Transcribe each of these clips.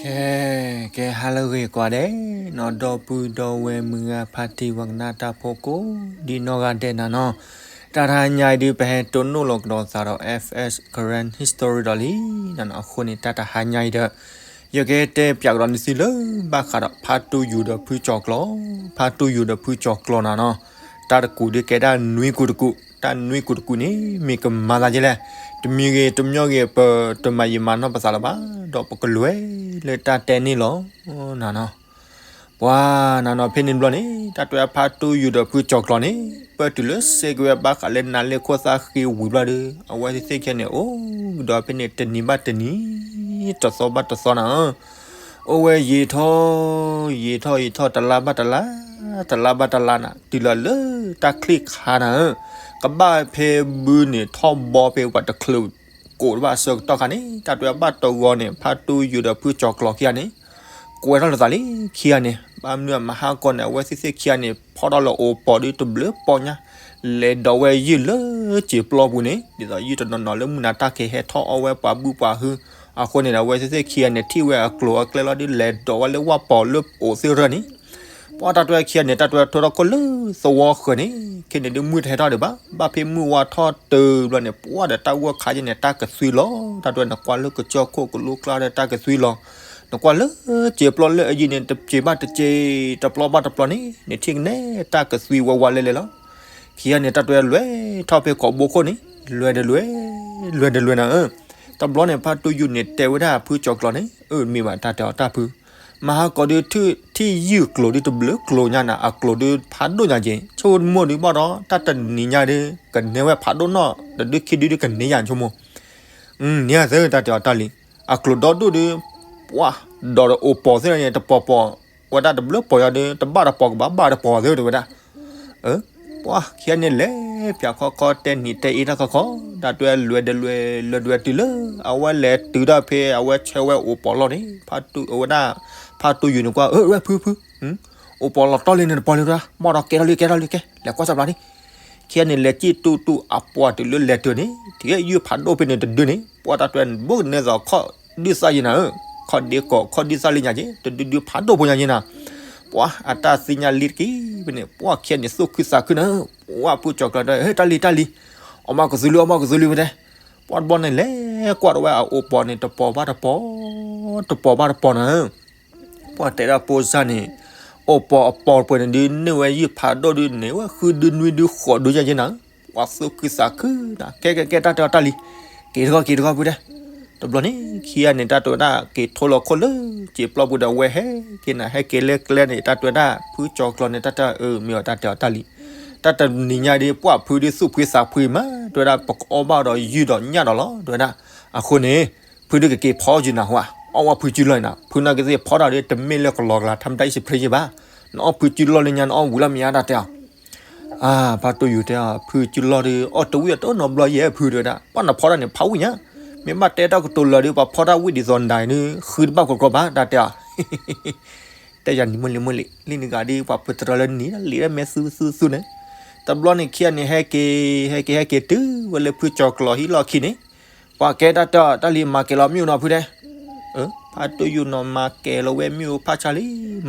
ကဲ, ကဲဟါလၢအဂ့ၤကိးဂၤဒဲး, နီၢ်ဒီပုၢ်ဒီဝဲၢ်မုၢ်ဂၤဖါတံၢ်ဝဲကနၣ်တၢ်ဖိကိးဒံနီၢ်ဂၤဒဲးနၤနီၤ, တၢ်တဟါညါအံၤဒုး ပဟဲတိၢ်နီၣ်လီၤကဒီးသးဒီး F S Karen History ဒီးလံနၤနီၤ, အဃိန့ၣ် တၢ်တဟါညါအံၤဒီး ယကတဲပၠးကဒီးနသုလၢ ဘၣ်ဃးဒီးဖါတိယိၤဒီးဖုကၠီၤကျီၤ, ဖါတိယိၤဒီးဖုကၠီၤကျီၤနၤနီၤ, တၢ်တကူးဒုးကဲဒၣ်နွံကူးတကူး, တၢ်နွံကူးတကူးန့ၣ် မ့ၢ်ကမၤသးဒ်လဲၣ်, တမံၤဂ့ၤတမံၤဂ့ၤ ပတမၤယံာ်မၤနီၢ်ပသးလၢၤဘၣ်, ဒီးပကလဲၤလၢတၢ်တဲန့ၣ်လီၤနၤနီၤ. ပှၤနၤနီၤ ဖဲန့ၣ်တဘျီန့ၣ် တၢ်တဲဖါတိယိၤဒီးဖုကၠီၤကျီၤန့ၣ် ပၢၢ်တုၤလၢစ့ၢ်ကီးဝဲဘၣ်ဃးလၢနၤလ့ၣ်ခိၣ်သၣ်ဃ့ဝံၤဘျီဒီး အဝဲသ့ၣ်ခံဂၤန့ၣ် အိၣ်ကဒီးဖဲန့ၣ် တနံၤဘၣ်တနံၤ, တသီဘၣ်တသီနၤ, အိၣ်ဝဲယံာ်ထီၣ်ယံာ်ထီၣ်ယံာ်ထီၣ် တလါဘၣ်တလါ, တလါဘၣ်တလါနၤ, တုၤလီၤလၢတၢ်ချံၣ်ခါနၤဧၢ, ကဘၣ်ဖဲဘုန့ၣ်ထီၣ်ဘီဖဲပှၤတချုးကိးတဘၣ်အဆၢကတီၢ်ခါန့ၣ် တၢ်တဲဘၣ်တဂီၤန့ၣ် ဖါတိယိၤဒီးဖုကၠီၤကျီၤခံဂၤန့ၣ် ကွဲထီၣ်လိာ်သးလံခံဂၤန့ၣ်, ဘၣ်မနုၤမဟါကီးန့ၣ် အဝဲသ့ၣ်သ့ၣ်ခံဂၤန့ၣ် ဖီၣ်ထီၣ်လၢအိၣ်ပီၤဒုးတဘျုးပီညါ, လဲၤဒိးဝဲယုၢ်လၢစံာ်ပျီပူၤန့ၣ်, ဒ်သိးယုၢ်တနီၤနီၤလၢမုၢ်နၤတၢ်ကဟဲထီၣ်အီၣ်ဝဲပှၤဘုပှၤဟု, အဃိန့ၣ်ဒီး အဝဲသ့ၣ်သ့ၣ်ခံဂၤန့ၣ် ထံၣ်ဝဲအကျိၤအကျဲလီၤဒုး လဲၤဒိးဝဲလၢဝၣ်ပီၤလၢအိၣ်သ့ၣ်ရၢၢ်န့ၣ်, ပှၤတၢ်တဲခံဂၤန့ၣ် တၢ်တဲထိထီၣ်ခိၣ်လၢသဝီဃၢၤန့ၣ်, ခဲန့ၣ်ဒုးမုၢ်တဟဲထီၣ်ဒံးဘၣ်, ဘၣ်ဖဲမုၢ်ဝါထီၣ်တုၤဘျီန့ၣ် ပှၤဒီးတၢ်ဂီၢ်ခါယဲန့ၣ် တၢ်ကသွံလီၤ, တၢ်တဲနကွၢ်လၢကစၢၢ်ခိၣ်ကလိကျါဒီးတၢ်ကသွံလီၤ, နကွၢ်လၢစံာ်ပျီလၢအယံၤန့ၣ် တစံာ်ဘၣ်တစံာ်, တပျီဘၣ်တပျီန့ၣ် နထံၣ်ကနဲ တၢ်ကသွံဝဲဝါလဲလဲလီၤ. ခံဂၤန့ၣ် တၢ်တဲလဲၤထီၣ်ဖဲကိာ်ဘိခိၣ်န့ၣ် လဲၤတလဲၤ, လဲၤတလဲၤနၤဧၢ, တဘျီန့ၣ် ဖါတိယိၤန့ၣ် တဲဝဲဒၣ်ဖုကၠီၤကျီၤန့ၣ်, အၢ မ့ၢ်ဘၣ်တၢ်တဲအီၤတၢ်ဖု မဟါကီးဒုး ထံၣ်ယုၢ်ကျိၤဒုးတဘျုးကျိၤညါနၤ, အကျိၤဒုးဖးဒိၣ်ညါက့ၤ, ဆိကမိၣ်ဒုးဘၣ်ဒီး တၢ်တနံၤညါဒုး ကန့ၢ်ဝဲဖးဒိၣ်နီၢ် တဒုခံဒုဒုးကန့ၢ်ယၤဆိကမိၣ်, န့ၣ်အသၢတၢ်တဲအီၤတၢ်လံ, အကျိၤဒီဒိၣ်ဒုး ပှၤဒီးအိၣ်ပီၤသ့ၣ်န့ၣ် တပီၤပီၤဝဲဒၣ်တဘျုးပီၤယၤဒုး တဘၣ်တပီၤကဘၣ်ဘၣ်တပီၤသ့ၣ်တဲဝဲဒၣ် ပှၤခံဂၤန့ၣ်လဲၤပၠးခီခီတဲနံၤတဲအ့တၢ်ခီခီ, တၢ်တဲလဲၤတလဲၤလဲၤတလဲၤတုၤလၢ အဝဲလဲၤတုၤဒၣ်ဖဲအဝဲဆၢဝဲအိၣ်ပီၤလီၢ်န့ၣ်, ဖါတိယိၤန့ၣ်ကွၢ် အၢ ဝဲဖုဖု, အိၣ်ပီၤလီၤတီၢ်လံန့ၣ်တပီၤလံ, မ့ၢ်ဒီးကဲထီၣ်လံကဲထီၣ်လံကဲ လဲၤကွၢ်စၢ်ဘျါန့ၣ်, ခံဂၤန့ၣ်လဲၤစံၣ်တူၢ်တူၢ်အပှၤတုၤလၢလဲၤတုၤန့ၣ် ထံၣ်ယုၢ်ဖးဒိၣ်ဖဲန့ၣ်တဒုန့ၣ် ပှၤတၢ်တဲဘိကနဲသိးခီၣ်ဒုးသၣ်ယဲနၤဧၢ, ခီၣ်ဒ့ကီးခီၣ်ဒုးသၣ်လံညါက့ၤ တဒုဒုဖးဒိၣ်ဖိညါက့ၤနၤ, ပှၤအတၢ်သ့ၣ်ညါလံတက့ၢ်ဖဲန့ၣ် ပှၤခံဂၤန့ၣ်သူၣ်ခုသးခုနၤဧၢ, ပှၤဖုကၠီၤကျီၤတဲ ဟဲတၢ်လံတၢ်လံ, အီၣ်မးကသူလံအီၣ်မးကသူလံဝဲတဲ, ပှၤတဘျီန့ၣ်လဲၤကွၢ်ဒီးဝဲအအိၣ်ပီၤန့ၣ် တပီၤဘၣ်တပီၤ, တပီၤဘၣ်တပီၤနၤဧၢ, ပှၤတဲဒၣ်ဖိစၢ်န့ၣ် အိၣ်ပီၤအပီၤပှဲၤန့ၣ်ဒုး န့ၢ်ဝဲယုၢ်ဖးဒိၣ်ဒုးန့ၢ်ဝဲဃုဒုနွံဒုဃိးဒုညါက့ၤနၤဧၢ, ပှၤသူၣ်ခုသးခုနၤ ကဲကဲကဲတၢ်တဲအီၤတၢ်လံ, က့ၤတခီက့ၤတခီဖုတဲ, တဘျီန့ၣ် ခံဂၤန့ၣ် တၢ်တဲဝဲဒၣ် က့ၤထိလီၤခိၣ်လၢစံာ်ပျီပူၤဒီးဝဲဟဲက့ၤနၤ ဟဲက့ၤလၢကျဲန့ၣ် တၢ်တဲဝဲဒၣ် ဖုကၠီၤကျီၤန့ၣ် တၢ်တဲအီၤအၢ မ့ၢ်အီၤတၢ်တဲအီၤတၢ်လံ, တၢ်တနံၤညါဒုး ပှၤဖုဒုးသူၣ်ဖှံသးဖှံမး တဲဝဲဒၣ် ပကအီၣ်ဘၣ်ဒီးယုၢ်ဒီးညၣ်ဒီးလီၤ တဲဝဲဒၣ်, အဃိန့ၣ် ဖုဒုးကက့ၤဖီအီၣ်ယုၢ်နၤဟူဧါ, အီၣ်ဝဲဖုကၠူလီၢ်အံၤနၤ, ဖုနာ်က့သ့ၣ်ဖီတၢ်ဒုး တမ့ၢ်လၢကလီၤကလၤ ထါမတၤအံၣ်စံဖျ့ယ့ၢ်ဘၣ်, နအီၣ်ဖုကၠူလီၢ်လၢညါ နအီၣ်ဝံၤလီၤမ့ၢ်ဧါ တၢ်တဲအီၤ အါ ဖါတိယိၤတဲအီၤ ဖုကၠူလီၢ်ဒုး အီၣ်တဝံၣ်အတအိၣ်နီတဘျီယဲၢ်ဖုတဲဝဲဒၣ်, ပှၤနဖီတၢ်န့ၣ် ဖးဝံၣ်ညါ, မ့ၢ်ဘၣ်တဲတၢ်ကတိၤလၢာ်ဒုး ပှၤဖီတၢ်ဝံၣ်ဒ်သိးနၤဒုး ဃုတဘၣ်ကီကီဘၣ် တၢ်တဲအီၤ တဲယၤနံၤမုၢ်လံၤမုၢ်လံၤ လံၣ်နဂၤဒုး ပှၤပတြၢၤလၢနံၤလံၤလၢမဲာ်သူသူသူန့ၣ်, တဘျီန့ၣ်ခံဂၤန့ၣ် ဟဲက့ၤ ဟဲက့ၤ ဟဲက့ၤတုၤဝဲလၢဖုကၠီၤကျီၤဟံၣ်လီၢ်ခံန့ၣ်, ပှၤကဲတၢ်တဲအီၤ တၢ်လံၤမၤကဲၤလီၤမ့ၣ်အူနီၤဖုတဲ ဖါတိယိၤနီၤ မၤကဲၤလီၤဝဲမ့ၣ်အူဖးဆါလံ,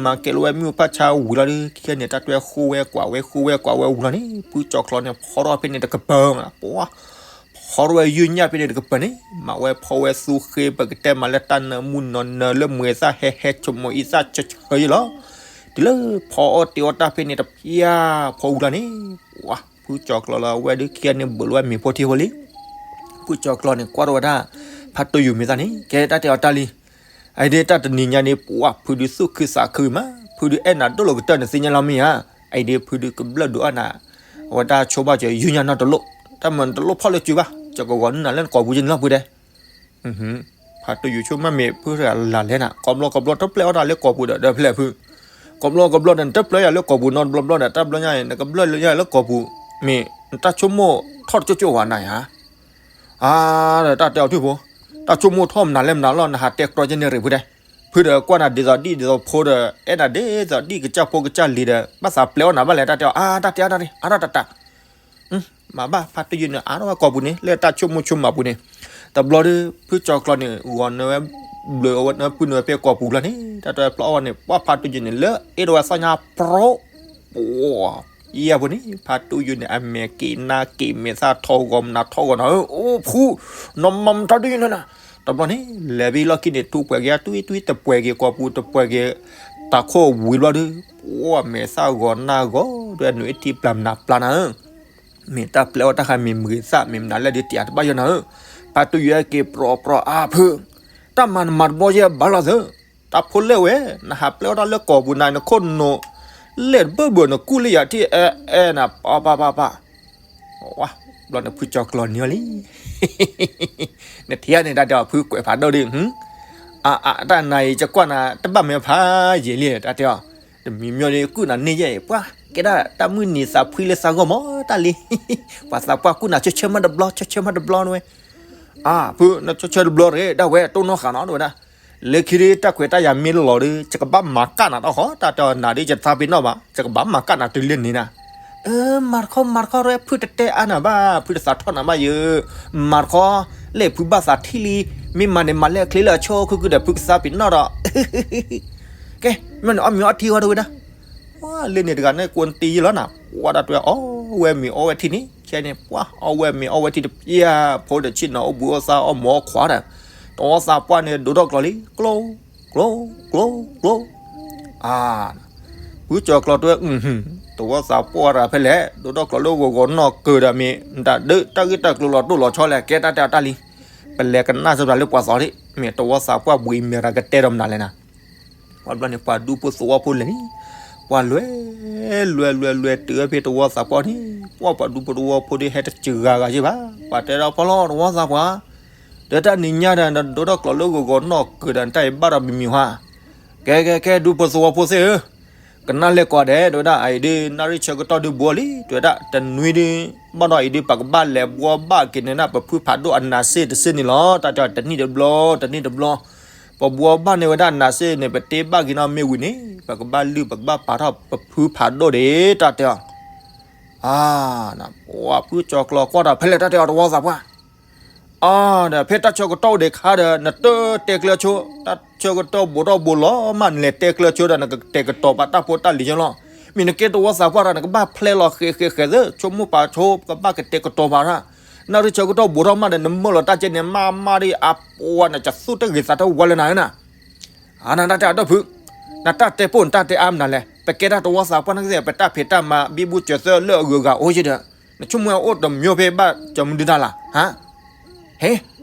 မၤကဲၤလီၤဝဲမ့ၣ်အူဖးဆါဝံၤလီၤဒုး ခံဂၤန့ၣ် တၢ်တဲဃိဝဲကွၢ်ဝဲဃိဝဲကွၢ်ဝဲဝံၤလီၤန့ၣ် ဖုကၠီၤကျီၤန့ၣ် ဖီထီၣ်ဖဲန့ၣ်တကပၤမး ပှၤ ဖီထီၣ်ဝဲယုၢ်ညၣ်ဖဲန့ၣ်တကပၤန့ၣ် မၤဝဲဖီဝဲသူဃ့ ပကတဲမးလၢတၢ်နၢမူနီၤနၢလၢမွဲၤသၣ်ဟဲဟဲဆိမိၣ်အံသၣ်ဆၢဆၢယဲၢ်လီၤ, တုၤလၢဖီအီၣ်တ့အီၣ်တၢ်ဖဲန့ၣ်တဖျၢၣ်ဖီဝံၤလီၤန့ၣ် ပှၤ ဖုကၠီၤကျီၤလၢအဝဲဒုးခံဂၤန့ၣ် ဘၢၣ်လီၤဝဲမ့ၤဖိထံဖိလံ ဖုကၠီၤကျီၤန့ၣ် ကွၢ်ထီၣ်ဝဲဒၣ် ဖါတိယိၤမ့ၢ်သၣ်န့ၣ် ကဲတၢ်တဲအီၤတၢ်လံ, အဒုးတၢ်တနံၤညါန့ၣ် ပှၤဖုဒုးသူၣ်ခုသးခုမး, ဖုဒုးအဲၣ်နၤဒိၣ်လီၤကတၢၢ်နသ့ၣ်ညါလီၤမ့ၢ်ဧါ, အဒုးဖုဒုးကဘျၢၣ်ဒိးအါနၤ, အဝဲတၢ်ဆိဘၣ်စၢၤယုၢ်ညၣ်နီတလိၣ်, တၢ်မၤနတလိၣ်ဖီၣ်လၢစုဘၣ်, ကၠီၤကဝီၤနုၢ်နၤလၢနကိာ်ပူၤကဲန့ၣ်လီၤဖုတဲ ဖါတိယိၤဆိကမိၣ်မ့ၢ်ဖုတဂၤလၢ်လဲၣ်နၤ, ကိးဘျီကိးဘျီတပျဲအီၣ်တၢ်လၢကိာ်ပူၤဒီး ဒီးဖဲလဲၣ်ဖု, ကိးဘျီကိးဘျီဒီး နတပျဲယၤလၢကိာ်ပူၤနီတဘျီဘျီဒီး တၢ်ဘျီညါအံၤ နကဘျၢၣ်လၢယၤလၢကိာ်ပူၤ, မ့ၢ်နတၢ်ဆိကမိၣ်ထီၣ်တကၠိကၠိဝဲနၤဧါ, အါ ဒီးတၢ်တဲအီၤထွံၣ်ဖိ, တၢ်ဆိကမိၣ်ထီၣ်မနုၤလဲၣ်မနုၤလီၤ နဟးတဲကြီကဲန့ၣ်ရ့ၣ်ဖုတဲ, ဖုဒီးကွၢ်နၤဒ်သိးဒ်ဒ်သိးဖိဒီး အဲၣ်နၤဒ်သိးဒ်ကစၢ်ဖိကစၢ်လံၤဒီး ဘၣ်သးပျဲအီၣ်နၤဘၣ်လဲၣ် တၢ်တဲအီၤ အါ တၢ်တဲအါတၢ်တဲ အါထီၣ်တၢ်တၢ် မၤဘၣ် ဖါတိယိၤန့ၣ် အါထီၣ်ဝဲကိာ်ပူၤန့ၣ် လၢတၢ်ဆိကမိၣ်ဆိကမးပူၤန့ၣ်, တဘျီဒီး ဖုကၠီၤကျီၤန့ၣ် ဂီၤနၢဝဲ ဘျၢဝဲပုၢ်နုာ်ဝဲဖဲကိာ်ပူၤလီၤန့ၣ် တၢ်တဲဖျီအီၣ်ဝဲန့ၣ် ပှၢ်ဖါတူယိၤန့ၣ် လၢအ့ၣ်ဒိးဝဲသီၣ်ညါပြီ ပှၤ ယဲၢ်ဖိန့ၣ် ဖါတူယိၤန့ၣ် အမဲာ်က့ၤနါက့ၤမဲာ်သၣ်ထီၣ်ဂီၤမနၤထီၣ်ဂီၤနၤဧၢ အိၣ်ဖှူ နီၢ်မၤမတၤဒ်န့ၣ်နၤ တဘျီန့ၣ် လဲၤဘံလီၢ်ခံန့ၣ် ထူးပှဲၤက့ၤအသွံၣ်သွံၣ်တပှဲၤက့ၤကိာ်ပူၤတပှဲၤက့ၤ တၢ်ခိၣ်ဝံၤဘျီဒီး ပှၢ်မဲာ်သၣ်ဂီၤနၢ်ဂီၤ ဒွဲနုာ်အ့ၣ်ထံပျၢ်မနၤပျၢ်နၤဧၢ မ့ၢ်တၢ်ပျဲအီၣ်တၢ်ဃးမ့ၢ်မုာ်သၣ်မ့ၢ်မနုၤလဲၣ်ဒုးတံာ်အတဘၣ်ယီၤနၤဧၢ ဖါတူယိၤက့ၤပြီပြီအါဖု တၢ်မၤနမၤတဘျီယဲၢ်ဘၣ်လီၤသၢ တၢ်ဖိလဲၣ်ဝဲ နဟးပျဲအီၣ်တၢ်လၢကိာ်ပူၤနၤ နခိၣ်နူာ် လဲၣ်တဘၢဘၢနကူၣ်လၢယၤထံၣ်အဲအဲနၤ ပၢ်ပၢ်ပၢ်ပၢ် ဘျီနဖုကၠီၤကျီၤန့ၢ်အီၤလံ နထံၣ်ဧါန့ၣ် တၢ်တဲအီၤ ဖုကွဲးဖးဒိၣ်ဒုး အအတၢ်နၤအံၤ ယကွၢ်နၤ တဘၣ်မ့ၢ်ဖးယံာ်လံ တၢ်တဲအီၤ တမံၤမ့ၢ်ဒ်ကူၣ်နၤန့ၢ်ယဲၢ်အံၤ ပှၤကဲဒၣ်တၢ်မုၢ်နံၤသးဖှံလၢသးဂီၢ်မး တၢ်လံ ပှၤသးပှၢ်ကူၣ်နၤဆၢဆၢမးတဘျီ ဆၢဆၢမးတဘျီနဝဲ အါ ဖု နဆၢဆၢတဘျီတဂ့ၤ ဒၣ်ဝဲ တိၢ်နီၣ်ဃာ်နီၣ် တဝဲဒၣ် လၢခံဒ်တၢ်ခွဲးတၢ်ယာ်မ့ၢ်လီၤဒီး ယကဘၣ်မၤကၣ်နၤတၢ်ဃီ တၢ်တဲအီၤ နၤဒ်ယသးပ့ၤနီၣ်ဘၣ် ယကဘၣ်မၤကၣ်နၤတုၤလၢန့ၣ်နၤ အၢ မၤတခီ မၤတခီရဲ ဖုတတဲအါနၤဘၣ် ဖုတသးထီၣ်နၤဘၣ်ယဲ မၤတခီ လၢဖုဘၣ်သးထံၣ်လံ မ့ၢ်မၤန့ၣ်မၤလၢအချ့လၢအဆိ ခုခုဒီး ဖုကသးပ့ၤနီၣ်ဒီး ကဲ မ့ၢ်နအီၣ်မ့ၤအီထံဃီတဝဲဒၣ် ပှၤလၢန့ၣ်တဂၤန့ၣ် ကိးနတံၤယံလီၤနၤ ပှၤဒၣ်တဝဲအီၣ်ဝဲမ့ၤအီဝဲထံန့ၣ် ခဲန့ၣ် ပှၤအီၣ်ဝဲမ့ၤအီဝဲထံတပျၢ် ဖိတဆ့ၣ်နီၤ အိၣ်ဘှံးအိၣ်သါ အီၣ်မ့ၤအီခွါဒီး တဝီသးပှၢ်န့ၣ် ဒိးထီၣ်ကျိးလံ ကျိ ကျိ ကျိ ကျိ အါ ဖုကၠီၤကျီၤတဝဲ တဝီသးပှၢ်တဂၤဖဲလဲၣ် ဒိးထီၣ်ကျိးလၢဂီၤဂီၤနီၢ်ကၢၤဒီးမ့ၢ် တၢ်ဒုးတၢ်ဂ့ၢ်တၢ်ကျိၤလီၤတိၢ်လီၤဆီလဲၣ် ကဲတၢ်တဲအီၤတၢ်လံ ပလဲၤကနၣ်စၢၤပှၤလၢပှၤသီဒံး မ့ၢ်တဝီသးပှၢ်ဘှံးမ့ၢ်တၢ်ကတဲဒီးမနုၤလဲၣ်နၤ ပှၤဘျီန့ၣ် ပှၤဒူဖိသဝီဖိလဲၤလံ ပှၤလွဲ လွဲ လွဲ လွဲ တုၤဝဲဖဲတဝီသးပှၢ်န့ၣ် ပှၤ ပှၤဒူဖိသဝီဖိဒ်ဟဲတစှၤဂၤယဲၢ်ဘၣ် ပှၤတဲဒီးဖီလီၤတဝီသးပှၢ် ဒီးတၢ်နံၤညါဒီး နဒိးထီၣ်ကျိးလၢဂီၤဂီၤနီၢ်ကၢၤဒီး နတၢ်အံၤဘၣ်ဒီးမံၤမံၤဟါ ကဲ ကဲ ကဲ ဒူဖိသဝီဖိသ့ၣ်ဧၢ ကနၣ်လဲၢ်ကိးဂၤဒဲး တဝဲဒၣ်အအံၤဒ် နၣ်ရံၣ်ဆၢကတီၢ်ဒုးဘူးလံ တဝဲဒၣ် တနွံဒုး ဘၣ်ဒီးအံၤဒုး ပကဘၣ်လဲၤဘှီဘၣ်က့ၤန့ၣ်ဒၣ် ပဖုဖးဒိၣ်အနးစ့ၢ်တစ့ၢ်န့ၣ်လီၤ တၢ်တဲအီၤ တနံၣ်တဘျီ တနံၣ်တဘျီ ပဘှီဘၣ်န့ၢ်ဝဲဒၣ်အနးစ့ၢ်န့ၣ် ပတ့ဘၣ်က့ၤနီၣ်မ့ၢ်ဝံၤန့ၣ် ပကဘၣ်လုၢ် ပကဘၣ်ပာ်ထီၣ်ပဖုဖးဒိၣ်ဒံး တၢ်တဲအီၤ အါ ပှၤဖုကၠီၤကျီၤကွၢ်ဒီး ဖဲလဲၣ်တၢ်တဲအီၤတဝီသးပှၢ် အါ ဒီးဖဲတၢ်ဆၢကတီၢ်အိၣ်ဒံးခါဒီး နတတဲကျၢၤဆိ တၢ်ဆၢကတီၢ်ဘူးထီၣ်ဘူးလီၤမး နလဲၤတဲကျၢၤဆိဒီး နကတဲာ်ကတီၤပာ်တၢ်ဖိတၢ်လံၤကၠီလီၤ မ့ၢ်နကဲတဝီသးပှၢ်ဒီး နကဘၣ်ဖျဲလီၤဃဲးဃဲးဃဲးသ့ ဆိကမိၣ်ပာ်ဆိ ကဘၣ်ကတဲာ်ကတီၤပာ်တၢ် နၣ်ရံၣ်ဆၢကတီၢ်ဘူးထီၣ်မးဒီး နမၢလီၤတၢ်ကဲန့ၣ် မးမးဒ်အပှၤန့ၣ် ကသူၣ်တဂ့ၤသးတဝါလၢနၤဧၢနၤ အါ နတၢ်တဲအဒိၣ်ဖု နတၢ်တဲပိာ်နတၢ်တဲအါမနုၤလဲၣ် ပကဲတၢ်တဝီသးပှၢ်န့ၣ်ကသ့ၣ် ပတၢ်ဖံးတၢ်မၤဘံဘူစၢၤသၢလၢအဂုၤအဂၤအိၣ်ယဲဒီး နဆိကမိၣ်အိၣ်တမံၤဖဲဘၣ်ကၠီမနုၤတၢ်လၢ် ဟါ ဟ့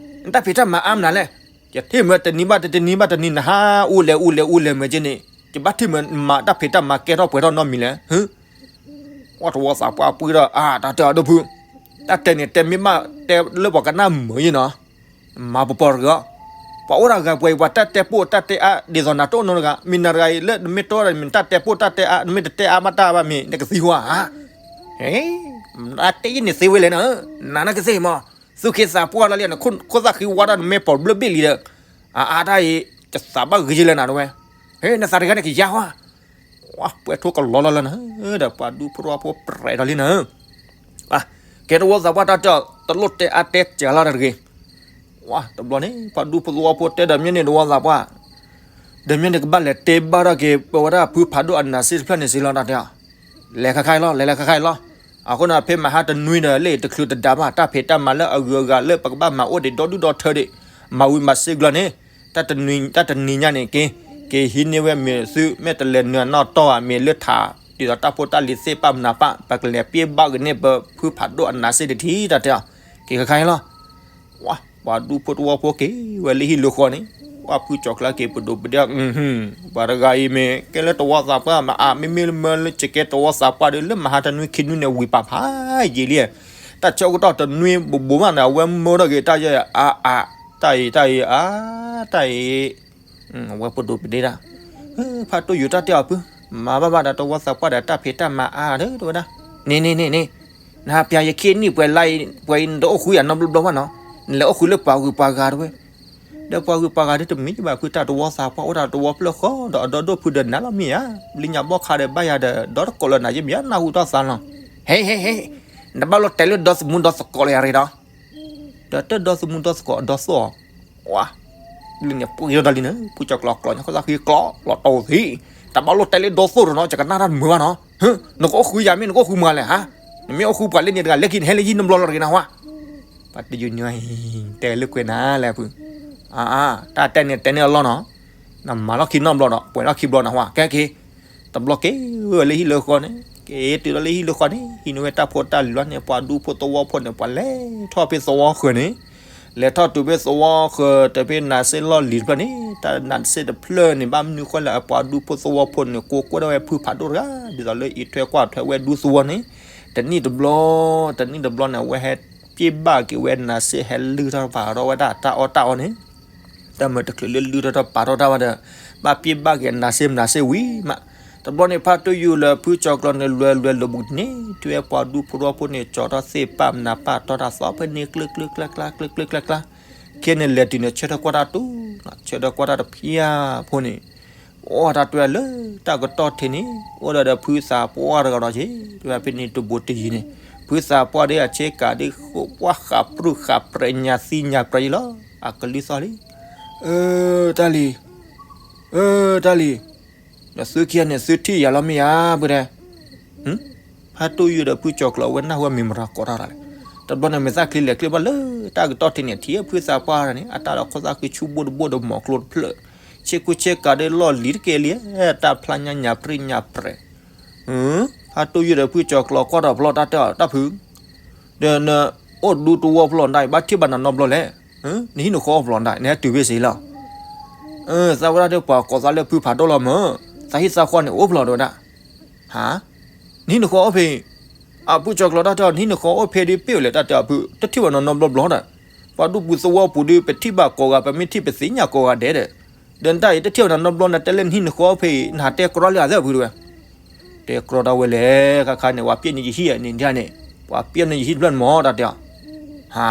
နတၢ်ဖံးတၢ်မၤအါမနုၤလဲၣ် ယထံၣ်မ့ၢ်တနံၤဘၣ်တနံၤဘၣ်တနံၤ နဟါအူလဲၤအူလဲၤအူလဲၤမ့ၢ်က့န့ၣ် ယဘၣ်ထံၣ်မ့ၢ်မၤတၢ်ဖံးတၢ်မၤကဲထီၣ်ပှဲၤထီၣ်နီတမံၤလဲၣ် ဟါ ပှၤတဝီသးပှၢ်ပှံၢ်ဒီး အါ တၢ်တဲအဒိၣ်ဖု တၢ်တဲန့ၣ် တဲမ့ၢ်ဘၣ်တဲလၢပှၤကနၣ်မုာ်ယဲနီၤ မၤပပီၤတဂ့ၤအီၤ ပှၤအိၣ်ဒၣ်ဂၤပှဲၤအံၤ ပှၤတၢ်တဲပိာ်တၢ်တဲအါ ဒ်သိးနၤတအိၣ်နီတဂၤ မ့ၢ်နၤတဂၤအံၤ လၢနမ့ၢ်တအိၣ်ဒီး မ့ၢ်နတၢ်တဲပိာ်တၢ်တဲအါ နမ့ၢ်တတဲအါဘၣ်တၢ်ဘၣ်မ့ၢ် နကသံကွၢ်ဧါ ဟ့ နတဲယဲန့ၣ်သ့ဝဲလဲၣ်နၤ နၤနကသ့ၣ်မး သူၣ်က့သးပှၢ်လီၤလံ နခိၣ်သၣ်ဃံဝါဒၣ်နမဲာ်ပိာ်ဘျၢဘ့ၣ်လံဒီး အါအါတၢ်အံၤ ယသးဘၣ်ဂ့ၤယဲလဲၣ်နၤတဝဲ ဟ့ နသးတဂၤန့ၣ်ကယါဝဲ ပှဲၤထိကလီလီၤလၢနၤ ဒီးပှၤဒူဖိတဝီဖိပြဲးထီၣ်လံနၤ ကဲတဝီသးပှၢ်တၢ်တဲအီၤ တလိၣ်တဲအါတဲစှၤလီၤတဂ့ၤ တဘျီန့ၣ် ပှၤဒူဖိသဝီဖိတဲဒီးမ့ၢ်န့ၣ်တဝီသးပှၢ် ဒီးမ့ၢ်န့ၣ်ကဘၣ်လဲၤတဲဘၣ်ထီၣ်က့ၤ ပဝဲဒၣ်ဖုဖးဒိၣ်အနးစ့ၢ်တဖျၢၣ်န့ၣ်စ့ၢ်လီၤတၢ်တဲအီၤ လဲၤခါခါအံၤလီၤ လဲၤလဲၤခါခါအံၤလီၤ အဃိန့ၣ် ဖဲမဟါတနွံဒီး လၢတချုးတဒါဘၣ် တၢ်ဖံးတၢ်မၤလၢအဂုၤအဂၤလၢပကဘၣ်မၤအိၣ်ဒံးဒီဒူၣ်ဒီထၢဒံး မၤဝံၤမၤစ့ၢ်ကလီၤန့ၣ် တၢ်တနံၤညါန့ၣ်က့ က့ၤဟံးန့ၢ်ဝဲမ့ၢ်သု မ့ၢ်တလဲၤနုာ်အနီၣ်တီၢ်ဘၣ် မ့ၢ်လၢထး ဒ်သိးတၢ်ဖိတၢ်လံၤသ့ၣ်ပာ်မနုၤပာ် ပကလဲၤပျ့ဘၣ်က့ၤန့ၢ် ပဖုဖးဒိၣ်အနးစ့ၢ်တထံၣ် တၢ်တဲအီၤ က့ၤခါခါအံၤလီၤ ပှၤဒူဖိတဝီဖိက့ၤဝဲလၢဟံၣ်လၢဃီန့ၣ် ပှၤဖုကၠီၤကျါက့ၤပဒိးပဒဲ ပှၤတဂၤအံၤမ့ၢ် ကဲလၢတဝီသးပှၢ်မၤအါ မ့မ့ၢ်လၢမၢလၢကဲတဝီသးပှၢ်ဒီး လၢမဟါတနွံခံနွံန့ၣ် ဝံၤပာ်ဖးယံာ်လံ တၢ်ဆၢကတီၢ်တနွံဘိးဘိးမးန့ၣ် အဝဲမၢထီၣ်က့ၤတၢ်ယဲ အါအါ တၢ်အံၤ တၢ်အံၤ အါ တၢ်အံၤ အဝဲပဒိးပဒဲဒၣ် ဖါတိၢ်ယိာ်တၢ်တဲအီၤဖု မၤဘၣ်ဘၣ်ဒီးတဝီသးပှၢ်ဒီးတၢ်ဖံးတၢ်မၤအါဒီး တဝဲဒၣ် န့ၣ်န့ၣ်န့ၣ်န့ၣ် နဟးပျးယခံနံၣ်ပှဲၤလါအံၤ ပှဲၤအံၤနတအိၣ်ဃုယၤနီတဘျီဘျီဘၣ်နီၤ နလဲၤအိၣ်ဃုလၢပှၤဂုၤပှၤဂၤတဝဲ ဒီးပှၤဂုၤပှၤဂၤဒ်တမံၤဘၣ်ဖုတၢ်တဝီသးပှၢ်အိၣ်တၢ်တဝီဖျၢၣ်ဃီဒီးအဒီဒိၣ်ဖုဒီးနၤလီၤမ့ၢ်ဧါ ဘျံညါဘီၣ်ခါဒီးဘၣ်ယၤဒီး ဒီတကိးလၢနၤယမ့ၢ်နၢ်ဟူတၢ်သးလီၤ ဟဲဟဲဟဲ နဘၣ်လီၤတဲာ်လၢဒီသမူဒီသကိးလၢယၤရ့ဒီး ဒီးတၢ်ဒီသမူဒီသကိးအဒီသိၣ်အီၤ ပှၤ လၢန့ၣ်ပှ့ၤထီၣ်တၢ်လံန့ၣ် ဖုကၠီၤကျိာ်ကျိာ်ညါ ခိၣ်သၣ်ဃံကျိာ်လီၤတီသ့, တၢ်ဘၣ်လိၣ်တဲလၢဒီသိၣ်တနီၤ ယကနၣ်တၢ်တမုာ်ဘၣ်နီၤ, နကအိၣ်ဃုယၤမ့ၢ်နကအိၣ်ဃုမၤလဲၣ်ဟါ, နမ့ၢ်အိၣ်ဃုပှၤလၢန့ၣ်တဂၤ လဲၤခံနဟဲလၢယဟံၣ်နီတဘျီလီၤတဂ့ၤနဟါ, ပှၤတယုၢ်ညီ တဲလၢကွဲးနၤလဲၣ်ဖု, အါ, တၢ်တဲန့ၣ်တဲန့ၢ်အလီၢ်နီၤ, နမၤလီၢ်ခံနီတဘျီဒီး ပှဲၤလီၢ်ခံဘျီနဟါ, ကဲက့ၤ တဘျီက့ၤဝဲလၢဟံၣ်လၢဃီန့ၣ် က့ၤတုၤလီၤလၢဟံၣ်လၢဃီန့ၣ် ဟံးန့ၢ်ဝဲတၢ်ဖိတၢ်လံၤလီၤန့ၣ် ပှၤဒူဖိသဝီဖိန့ၣ် ပှၤလဲၤထီၣ်ဖဲသဝီဃၢၤန့ၣ်, လဲၤထီၣ်တုၤဖဲသဝီဃၢၤ တဖဲနးစ့ၣ်လီၢ်လံၤတဖျၢၣ်န့ၣ် တၢ်နးစ့ၣ်တဖျၢၣ်န့ၣ် ဘၣ်မနုၤဃိလဲၣ် အပှၤဒူဖိသဝီဖိန့ၣ် ကိးကွဲၢ်ထီၣ်ဝဲဖုဖးဒိၣ်တဂၤ ဒ်သိးလၢအံးထွဲကွၢ်ထွဲဝဲဒူသဝီန့ၣ်, တနံၣ်တဘျီ တနံၣ်တဘျီန့ၣ် အဝဲဟဲပျ့ၢ်ဘၣ်က့ၤဝဲနးစ့ၣ် ဟဲလုၢ်ထီၣ်ပာ်ထီၣ်ဝဲဒၣ်တၢ်အီၣ်တၢ်အီန့ၣ် တၢ်မၤတချုးလၢလုၢ်ထီၣ်ထီၣ်ပာ်ထီၣ်တၢ်ဘၣ်ဒီး ဘၣ်ပျ့ၢ်ဘၣ်က့ၤနးစ့ၣ်မနးစ့ၣ်ဝံၤမး, တဘျီန့ၣ် ဖါတိၢ်ယူၤလၢဖုကၠီၤကျိာ်န့ၣ် လွဲၤလွဲၤလိာ်ဘူးန့ၣ် တုၤဝဲပှၤဒူဖိသဝီဖိန့ၣ် ကၠီၤထီၣ်သ့ၣ်ပာ်မနၤပာ်တီတၢ်သီဖဲန့ၣ် ကျၢၢ်ကျၢၢ်ကျါကျါ ကျၢၢ်ကျၢၢ်ကျါကျါ, ခဲန့ၣ်လဲၤတုၤန့ၣ် ဆၢထၢၣ်ကွၢ်တၢ်တူၢ်, ဆၢထၢၣ်ကွၢ်တၢ်တဖျၢၣ်ဖိန့ၣ် အိၣ်တၢ်တွဲလၢတၢ်ကတီၢ်ထံးန့ၣ် အိၣ်ဒီးဒီးဖုသးပှၢ်တဂၤဒီးက့ၤ တဝဲဖဲန့ၣ်တဘိးတယံၤန့ၣ် ဖုသးပှၢ်ဒီးအဆ့ကၤဒီးဃိးပှၢ်ဃးပြူၢ်ဃးပြဲးညါသံညါပြဲးယံၤလီၤ အကလုၢ်သီၣ်လံ, အၢ တၢ်လံၤ, အၢ တၢ်လံၤ, ဒီးသုခံဂၤန့ၣ်သုထံၣ်ယၤလီၤမ့ၢ်ဧါ ပုၢ်တဲ ဖါတိၢ်ယူၤဒီးဖုကၠီၤကျိာ်အဝဲနၢ်ဟူမ့ၢ်မတၤကိးထီၣ်တၢ်လဲၣ်, တဘျီန့ၣ်မဲာ်သၣ်ချံလဲၤချ့ဘၣ်လၢတၢ်ကတီၢ်ထံးန့ၣ် ထံၣ်ဖုသးပှၢ်န့ၣ် အတၢ်ဒီးခိၣ်သၣ်ဃံဆူဘိတဘိဒီးမီၤကျိတဖျၢၣ်, ဆ့ကူဆ့ကၤဒီးလီၢ်လံၤတကဲလံ, တၢ်ဖျါညါညါပြံညါပြဲး, ဖါတိၢ်ယူၤဒီးဖုကၠီၤကျိာ်ကွၢ်ထီၣ်ဖျီတၢ်တဲအီၤတၢ်ဖု ဒီးနအိၣ်ဒူသဝီဖျီဒၣ်အံၤ ဘၣ်ထံၣ်ဘၣ်နၤနီတဘျီလဲၣ်, နဟံၣ်နဃီအိၣ်ဖျီဒၣ် နဟဲတုၤဖဲစ့လီၤ, သးဝဲဒၣ်ဒီးပှၤကိးသးလၢဖုဖးဒိၣ်လီၤမၢ်, သးဟံၣ်သးဃီန့ၣ်အိၣ်ဖျီဒၣ်ဝဲဒၣ်, ဟါ, နဟံၣ်နဃီအိၣ်ဖဲအံၤ, အဖုကၠီၤကျိာ်တၢ်တဲအီၤ နဟံၣ်နဃီအိၣ်ဖဲဒ်ပ့ၢ်ဝဲလဲၣ်တၢ်တဲအီၤဖု တထံၣ်ဘၣ်နၤနီတဘျီဘျီဒီး, ပှၤဒူပူၤသဝီပူၤဒီး ပထံၣ်ဘၣ်ကိးဂၤ ပမ့ၢ်ထံၣ်ပသ့ၣ်ညါကိးဂၤဒဲးဒီး, ဒီးနတၢ်အံၤတထံၣ်ဘၣ်နၤနီတဘျီ နတဲလၢနဟံၣ်နဃီအိၣ်ဖဲအံၤ နဟးတဲကြီလံဧါသ့ၣ်ဖုတဲဝဲ တဲကြီတၢ်ဝဲလဲၣ် ခါခါန့ၣ် ပှၤပျဲန့ၢ်ယဟံၣ်န့ၣ်ဒ်န့ၣ်, ပှၤပျဲန့ၢ်ယဟံၣ်တဖျၢၣ်န့ၣ်မၢ်တၢ်တဲအီၤ, ဟါ,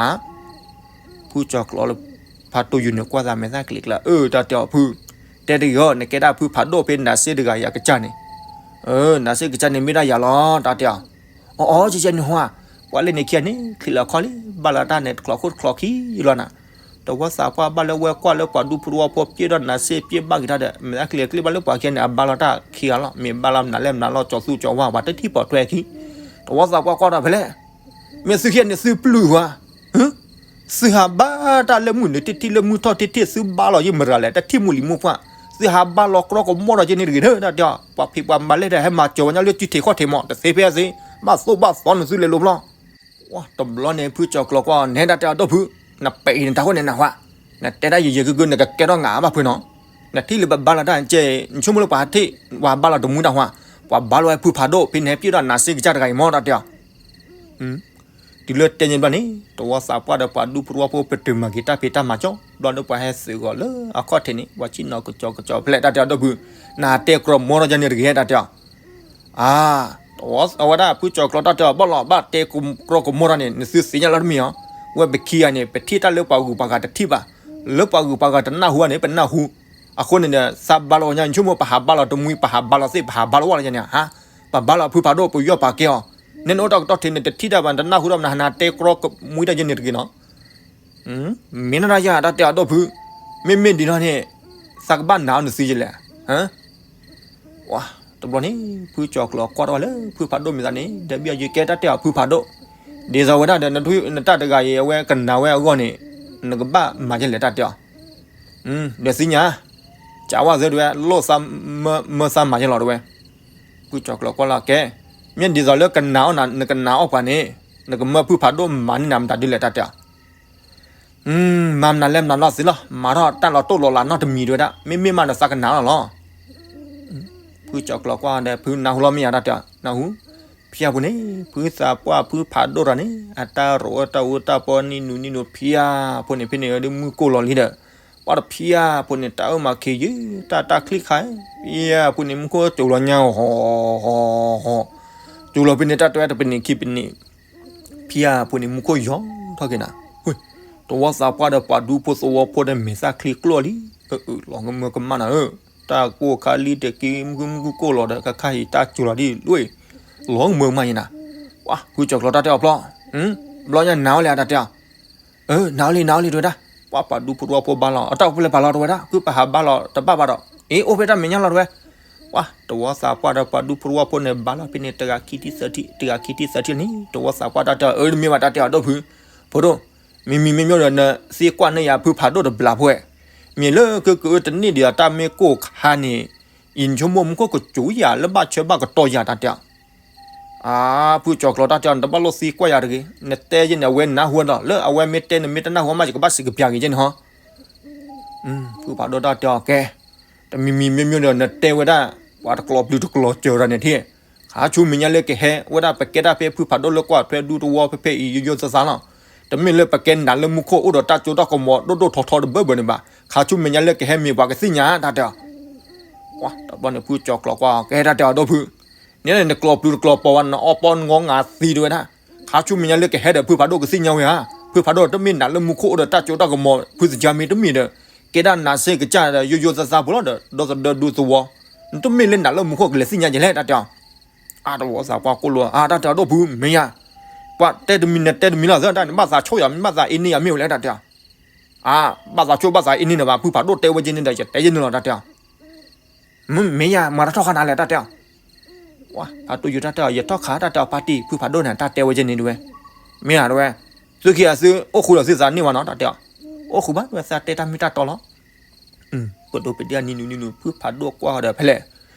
ဖုကၠီၤကျိာ်လၢ ဖါတိၢ်ယူၤန့ၣ်ကွၢ်သးမဲာ်သၣ်ကျံးကျါ အၢ တၢ်တဲအီၤဖု, တဲတဂ့ၤအီၤ နကဲဒၣ်ဖုဖးဒိၣ်ဖဲနးစ့ၣ်တဂၤအံၤအကစၢ်န့ၣ်, နးစ့ၣ်ကစၢ်န့ၣ်မ့ၢ်ဒၣ်ယၤလီၤ တၢ်တဲအီၤ, အီအီ ကကဲန့ၣ်ဟါ, ပှၤလၢန့ၣ်ခံဂၤန့ၣ် ချံးလီၤခီလံ ဘၣ်လီၤတၢ်န့ၣ် တချီးခိၣ်တချီးခံလီၤနၤ, တဝီသးပှၢ်ဘၣ်လၢဝဲကွၢ်လၢပှၤဒူဖိသဝီဖိပျဲဒီးနးစ့ၣ်ပျဲဘၣ်က့ၤတၢ်ဒီး မဲာ်သၣ်ကျံးကျ့ဘၣ်လၢပှၤခံဂၤန့ၣ် အဘါလီၤတၢ်ခံဂၤလီၤ မ့ၢ်ဘါလီၤမနုၤလဲၣ်မနုၤလီၤ ကၠီၤသူကၠီၤဝါ ပှၤတထံၣ်ပိာ်ထွဲခံ, တဝီသးပှၢ်ကွၢ်ထီၣ်ဖဲလဲၣ်, မ့ၢ်သုခံဂၤန့ၣ်သုပျုၢ်ဝဲ သုဟးဘါတၢ်လၢမုၢ်နုာ်ထံထံလၢမုၢ်ထီၣ်ထံထံ သုဘါလီၤယ့ၢ်မတၤလဲၣ် တထံၣ်မိၢ်လံၤမိၢ်ပှၢ်, သုဟးဘါလီၤကြီကမီၣ်ဒီးယ့ၢ်န့ၣ်တဂ့ၤဒီး တၢ်တဲအီၤ ပှၤဖံးပှၤမၤလဲၣ်ဒီး ဟဲမၤစၢၤဝဲညါလၢစုထံးခီၣ်ထံးမး တသ့ဖဲသ့, ဘၣ်သိၣ်ဘၣ်သီနသုလဲၤလိၤဖျီ, တဘျီန့ၣ် ဖုကၠီၤကျိာ်ကွၢ် နဟဲတၢ်တဲအီၤဒိၣ်ဖု, နပဲာ်အံၤနတၢ်ဃိန့ၣ်နဟါ, နတဲတၢ်ယံာ်ယံာ်ကုကု နကကဲထီၣ်ငါဘၣ်ဖုနီၤ, နထံၣ်လၢပဘါလီၤတၢ်ကဲ, နဆိကမိၣ်လၢပှၤဟးထံၣ်, ပှၤဘါလီၤတမူတၢ်ဟါ, ပှၤဘါလီၤဝဲဖုဖးဒိၣ် ဖဲနဟဲပျဲဒီးနးစ့ၣ်ကစၢ်တဂၤအံၤမး တၢ်တဲအီၤ တုၤလၢတဲညါဘျီန့ၣ် တဝီသးပှၢ်ဒီးပှၤဒူဖိသဝီဖိ ပတုာ်မၤက့ၤတၢ်ဖံးတၢ်မၤကၠီ ဘျီဒီးပှၤဟဲသုးဂီၤလၢအခီၣ်ထံးန့ၣ် ပှၤဆ့ၣ်နီၤကစီၤကစီၤဖဲလဲၣ် တၢ်တဲအီၤဒိၣ်ဖု, နဟးတဲကြီမီၢ်ထီၣ်ယ့ၢ်န့ၣ်တဂ့ၤ တၢ်တဲအီၤ, အါ, တဝီသးဝဲဒၣ်ဖုကၠီၤကျိာ်တၢ်တဲအီၤ ဘၣ်လီၤဘၣ်တဲကြီမီၢ်ထီၣ်န့ၣ် နသုသ့ၣ်ညါလီၤတမံၤအီၤ, ဝဲပခံဂၤန့ၣ် ပထံၣ်တၢ်လၢပှၤဂုၤပှၤဂၤတထံၣ်ဘၣ်, လၢပှၤဂုၤပှၤဂၤတနၢ်ဟူဘၣ်န့ၣ် ပနၢ်ဟူ, အဃိန့ၣ်ဒီး သးဘါလီၤညါ နဆိကမိၣ် ပဟးဘါလီၤတမှံၤ ပဟးဘါလီၤသ့ၣ် ပဟးဘါလီၤဝဲလီၤညါန့ၣ် ဟါ, ပဘါလီၤဖုဖးဒိၣ် ပယီၢ်ပာ်ကဲအီၤ, နဲနအိၣ်တၢ်ကတီၢ်ထံးန့ၣ် တထံၣ်တၢ်ဘၣ် နတနၢ်ဟူထီၣ်နဟးနၤတဲကြီကမှံတၢ်ယ့ၢ်န့ၣ်တဂ့ၤနီၤ, မ့ၢ်နတၢ်ယၤ တၢ်တဲအီၤဒိၣ်ဖု, မ့မ့ၢ်ဒ်န့ၣ်န့ၣ် သးကဘၣ်နာ်အီၤနသုယလဲၣ်, တဘျီန့ၣ် ဖုကၠီၤကျိာ်ကွၢ်ထီၣ်ဝဲလၢဖုဖးဒိၣ်မ့ၢ်သးန့ၣ် ဒီးဘံယကဲတၢ်တဲအီၤဖုဖးဒိၣ်, ဒ်သိးဝဲဒၣ်ဒီး နတၢ်တဂၤအံၤ အဝဲကနာ်ဝဲအဂီၢ်န့ၣ် နကဘၣ်မၤယလဲၣ် တၢ်တဲအီၤ, ဒီးသ့ၣ်ညါ, ကးဝၣ်သၢတဝဲ လိၣ်သးမၢသးမၤယလီၤတဝဲ, ဖုကၠီၤကျိာ်ကွၢ်လီၤကဲ, မ့ၢ်ဒ်သိးလၢကနာ်အီၤ နကနာ်အီၤပှၤန့ၣ် နကမၢဖုဖးဒိၣ်မၤန့ၢ်နၤမတၤဒ်လဲၣ် တၢ်တဲအီၤ မၤမနုၤလဲၣ်မနုၤလီၤသ့လီၤ မၤထီၣ်တၢ်လီၤတိၢ်လီၤလးနီတမံၤတဝဲဒၣ် မ့မ့ၢ်မးဒီးသးကနာ်လီၤလီၤ, ဖုကၠီၤကျိာ်ကွၢ်ဒီး ဖုနၢ်ဟူလီၤမ့ၢ်ယၤ တၢ်တဲအီၤ နၢ်ဟူ, ဖံအပူၤန့ၣ် ဖုသးပှၢ်ဖုဖးဒိၣ်တဂၤန့ၣ် အတၢ်ရိးအတၢ်အူတၢ်ပီနံၣ်နူနံၣ်နူ ဖံအပူၤန့ၣ် ဖဲန့ၣ်ဒ်မုၢ်ကိၢ်လီၤလံဒီး ပှၤတဖံအပူၤန့ၣ် တၢ်အၢၣ်မၤခ့ယုၢ် တၢ်တၢ်ချံၣ်ခါ, ဖံအပူၤန့ၣ် မူခိၣ်ကၠိလီၤညါ ဟီၣ်ဟီၣ်ဟီၣ်, ကၠိလီၤဖဲန့ၣ် တၢ်တဲဝဲတပနံာ်ခံပနံာ် ဖံအပူၤန့ၣ် မူခိၣ်ယီၤထီၣ်က့ၤနၤ, တဝီသးပှၢ်ဒီးပှၤဒူဖိသဝီဖိဒီးမဲာ်သၣ်ချံကျိၣ်လံ, လီၤကမၢကမၣ်နၤဧၢ, တၢ်ကိၢ်ခါလံတက့ၢ် မုၢ်မုၢ်ကိၢ်လီၤဒီး ခါခါအံၤတၢ်ကၠိလီၤဒ်လိၣ်, လီၤကမၢကမၣ်ယနၤ, ဖုကၠီၤကျိာ်တၢ်တဲအီၤဖျီ, ဘျီညါနၤအိၣ်လံ တၢ်တဲအီၤ, နၤအိၣ်လံ နၤအိၣ်လံ တဝဲဒၣ်, ပှၤပှၤဒူဖိတဝီဖိဘါလီၤ, အတၢ်အိၣ်ဖဲလဲၣ်ပာ်လီၤတဝဲဒၣ်, ဖုပဟးဘါလီၤတဘၣ်ဘၣ်ဒီး, အ့ အိၣ်ဖဲတၢ်မဲာ်ညါလီၤတဝဲ. ပှၤတဝီသးပှၢ်ဒီးပှၤဒူဖိတဝီဖိန့ၣ် ဘါလီၤဖဲန့ၣ် တဂၤခံထံၣ်သၢထံၣ်, တဂၤခံထံၣ်သၢထံၣ်န့ၣ် တဝီသးပှၢ်တၢ်တဲအီၤ အၢ တမ့ၢ်ဘၣ်တၢ်တဲအီၤ ဒီပုၢ်ဖိဒိၣ်, မ့မ့ၢ်မ့မ့ၢ်ဒီး နသံကွၢ်န့ၢ်ယၤဖုဖးဒိၣ်တဘျီဖိဧဲ, မ့ၢ်လၢကကအၢတန့ၢ်ဒီးတၢ်မ့ၢ်ကိၢ်ခါန့ၣ်, ယဆိကမိၣ်မူခိၣ်ကစူၤယၤလၢဘၣ်ဆၢဘၣ်ကတီၢ်ယၤတၢ်တဲအီၤ. အါ ဖုကၠီၤကျီၤတၢ်တဲအီၤ နတဘၣ်လိၣ်သံကွၢ်ယၤတဂ့ၤ, နတဲယဲန့ၣ် အဝဲနၢ်ဟူဒီး လၢအဝဲမ့ၢ်တဲနမ့ၢ်တနၢ်ဟူမး ယကဘၣ်စံးကပျၤက့ၤယဲန့ၣ်ဟီ. ဖုဖးဒိၣ်တၢ်တဲအီၤ ကဲ, တမံၤမံၤမ့မ့ၢ်ဒီး နတဲဝဲဒၣ် ပှၤတကျိၤပျုၤတကျိၤစၢၤဒီးန့ၣ်ထံၣ်, ခါဆူမဲာ်ညါလၢကဟဲဝဲဒၣ် ပကဲတၢ်ဖဲဖုဖးဒိၣ်လၢကွၢ်ထွဲဒူတဝီဖဲဖဲအံၤ ယိယိသးသးလီၤ. တမ့ၢ်လၢပကဲနးလၢမူခိၣ်အိၣ်ဒီးတၢ်ကၠိတၢ်ကမီၤဒိၣ်ဒိၣ်ထီထီတဘၢဘၢန့ၣ်ဘၣ်. ခါဆူမဲာ်ညါလၢကဟဲမ့ၢ်ပှၤကသ့ၣ်ညါတၢ်တဲအီၤ. တဘျီန့ၣ် ဖုကၠီၤကျီၤကွၢ် ကဟဲတၢ်တဲအီၤ ဒီပုၢ်, န့ၣ်နကျိၤပျုၤတကျိၤပီၤဝဲ နအီပီနငီငၤသံတဝဲဒၣ်, ခါဆူမဲာ်ညါလၢကဟဲဒီးဖုဖးဒိၣ်ကသ့ၣ်ညါဝဲဧါ. ဖုဖးဒိၣ်တမ့ၢ်နးလၢမူခိၣ်အိၣ်ဒီးတၢ်ကၠိတၢ်ကမီၤ ဖုသကၢ်မ့ၢ်တမ့ၢ်ဒီး ကဲဒၣ်နးစ့ကစၢ်ဒီး ယိယိသးသးဖိလီၤဒီး ဒီသဒၢဒူသဝီ, နတမ့ၢ်လၢနးလၢမူခိၣ်ကလဲၤသ့ၣ်ညါယဲလဲၣ်တၢ်တဲအီၤ. အါ တဝီသးပှၢ်ကိၣ်လိာ် အါ တၢ်တဲအီၤ ဒီပုၢ် မ့ၢ်ယၤ, ပှၤတဲတမံၤနတဲတမံၤလီၤ သၢတၢ်န့ၣ် ဘၣ်သးဆိၣ်ယၤ မ့ၢ်ဘၣ်သးအ့န့ၢ်ယၤမ့ၢ်ဝဲလဲၣ်တၢ်တဲအီၤ. အါ ဘၣ်သးဆိၣ်ဘၣ်သးအ့န့ၢ်န့ၣ်ဘၣ် ဖုဖးဒိၣ်တဲဝဲက့ၤန့ၣ်ဒီး ယတဲယဲန့ၣ်လီၤတၢ်တဲအီၤ. မ့ၢ်ယၤ မၤတၢ်ထီၣ်ခါနၤလဲၣ်တၢ်တဲအီၤ. ဖါတိယူၤတၢ်တဲအီၤ ယထီၣ်ခါတၢ်တဲအီၤ ဖါတံၢ် ဖုဖးဒိၣ်န့ၣ် တၢ်တဲဝဲက့ၤန့ၣ်တဝဲ, မ့ၢ်ဧါတဝဲ, သုခံဂၤသုအိၣ်ဃုာ်ဒီးသုသးန့ၢ်ဝဲနီၤတၢ်တဲအီၤ, အိၣ်ဃုာ်ဘၣ်တဝဲ သးတဲတၢ်မ့ၢ်တၢ်တီလီၤ. ပဒိၣ်ပဒ့ၣ်နံၤနံၤနံၤနံၤ ဖုဖးဒိၣ်ကွၢ်ဃီဒီးဖဲလဲၣ်,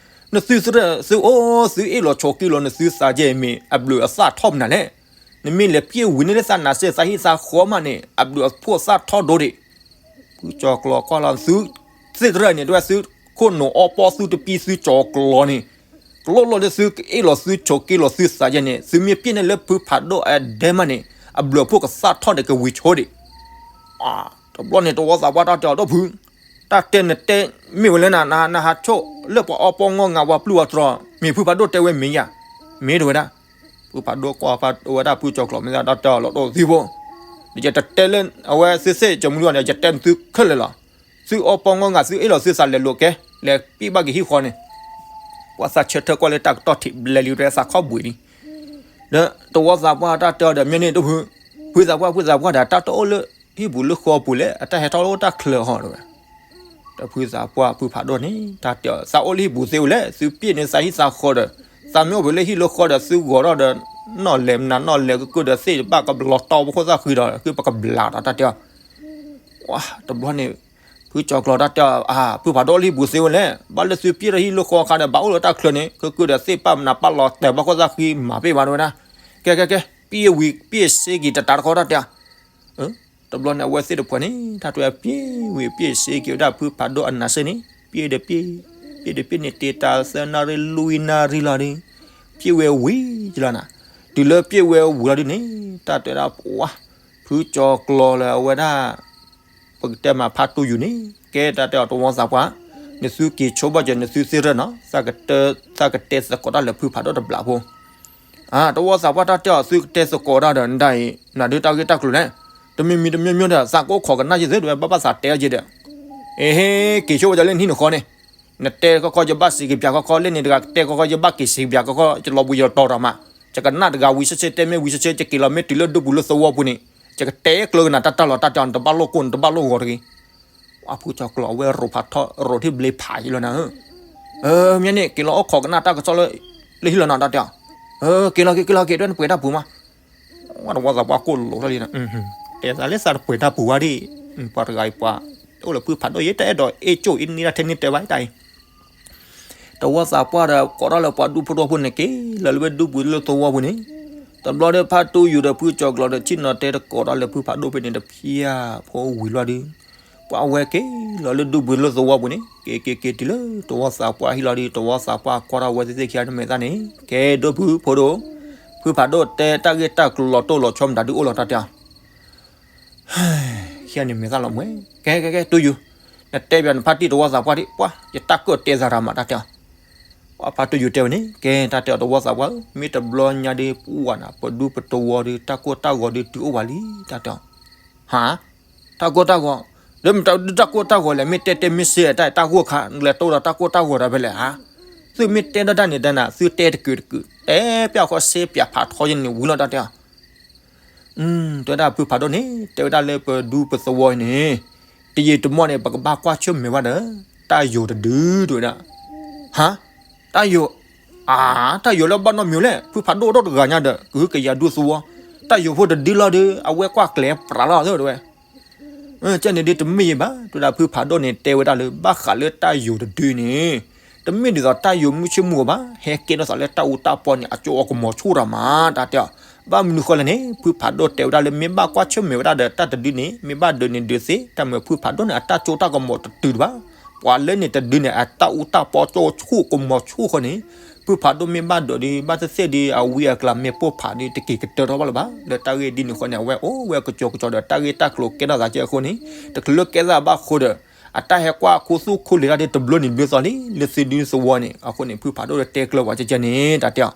နသုသရၣ်သုအိၣ်သုအ့ၣ်လီၤဆိးက့လီၤ နသုသးကဲမ့ၢ် အဘျုးအသၣ်ထီၣ်မနုၤလဲၣ်, နမ့ၢ်လဲၤပျ့ၢ်ဝံၤန့ၢ်လၢသးနးစ့သးဟံၣ်သးဃီမးန့ၣ် အဘျုးအဖှိၣ်သၣ်ထီၣ်ဒိဒံး ဖုကၠီၤကျီၤကွၢ်လီၤ သုသ့ၣ်သရၣ်န့ၣ် တဝဲသုခိၣ်နူာ်အီပီသုတပံသုကၠီၤကျီၤန့ၣ်, ကျိၣ်လီၤလၢသုကအ့ၣ်လီၤသုဆိးက့လီၤသုသးယဲန့ၣ် သုမ့ၢ်ပျ့ၢ်န့ၢ်လၢဖုဖးဒိၣ်အဒဲမးန့ၣ် အဘျုးအဖှိၣ်ကသၣ်ထီၣ်ဒီးကဝံၤဆိဒံး. တဘျီန့ၣ် တဝီသးပှၢ်တၢ်တဲအီၤ ဒီပုၢ်, တၢ်တဲနတဲမ့ၢ်ဝဲလၢနၤ နဟးဆိၣ်လၢပှၤအီပီငီငါပှၤပျုၢ်ပှၤတြီၤ မ့ၢ်ဖုဖးဒိၣ်တဲဝဲမ့ၢ်ယၤ, မ့ၢ်တဝဲဒၣ် ဖုဖးဒိၣ်ကွၢ်ဖးဒိၣ်ဝဲဒၣ်ဖုကၠီၤကျီၤ မ့ၢ်ဒၣ်တၢ်တဲအီၤလီၤ ဒီးသုဖိ, ဒီးယတတဲလၢအဝဲသုသ့ၣ်ကၠီမုၢ်ဒိၣ်န့ၣ် ယတဲနသုခဲလၢာ်လီၤ. သုအီပီငီငါသုအ့ၣ်လီၤသုသးလဲၤလိာ်ကဲ, လဲၤပံၣ်ဘၣ်က့ၤဟံၣ်ဃီန့ၣ်, ပှၤသးဆၢထၢၣ်ကွၢ်လၢတၢ်ကတီၢ်ထံးဘျဲလံ တဲသးခီဘှံးလံ. ဒီးတဝီသးပှၢ်တၢ်တဲအီၤဒီး မ့ၢ်န့ၣ် ဒီပုၢ်, ဖုသးပှၢ် ဖုသးပှၢ်ဒီး တၢ်တအိၣ်လၢဟံၣ်ပူၤလၢဃီပူၤလဲၣ်, အတၢ်ဟဲထီၣ်လၢတၢ်ချၢဟီတဝဲ ဒီးဖုသးပှၢ်ဖုဖးဒိၣ်န့ၣ် တၢ်တဲအီၤ သးအိၣ်လၢဟံၣ်ပူၤသ့ဝဲလဲၣ်, သုပျ့ၢ်န့ၢ်သးဟံၣ်သးဃီဒီး, သးမ့ၢ်အိၣ်ဖဲလၢဟံၣ်လၢဃီဒီး သုဂီၤထီၣ်ဒီး, နီၢ်လဲၤမနုၤနီၢ်လဲၤကကုၢ်ဒီးသ့ၣ်တဘၣ်ကဘျီတီပခိၣ်သၣ်ဃံဒီး ဃ့ပကဘျးဒီးတၢ်တဲအီၤ. ဝါ တဘျီန့ၣ်, ဖုကၠီၤကျီၤတၢ်တဲအီၤ အါ ဖုဖးဒိၣ်လၢဟံၣ်ပူၤသ့ဝဲလဲၣ်, ဘၣ်လၢသုပျ့ၢ်ထီၣ်ဟံၣ်လၢဃီအခါဒီး ဘၣ်အိၣ်လၢတၢ်ချၢန့ၣ် ကကုၢ်ဒီးသ့ၣ်ပၣ်မနုၤပၣ်လီၤတဲာ်ဘၣ်ခိၣ်သၣ်ဃံမၤပ့ၢ်ဘၣ်တဝဲဒၣ်. ကဲကဲကဲ, ပျ့ၢ်ဝံၤပျ့ၢ်စ့က့ၤတတးတခီတၢ်တဲအီၤ. တဘျီန့ၣ်အဝဲသ့ၣ်တဖၣ်န့ၣ် တၢ်တဲအီၤ ပျ့ၢ်ဝံၤပျ့ၢ်စ့က့ၤဝဲဒၣ်ဖုဖးဒိၣ်အနးစ့န့ၣ် ပျ့ၢ်ဒီးပျ့ၢ်, ပျ့ၢ်ဒီးပျ့ၢ်န့ၣ် တ့တၢ်သၢနၣ်ရံၣ်လွံၢ်နၣ်ရံၣ်လီၤဒီး, ပျ့ၢ်ဝဲဝံၤလီၤနၤ, တုၤလၢပျ့ၢ်ဝဲဝံၤလီၤဒုန့ၣ် တၢ်တဲဒၣ်ပှၤ, ဖုကၠီၤကျီၤလၢအဝဲဒၣ် ပကတဲမးဖါတူယူၤန့ၣ် ကဲတၢ်တဲအီၤတဝီသးပှၢ်, နသုက့ၤဆိဘၣ်က့ၤနသုသ့ၣ်ရၢၢ်နီၤ သးကတဲသကိးတၢ်လၢဖုဖးဒိၣ်တဘျီဖိ. အါ တဝီသးပှၢ်တၢ်တဲအီၤ သုကတဲသကိးတၢ်ဒီး နဒၣ်အံၤ နဒုးတၢ်ဂ့ၢ်တၢ်ကျိၤလဲၣ်, တမံၤမံၤတမံၤမံၤဒီး သးကအိၣ်ခိးကနၣ်ယသ့ၣ်တဝဲ ဘၣ်ဘၣ်သးတဲအီၤက့ၤဒီး, အ့ဟ့ က့ၤဆိဝဲဒၣ်လၢနဟံၣ်နဃီန့ၣ်, နတဲကီကီယဘၣ်စံးကပျးကီကီ လၢန့ၣ်တဂၤကတဲကီကီယဘၣ်က့ၤစံးကပျးကီကီ ယလီၤဘှံးယလီၤတီၤတၢ်မး, ယကနၣ်တဂၤဝံၤဆၢဆၢ တဲမ့ၢ်ဝံၤဆၢဆၢ ယက့ၤလီၤမ့ၢ်တုၤလၢဒူပူၤလၢသဝီပူၤန့ၣ်, ယကတဲကျၢၤကနၤတၢ်တၢ်လီၤတၢ်တဲအီၤ နတဘၣ်လိၣ်ကိၢ် နတဘၣ်လိၣ်ဂီၤတဂ့ၤ. အဖုကၠီၤကျီၤ အဝဲရိၣ်ဖးထီ ရိၣ်ထံၣ်ဘျ့ဖးယံလီၤနၤဧၢ, မ့ၢ်န့ၣ် က့ၤလီၤအိၣ်ခိးကနၣ်တၢ်ကစီၣ်လၢ လၢဟံၣ်လီၤနီၤ တၢ်တဲအီၤ, က့ၤလီၤက့ၤ က့ၤလီၤက့ၤ ဒွဲၣ်နပှဲၤတၢ်ပူၤမး. ဝဲတဝီသးပှၢ်ကိၣ်လိာ်ထီၣ်လံ, တဲသးလၢသးတပှဲၤတၢ်ပူၤဝဲဒၣ်, ပှၤတဂၤအံၤပှၤ, အိၣ်လၢဖုဖးဒိၣ်ယဲ တအဲၣ်ဒိးအ့ၣ်ကၠိၣ်အ့ၣ်န့ၢ်တၢ်ထဲန့ၣ်တဲဘၣ်တၢ်အံၤ တဝီသးပှၢ်ဒီး ကိးထီၣ်လၢပှၤဒူဖိတဝီဖိန့ၣ် က့ၤလီၤလၢဝဲဒူပူၤလၢသဝီပူၤန့ၣ်, တဘျီဒီးဖါတူယူၤဒီးဖုကၠီၤကျီၤဒီး ဆ့ၣ်နီၤတဲတကိးတၢ်လၢဖုဖးဒိၣ်ဖဲန့ၣ်တဖျၢၣ်ဖိဝံၤလီၤဒုး, ပှၤဝဲက့ၤလီၤလၢဒူပူၤလၢသဝီပူၤန့ၣ် က့ၤက့ၤက့ၤတုၤလၢတဝီသးပှၢ်ဟံၣ်လီၤဒုး တဝီသးပှၢ်ကွၢ်ထီၣ်ဝဲသ့ၣ်သ့ၣ်ခံဂၤန့ၣ်မဲာ်သၣ်န့ၣ် ကဲဒိၣ်ဖုဖိဒိၣ်, ဖုဖးဒိၣ်တဲတၢ်ဂ့ၢ်တၢ်ကျိၤလီၤတိၢ်လီၤဆီမတၤဒုးအိၣ်လီၤတၢ်တဲအီၤ ခံဂၤန့ၣ်မဲာ်သၣ်လီၤမှဲ, ကဲကဲကဲ တူယူၤ, နတဲပျးနဖါတံၢ်တဝီသးပှၢ်ဒံး ပှၤ ယတၢ်ကၢၣ်တဲသးရၤမးတၢ်တဲအီၤ, ပှၤဖါတူယူၤတဲဝဲန့ၣ် ကဲတၢ်တဲအီၤတဝီသးပှၢ်ဧၢ မ့ၢ်တဘျီညါဒုး ပှၤနၤ ပဒူပတဝီဒုး တၢ်ကိၢ်တၢ်ဂီၤဒုးတုၤအိၣ်ဝဲလံ တၢ်တဲအီၤ, ဟါ, တၢ်ကိၢ်တၢ်ဂီၤ, ဒီးမတၤဒုးတၢ်ကိၢ်တၢ်ဂီၤလဲၣ် မ့ၢ်တဲတဲမ့ၢ်စ့တၢ် တၢ်ဂိၢ်ခါ နလဲၤတိၢ်ဒီးတၢ်ကိၢ်တၢ်ဂီၤဒီးဖဲလဲၣ်ဧါ, သုမ့ၢ်တဲဒီးတၢ်န့ၣ်တနၤ သုတဲတကုာ်တကုာ် တဲပျးဃီစ့ပျးဖးထီယဲန့ၣ်ဝံၤလီၤတၢ်တဲအီၤ တဲဝဲဒၣ်ဖုဖးဒိၣ်န့ၣ် တဲဝဲဒၣ်လၢပဒူပသဝီန့ၣ် တယံာ်တမီၢ်န့ၣ် ပကဘၣ်ကွၢ်ဆၢၣ်မဲာ်ဝဲဒၣ်ဒီး တၢ်ယိာ်တဒု တဲဝဲဒၣ်. ဟါ, တၢ်ယိာ်, အါ, တၢ်ယိာ်လၢဘၣ်နီတမံၤလဲၣ်, ဖုဖးဒိၣ်ဒီတဂၤညါဒီး ကဟုကယာ်ဒူသဝီ, တၢ်ယိာ်ဖိတဒုလီၤဒီး အဝဲကွၢ်ကျဲၤပြးလီၤသၢ တဲဝဲ. ကဲန့ၣ်ဒ်တမ့ၢ်ယံၤဘၣ်, တဲဝဲဒၣ်ဖုဖးဒိၣ်န့ၣ် တဲဝဲဒၣ်လၢ ဘၣ်ဃးလၢတၢ်ယိာ်တဒုန့ၣ် တမ့ၢ်ဒ်သိးတၢ်ယိာ်မုၢ်ဆ့ၣ်မုၢ်ဂီၤဘၣ်, ဟဲကဲထီၣ်သးလၢတၢ်အူတၢ်ပီန့ၣ် အကၠိအကမီၤဆူၣ်တၢ်မး တၢ်တဲအီၤ. ဘၣ်မနုၤဃိလဲၣ်န့ၣ် ဖုဖးဒိၣ်တဲဝဲဒၣ်လၢ မ့ၢ်ဘၣ်ကွၢ်ဆၢၣ်မဲာ်ဝဲဒၣ်ဒီးတၢ်တဒုန့ၣ် မ့ၢ်ဘၣ်ဒုးန့ၣ်ဒုးသ့, တၢ်မ့ၢ်ဖုဖးဒိၣ်န့ၣ် အတၢ်ကၠိတၢ်ကမီၤတတုၤတဘၣ်. ပှၤလၢန့ၣ်တဒုန့ၣ် အတၢ်အူတၢ်ပီကၠိဆူၣ်ကမီၤဆူၣ်ဃီန့ၣ် ဖုဖးဒိၣ်မ့ၢ်ဘၣ်ဒုးဒီး ဘၣ်သ့ၣ်သ့ၣ်ဒီး အဝံအကျါမဲာ်ပိၢ်ဖးဒီး တက့ၤကတၢၢ်ထီၣ်ဘၣ်လၢၤဘၣ်. လၢတၢ်ဂ့ၢ်ဒ်န့ၣ်ဃီန့ၣ် အဝဲအိၣ်ဝဲကကၠိကကၠိဒီး တၢ်ဂ့ၢ်တၢ်ကျိၤကဲထီၣ်သးကဲအဃိန့ၣ် တချုးလၢကဲသးဘၣ်ဃိဒီး အတၢ်ဟဲကွၢ်ခူသူၣ်ခူလံၤတၢ်ဒီး တဘျီန့ၣ်ဘျီသီလံ လၢသုဒုသဝီန့ၣ် အဃိန့ၣ် ဖုဖးဒိၣ်တဲကျၢၤပှၤကဲကဲန့ၣ် တၢ်တဲအီၤ.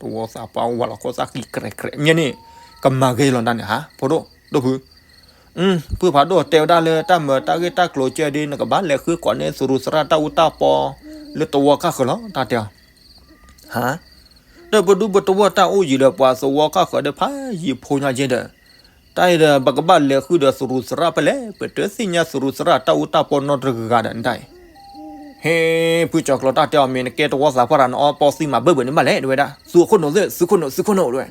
တဝီသးပှၢ်ဝဲလီၤခိၣ်သၣ်ဃံကြဲးကြဲး မ့ၢ်န့ၣ် ကမၤဂ့ၤလီၤတၢ်န့ၣ်ဟါ ဖိဒိၣ်ဒိၣ်ဖု ဖုဖးဒိၣ်တဲဝဲဒၣ်လၢ တၢ်မၤတၢ်ဂ့ၢ်တၢ်ကျိၤကဲဒီး နကဘၣ်လဲၤဃုကိးန့ၢ် သရူးသရၣ်တၢ်အူတၢ်ပီ လၢသဝီခၣ်ဃၢၤလီၤ တၢ်တဲအီၤ. ဟါ, ဒီးပဒူပသဝီတၢ်အိၣ်ယံၤဒီး ပှၤသဝီခၣ်ဃၢၤဒီး ဖးယံၤဖိညါကဲဒီး တၢ်အံၤဒီး ပကဘၣ်လဲၤဃုဒီးသရူးသရၣ်ဖဲလဲၣ်, ပတသ့ၣ်ညါသရူးသရၣ်တၢ်အူတၢ်ပီနီတဂၤဒီး နတၢ်အံၤ. ဟ့, ဖုကၠီၤကျီၤ တၢ်တဲအီၤ မ့ၢ်နကဲတဝီသးပှၢ်တၢ် နအီပီသံမၤဘၢၣ်ဘၢၣ်န့ၣ်ဘၣ်လဲၣ် တဲဝဲဒၣ်, သုးခိၣ်နူာ်သ့ၣ် သုးခိၣ်နူာ် သုးခိၣ်နူာ် တဲဝဲ.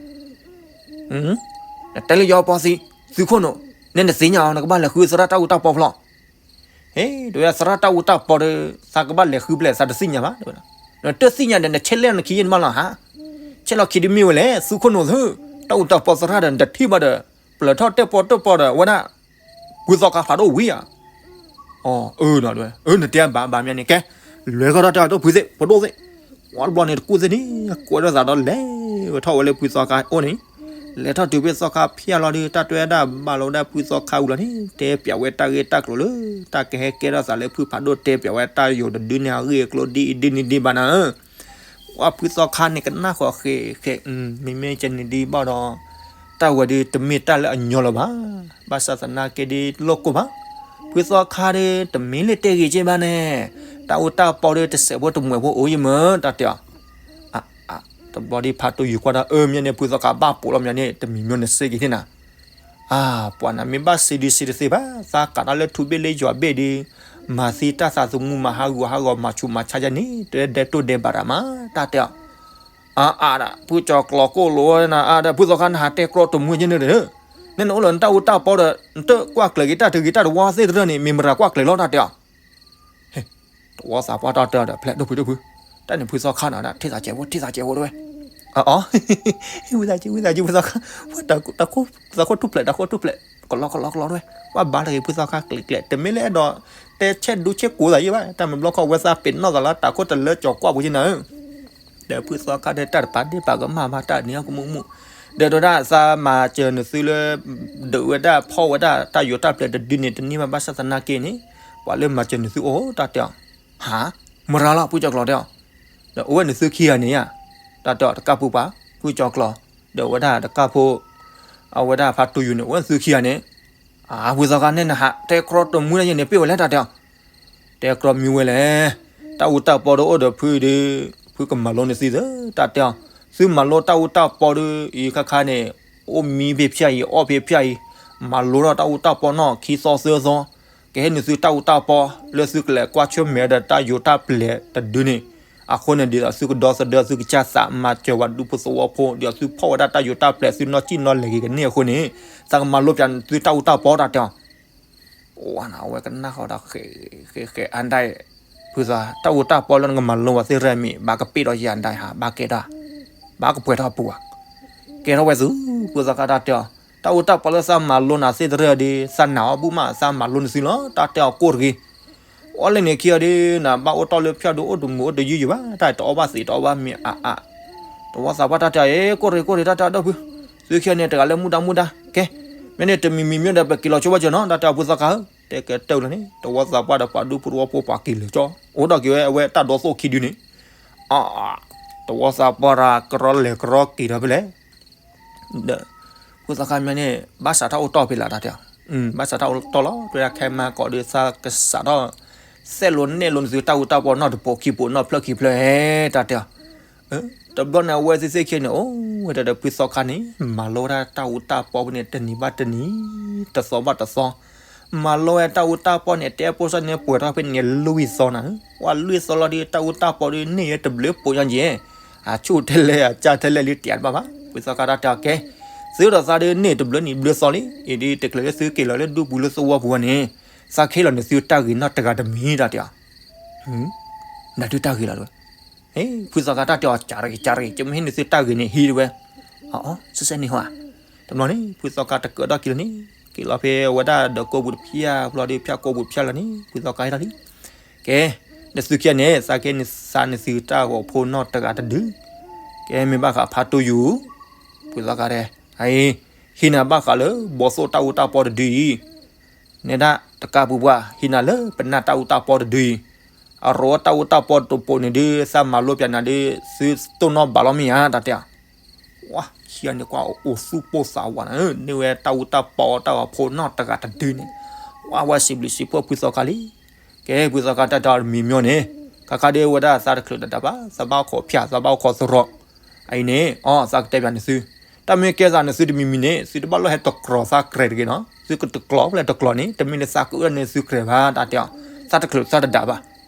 နတဲလၢယအီပီသံ, သုးခိၣ်နူာ်, နဲနသ့ၣ်ညါအီၤ နကဘၣ်လဲၤဃုသရၣ်တၢ်အူတၢ်ပီဖျီ. ဟ့, တဲဝဲဒၣ် သရၣ်တၢ်အူတၢ်ပီဒီး သးကဘၣ်လဲၤဃုဖဲလဲၣ် သးတသ့ၣ်ညါဘၣ် တဲဝဲဒၣ်. နတသ့ၣ်ညါဒီး နဆဲးလဲၣ်နခံယဲၢ်န့ၣ်မးလီၤဟါ. ဆဲးလီၤခံဒုးမ့ၢ်ဝဲလဲၣ် သုးခိၣ်နူာ်သ့ၣ်, တၢ်အူတၢ်ပီသရၣ်ဒီး နတထံၣ်ဘၣ်ဒီး ပျၢၤထီၣ်တၢၣ်ပီၣ်တၢၣ်ပီဒီး အဝဲဒၣ် ဖုသီခါဖးဒိၣ်ဝံၤဧါ. အၢ နတဲဘၣ်ဘၣ်မ့ၢ်န့ၣ် ကဲ, လဲၤဃီထီၣ်တၢ်ဒိၣ်ဖုသ့ၣ် ဖိဒိၣ်သ့ၣ်, ဝံၤတဘျီန့ၣ် တကူၣ်သ့ၣ်န့ၣ် ကွဲထီၣ်သးဒီး လဲၤဝဲထီၣ်ဝဲလၢဖုသီခါအိၣ်န့ၣ်, လဲၤထီၣ်တုၤဖုသီခါဖျဲၣ်လီၤဒီး တၢ်တဲဝဲဒၣ်ဘၣ်လီၤဝဲဒၣ်ဖုသီခါဝံၤလီၤန့ၣ် တဲပျးဝဲတၢ်ဂ့ၢ်တၢ်ကျိၤလၢ တၢ်ကဟဲကဲထီၣ်သးလၢဖုဖးဒိၣ်တဲပျးဝဲတၢ်ယိာ်တဒုန့ၣ် အဂ့ၢ်အကျိၤဒ်အံၤဒ်န့ၣ်ဒ်ဘၣ်နၤဧၢ. ဝဲဖုသီခါန့ၣ် ကနၣ်ဃီၤဃဲးဃဲး, မ့မ့ၢ်ကဲန့ၣ်ဒ်ဘၣ်ဒီး တၢ်ဝဲဒုးတမ့ၢ်တၢ်လၢအညီလၢၤဘၣ်. ဘၣ်ဆၣ်သနာ်က့ဒ်လိၣ်ကိၢ်ဘၣ်, ဖုသီခါဒီး တမ့ၢ်လၢတဲဂ့ၤက့ဘၣ်န့ၣ်, တၢ်အူတၢ်ပီဒီး တစဲးဖိတမှဲးဖိအိၣ်ယမၢ် တၢ်တဲအီၤ. အါ, တဘျီဒ်ဖးတူၢ်ယူၤကွၢ်ဒီး အၢ မ့ၢ်န့ၣ် ဖုသီခါဘၣ်ပိာ်လီၤမ့ၢ်န့ၣ် တမံၤမ့ၢ်နစ့က့ၤန့ၣ်နၤ. အါ, ပှၤနၤမ့ၢ်ဘၣ်စ့ဒုးစ့တသ့ဘၣ်, သးကးတၢ်လၢထူဘ့ၣ်လၢယွၤဘ့ၣ်ဒီး မၤသံတၢ်သးသမူ မၤဟးဂီၤဟးဂီၤ မၤဆူးမၤဆါယဲန့ၣ် တဒဲးတိၢ်ဒဲးဘၣ်တၢ်မး တၢ်တဲအီၤ. အါအါဒၣ် ဖုကၠီၤကျီၤကိၣ်လိာ်ဝဲနၤအါဒီး ဖုသီခါနဟးတဲကြီတမူယဲန့ၣ်ဒီး နဲနအိၣ်လၢနတၢ်အူတၢ်ပီဒီး နတကွၢ်ကျဲၤက့ၤတၢ်တဂ့ၤတၢ်တဝါသ့ၣ်တဖၣ်န့ၣ် မ့ၢ်မတၤကွၢ်ကျဲၤလီၤ တၢ်တဲအီၤ. တဝီသးပှၢ်တၢ်တဲအီၤဒီး ဖျဲးဒိၣ်ဖုဒိၣ်ဖု, တၢ်န့ၣ်ဖုသီခါနၤဒၣ် ထံၣ်သးကဲးဖိ ထံၣ်သးကဲးဖိတဝဲ. အအီ, ဝံသးစူၤ ဝံသးစူၤ ဖုသီခါ, တၢ်ခိၣ်ထူၣ်ဖျဲး တၢ်ခိၣ်ထူၣ်ဖျဲး ကလီကလီကလီတဝဲ, ပှၤဘါတဂ့ၤ ဖုသီခါကျဲးကျဲး တမ့ၢ်လၢအဲၣ်ဒိး တဲဆဲးဒူဆဲးကိးသးယဲဘၣ်, တၢ်မ့ၢ်ဘျီခီဝဲသးပ့ၤနီၣ်သးလၢ တၢ်ခိၣ်တလၢကၠီၤကွၢ်ပူၤက့နၤဧၢ. ဒီးဖုသီခါဒီး တၢ်တပာ်ဒ့ၣ်ပာ်ကမၣ်ဘၣ် တၢ်န့ၣ်အကမူးမူး, ဒီးတဲဝဲဒၣ်သးမၤစၢၤနသုလၢ ဒုးဝဲဒၣ်ဖီၣ်ဝဲဒၣ်တၢ်ယိာ်တၢ်ပျဲၤတဒုန့ၣ် တန့ၢ်ဘၣ် ဘၣ်ဆၣ်သနာ်က့န့ၣ် ပှၤလၢမၤစၢၤနသုအိၣ် တၢ်တဲအီၤ. ဟါ, မရၤလီၤ ဖုကၠီၤကျီၤတဲအီၤ. ဒီးအိၣ်ဝဲနသုခံဂၤန့ၣ်ဧါ, တၢ်တဲအီၤ တကၢ်ဖိပှၤ ဖုကၠီၤကျီၤ, ဒီးဝဲဒၣ်တကၢ်ဖိ အဝဲဒၣ်ဖးတူၢ်ယူၤန့ၣ် အိၣ်ဝဲနသုခံဂၤန့ၣ်. အါ, ဖုသီခါန့ၣ် နဟးတဲကြီတမူန့ၣ်ယဲန့ၣ် ပ့ၢ်ဝဲလဲၣ် တၢ်တဲအီၤ. တဲကြီမံဝဲလဲၣ်, တၢ်အူတၢ်ပီဒီးအိၣ်ဒီးဖုဒီး ဖုကမၤလိနသုသ့ တၢ်တဲအီၤ. သုမၤလိတၢ်အူတၢ်ပီဒီး အံၤခါခါန့ၣ် အိၣ်မံဖဲဖျၢၣ်အံၤ အီၣ်ဖဲဖျၢၣ်အံၤ, မၤလိထီၣ်တၢ်အူတၢ်ပီနီၢ်ခံသီသၢသီ, ကဟ့ၣ်နသုတၢ်အူတၢ်ပီ လၢသုကလဲၤကွၢ်ဆၢၣ်မဲာ်ဒီးတၢ်ယိာ်တၢ်ပျဲၤတဒုန့ၣ်, အဃိန့ၣ်ဒ်သိးသုကဒီသဒၢသုကစၢ်သး မၤစၢၤဝဲဒူဖိသဝီဖိ ဒ်သိးသုဖီၣ်ဝဲဒၣ်တၢ်ယိာ်တၢ်ပျဲၤ သုနီၢ်ကံၣ်နီၢ်လဲၤက့ၤကန့ၢ်အဃိန့ၣ်, သးကမၤလိပျးသုတၢ်အူတၢ်ပီ တၢ်တဲအီၤ. အဝဲကနၣ်ဃီဒီး ဃဲးဃဲးဃဲးအါဒၣ်, ဖုသီ, တၢ်အူတၢ်ပီလၢနကမၤလိဝဲသ့ၣ်တဖၣ်မ့ၢ် ဘၣ်ကပ့ၢ်ဒီးယၤဒၣ်ဧါ, ဘၣ်ကဲဒၣ်, ဘၣ်ကပှဲၤထီၣ်ပူၤဧါ. ကဲထီၣ်ဝဲသု, ဖုသီခါတၢ်တဲအီၤ, တၢ်အူတၢ်ပီလၢသးမၤလိနၤသ့ၣ်တဖၣ်ဒီး သးနာ်အီၤဘူၣ်မး သးမၤလိနသုလီၤ တၢ်တဲအီၤကိၣ်တဂ့ၤ. အီၣ်လဲၣ်န့ၣ်ခံဂၤဒီး နဘၣ်အိၣ်တီၢ်လၢဖၠၣ်ဒိၣ်အိၣ်တမုာ်အိၣ်တယုၢ်ယံၤဘၣ် တၢ်တအီၣ်ဘၣ်သံးတအီၣ်ဘၣ်မ့ၤအါအါ. တဝီသးပှၢ်တၢ်တဲအီၤ ကိၣ်တဂ့ၤ ကိၣ်တဂ့ၤ တၢ်တဲအီၤဒိၣ်ဖု, သုခံဂၤန့ၣ် တဂၤလၢမူဒါမူဒါ, ကဲ, မ့ၢ်န့ၣ်တမံၤမံၤမ့ၢ်ဒီး ပက့ၤလီၤဆိဘၣ်စၢၤနီၤ တၢ်တဲအီၤဖုသီခါဧၢ, တဲကတၢၢ်လီၤန့ၣ် တဝီသးပှၢ်ဒီးပှၤဒူဖိတဝီဖိပှၤက့ၤလၢာ်ကၠီ, အိၣ်ဒီးက့ၤဝဲအဝဲတၢ်ဒီသိၣ်ခံဒုန့ၣ်, အါ, တဝီသးပှၢ်တၢ်ကရီလဲၤကရီက့ၤဒီးဖဲလဲၣ် ဒီး ဖုသီခါမ့ၢ်န့ၣ် ဘၣ်စးထီၣ်အိၣ်တီၢ်ဖဲလဲၣ် တၢ်တဲအီၤ, ဘၣ်စးထီၣ်အိၣ်တီၢ်လီၤ တဲဒၣ်ခဲမၤကီးဒီးသးကစးထီၣ် သဲးလိၤနဲၣ်လိၤနသုတၢ်အူတၢ်ပီနီၢ်တပိာ်ခံပိာ်နီၢ်ဖျၢၣ်ခံဖျၢၣ်ဧဲ တၢ်တဲအီၤ, တဘျီန့ၣ် အဝဲသ့ၣ်သ့ၣ်ခံန့ၣ် အိၣ်ဝဲဒၣ်ဒီးဖုသီခါန့ၣ် မၤလိဝဲဒၣ်တၢ်အူတၢ်ပီဖဲန့ၣ် တနံၤဘၣ်တနံၤ တသီဘၣ်တသီ, မၤလိဝဲတၢ်အူတၢ်ပီန့ၣ် တဲပိၢ်စၢ်န့ၣ်ပှဲၤထီၣ်ဖဲန့ၣ်လွံၢ်သီနၤ, ပှၤလွံၢ်သီလီၤဒီး တၢ်အူတၢ်ပီဒီးန့ၢ်ဝဲတဘျုးပိာ်ညါက့ၤ, အဆူၣ်ထဲလဲၣ်အကၢ်ထဲလဲၣ်လံ တၢ်တဘၣ်ဘၣ်. ဖုသီခါတၢ်တဲအီၤကဲ, သုဒီးသးဒီးန့ၢ်တဘျုးနံၤဘျုးသီလံ, အံၤဒ်တချုးလၢသုက့ၤလီၤလၢဒူပူၤလၢသဝီပူၤဝဲန့ၣ်, သးကဟ့ၣ်လီၤန့ၢ်သုတၢ်ဂ့ၤနီတဂၤတမံၤ တၢ်တဲအီၤ နဒုးတၢ်ဂ့ၤလီၤတဲဝဲ. ဖုသီခါတၢ်တဲအီၤ ကၢ်ရ့ၣ်ကၢ်ရ့ၣ် ကမ့ၢ်ဟ့ၣ်န့ၢ်သုတၢ်ဂ့ၤန့ၣ်ဟံးတဲဝဲ. အၢ စဲစဲန့ၣ်ဟီဧါ. တဘျီန့ၣ် ဖုသီခါတကၢၢ်ဒီးက့ၤလီၤန့ၣ်, က့ၤလီၤဖဲအဝဲဒၣ်ဒီးကိာ်ပူၤတဖျၢၣ် ဘျီဒီးဖၠၣ်ကိာ်ပူၤတဖျၢၣ်လီၤန့ၣ် ဖုသီခါဟ့ၣ်လီၤလံ. ကဲ, နသုခံဂၤန့ၣ် သးကဟ့ၣ်န့ၢ်သးန့ၢ်သုတၢ်ဂီၤဖိနီတဂၤတဒု, ကဲမ့ၢ်ဘၣ်ဃးဖါတိၢ်ယူၤ, ဖုသီခါတဲ, အံၤ, ဟံးနၤဘၣ်ဃးလၢဘီသိၣ်တၢ်အူတၢ်ပီတဒုအံၤ နဲဒၣ်တကးပူၤပှၢ် ဟံးနၤလၢပနၢ်တၢ်အူတၢ်ပီတဒုအံၤ, အရိးတၢ်အူတၢ်ပီတပိၤန့ၣ်ဒုး သးမၤလိပၠးနၤဒုး သုတိၢ်နီၣ်ဘၣ်လီၤမ့ၢ်ဧါ တၢ်တဲအီၤ. ဝါ, ခံဂၤန့ၣ်ကွၢ်အိၣ်သူၣ်ပိၢ်သးဝးနၤ, န့ၢ်ဝဲတၢ်အူတၢ်ပီတၢ်ဂီၤဖိနီတဂၤတဒုန့ၣ်, ဝါဝဲစံးဘျုးစံးဖှိၣ်ဖုသီခါလံ. ကဲ ဖုသီခါတၢ်တဲအီၤတမံၤမံၤန့ၣ်, ခါခါဒုးဝဲဒၣ်သးတချုးတဒၣ်ဘၣ်, သးဘၣ်ခိးဖၠၣ် သးဘၣ်ခိးသရိာ်, အအံၤန့ၣ် အီ သးကတဲပၠးန့ၢ်သု တၢ်မ့ၢ်ကဲသးန့ၣ်သုတမံၤမံၤန့ၣ် သုတဘၣ်လိၣ်ဟဲတကြၢးသးကြဲးတဂ့ၤနီၤ, သုကတကြၢးဖဲလဲၣ်တကြၢးန့ၣ် တမ့ၢ်လၢသးကအိၣ်န့ၣ်သုကြဲးဘၣ် တၢ်တဲအီၤ, သးတချုးသးတဒၣ်ဘၣ်.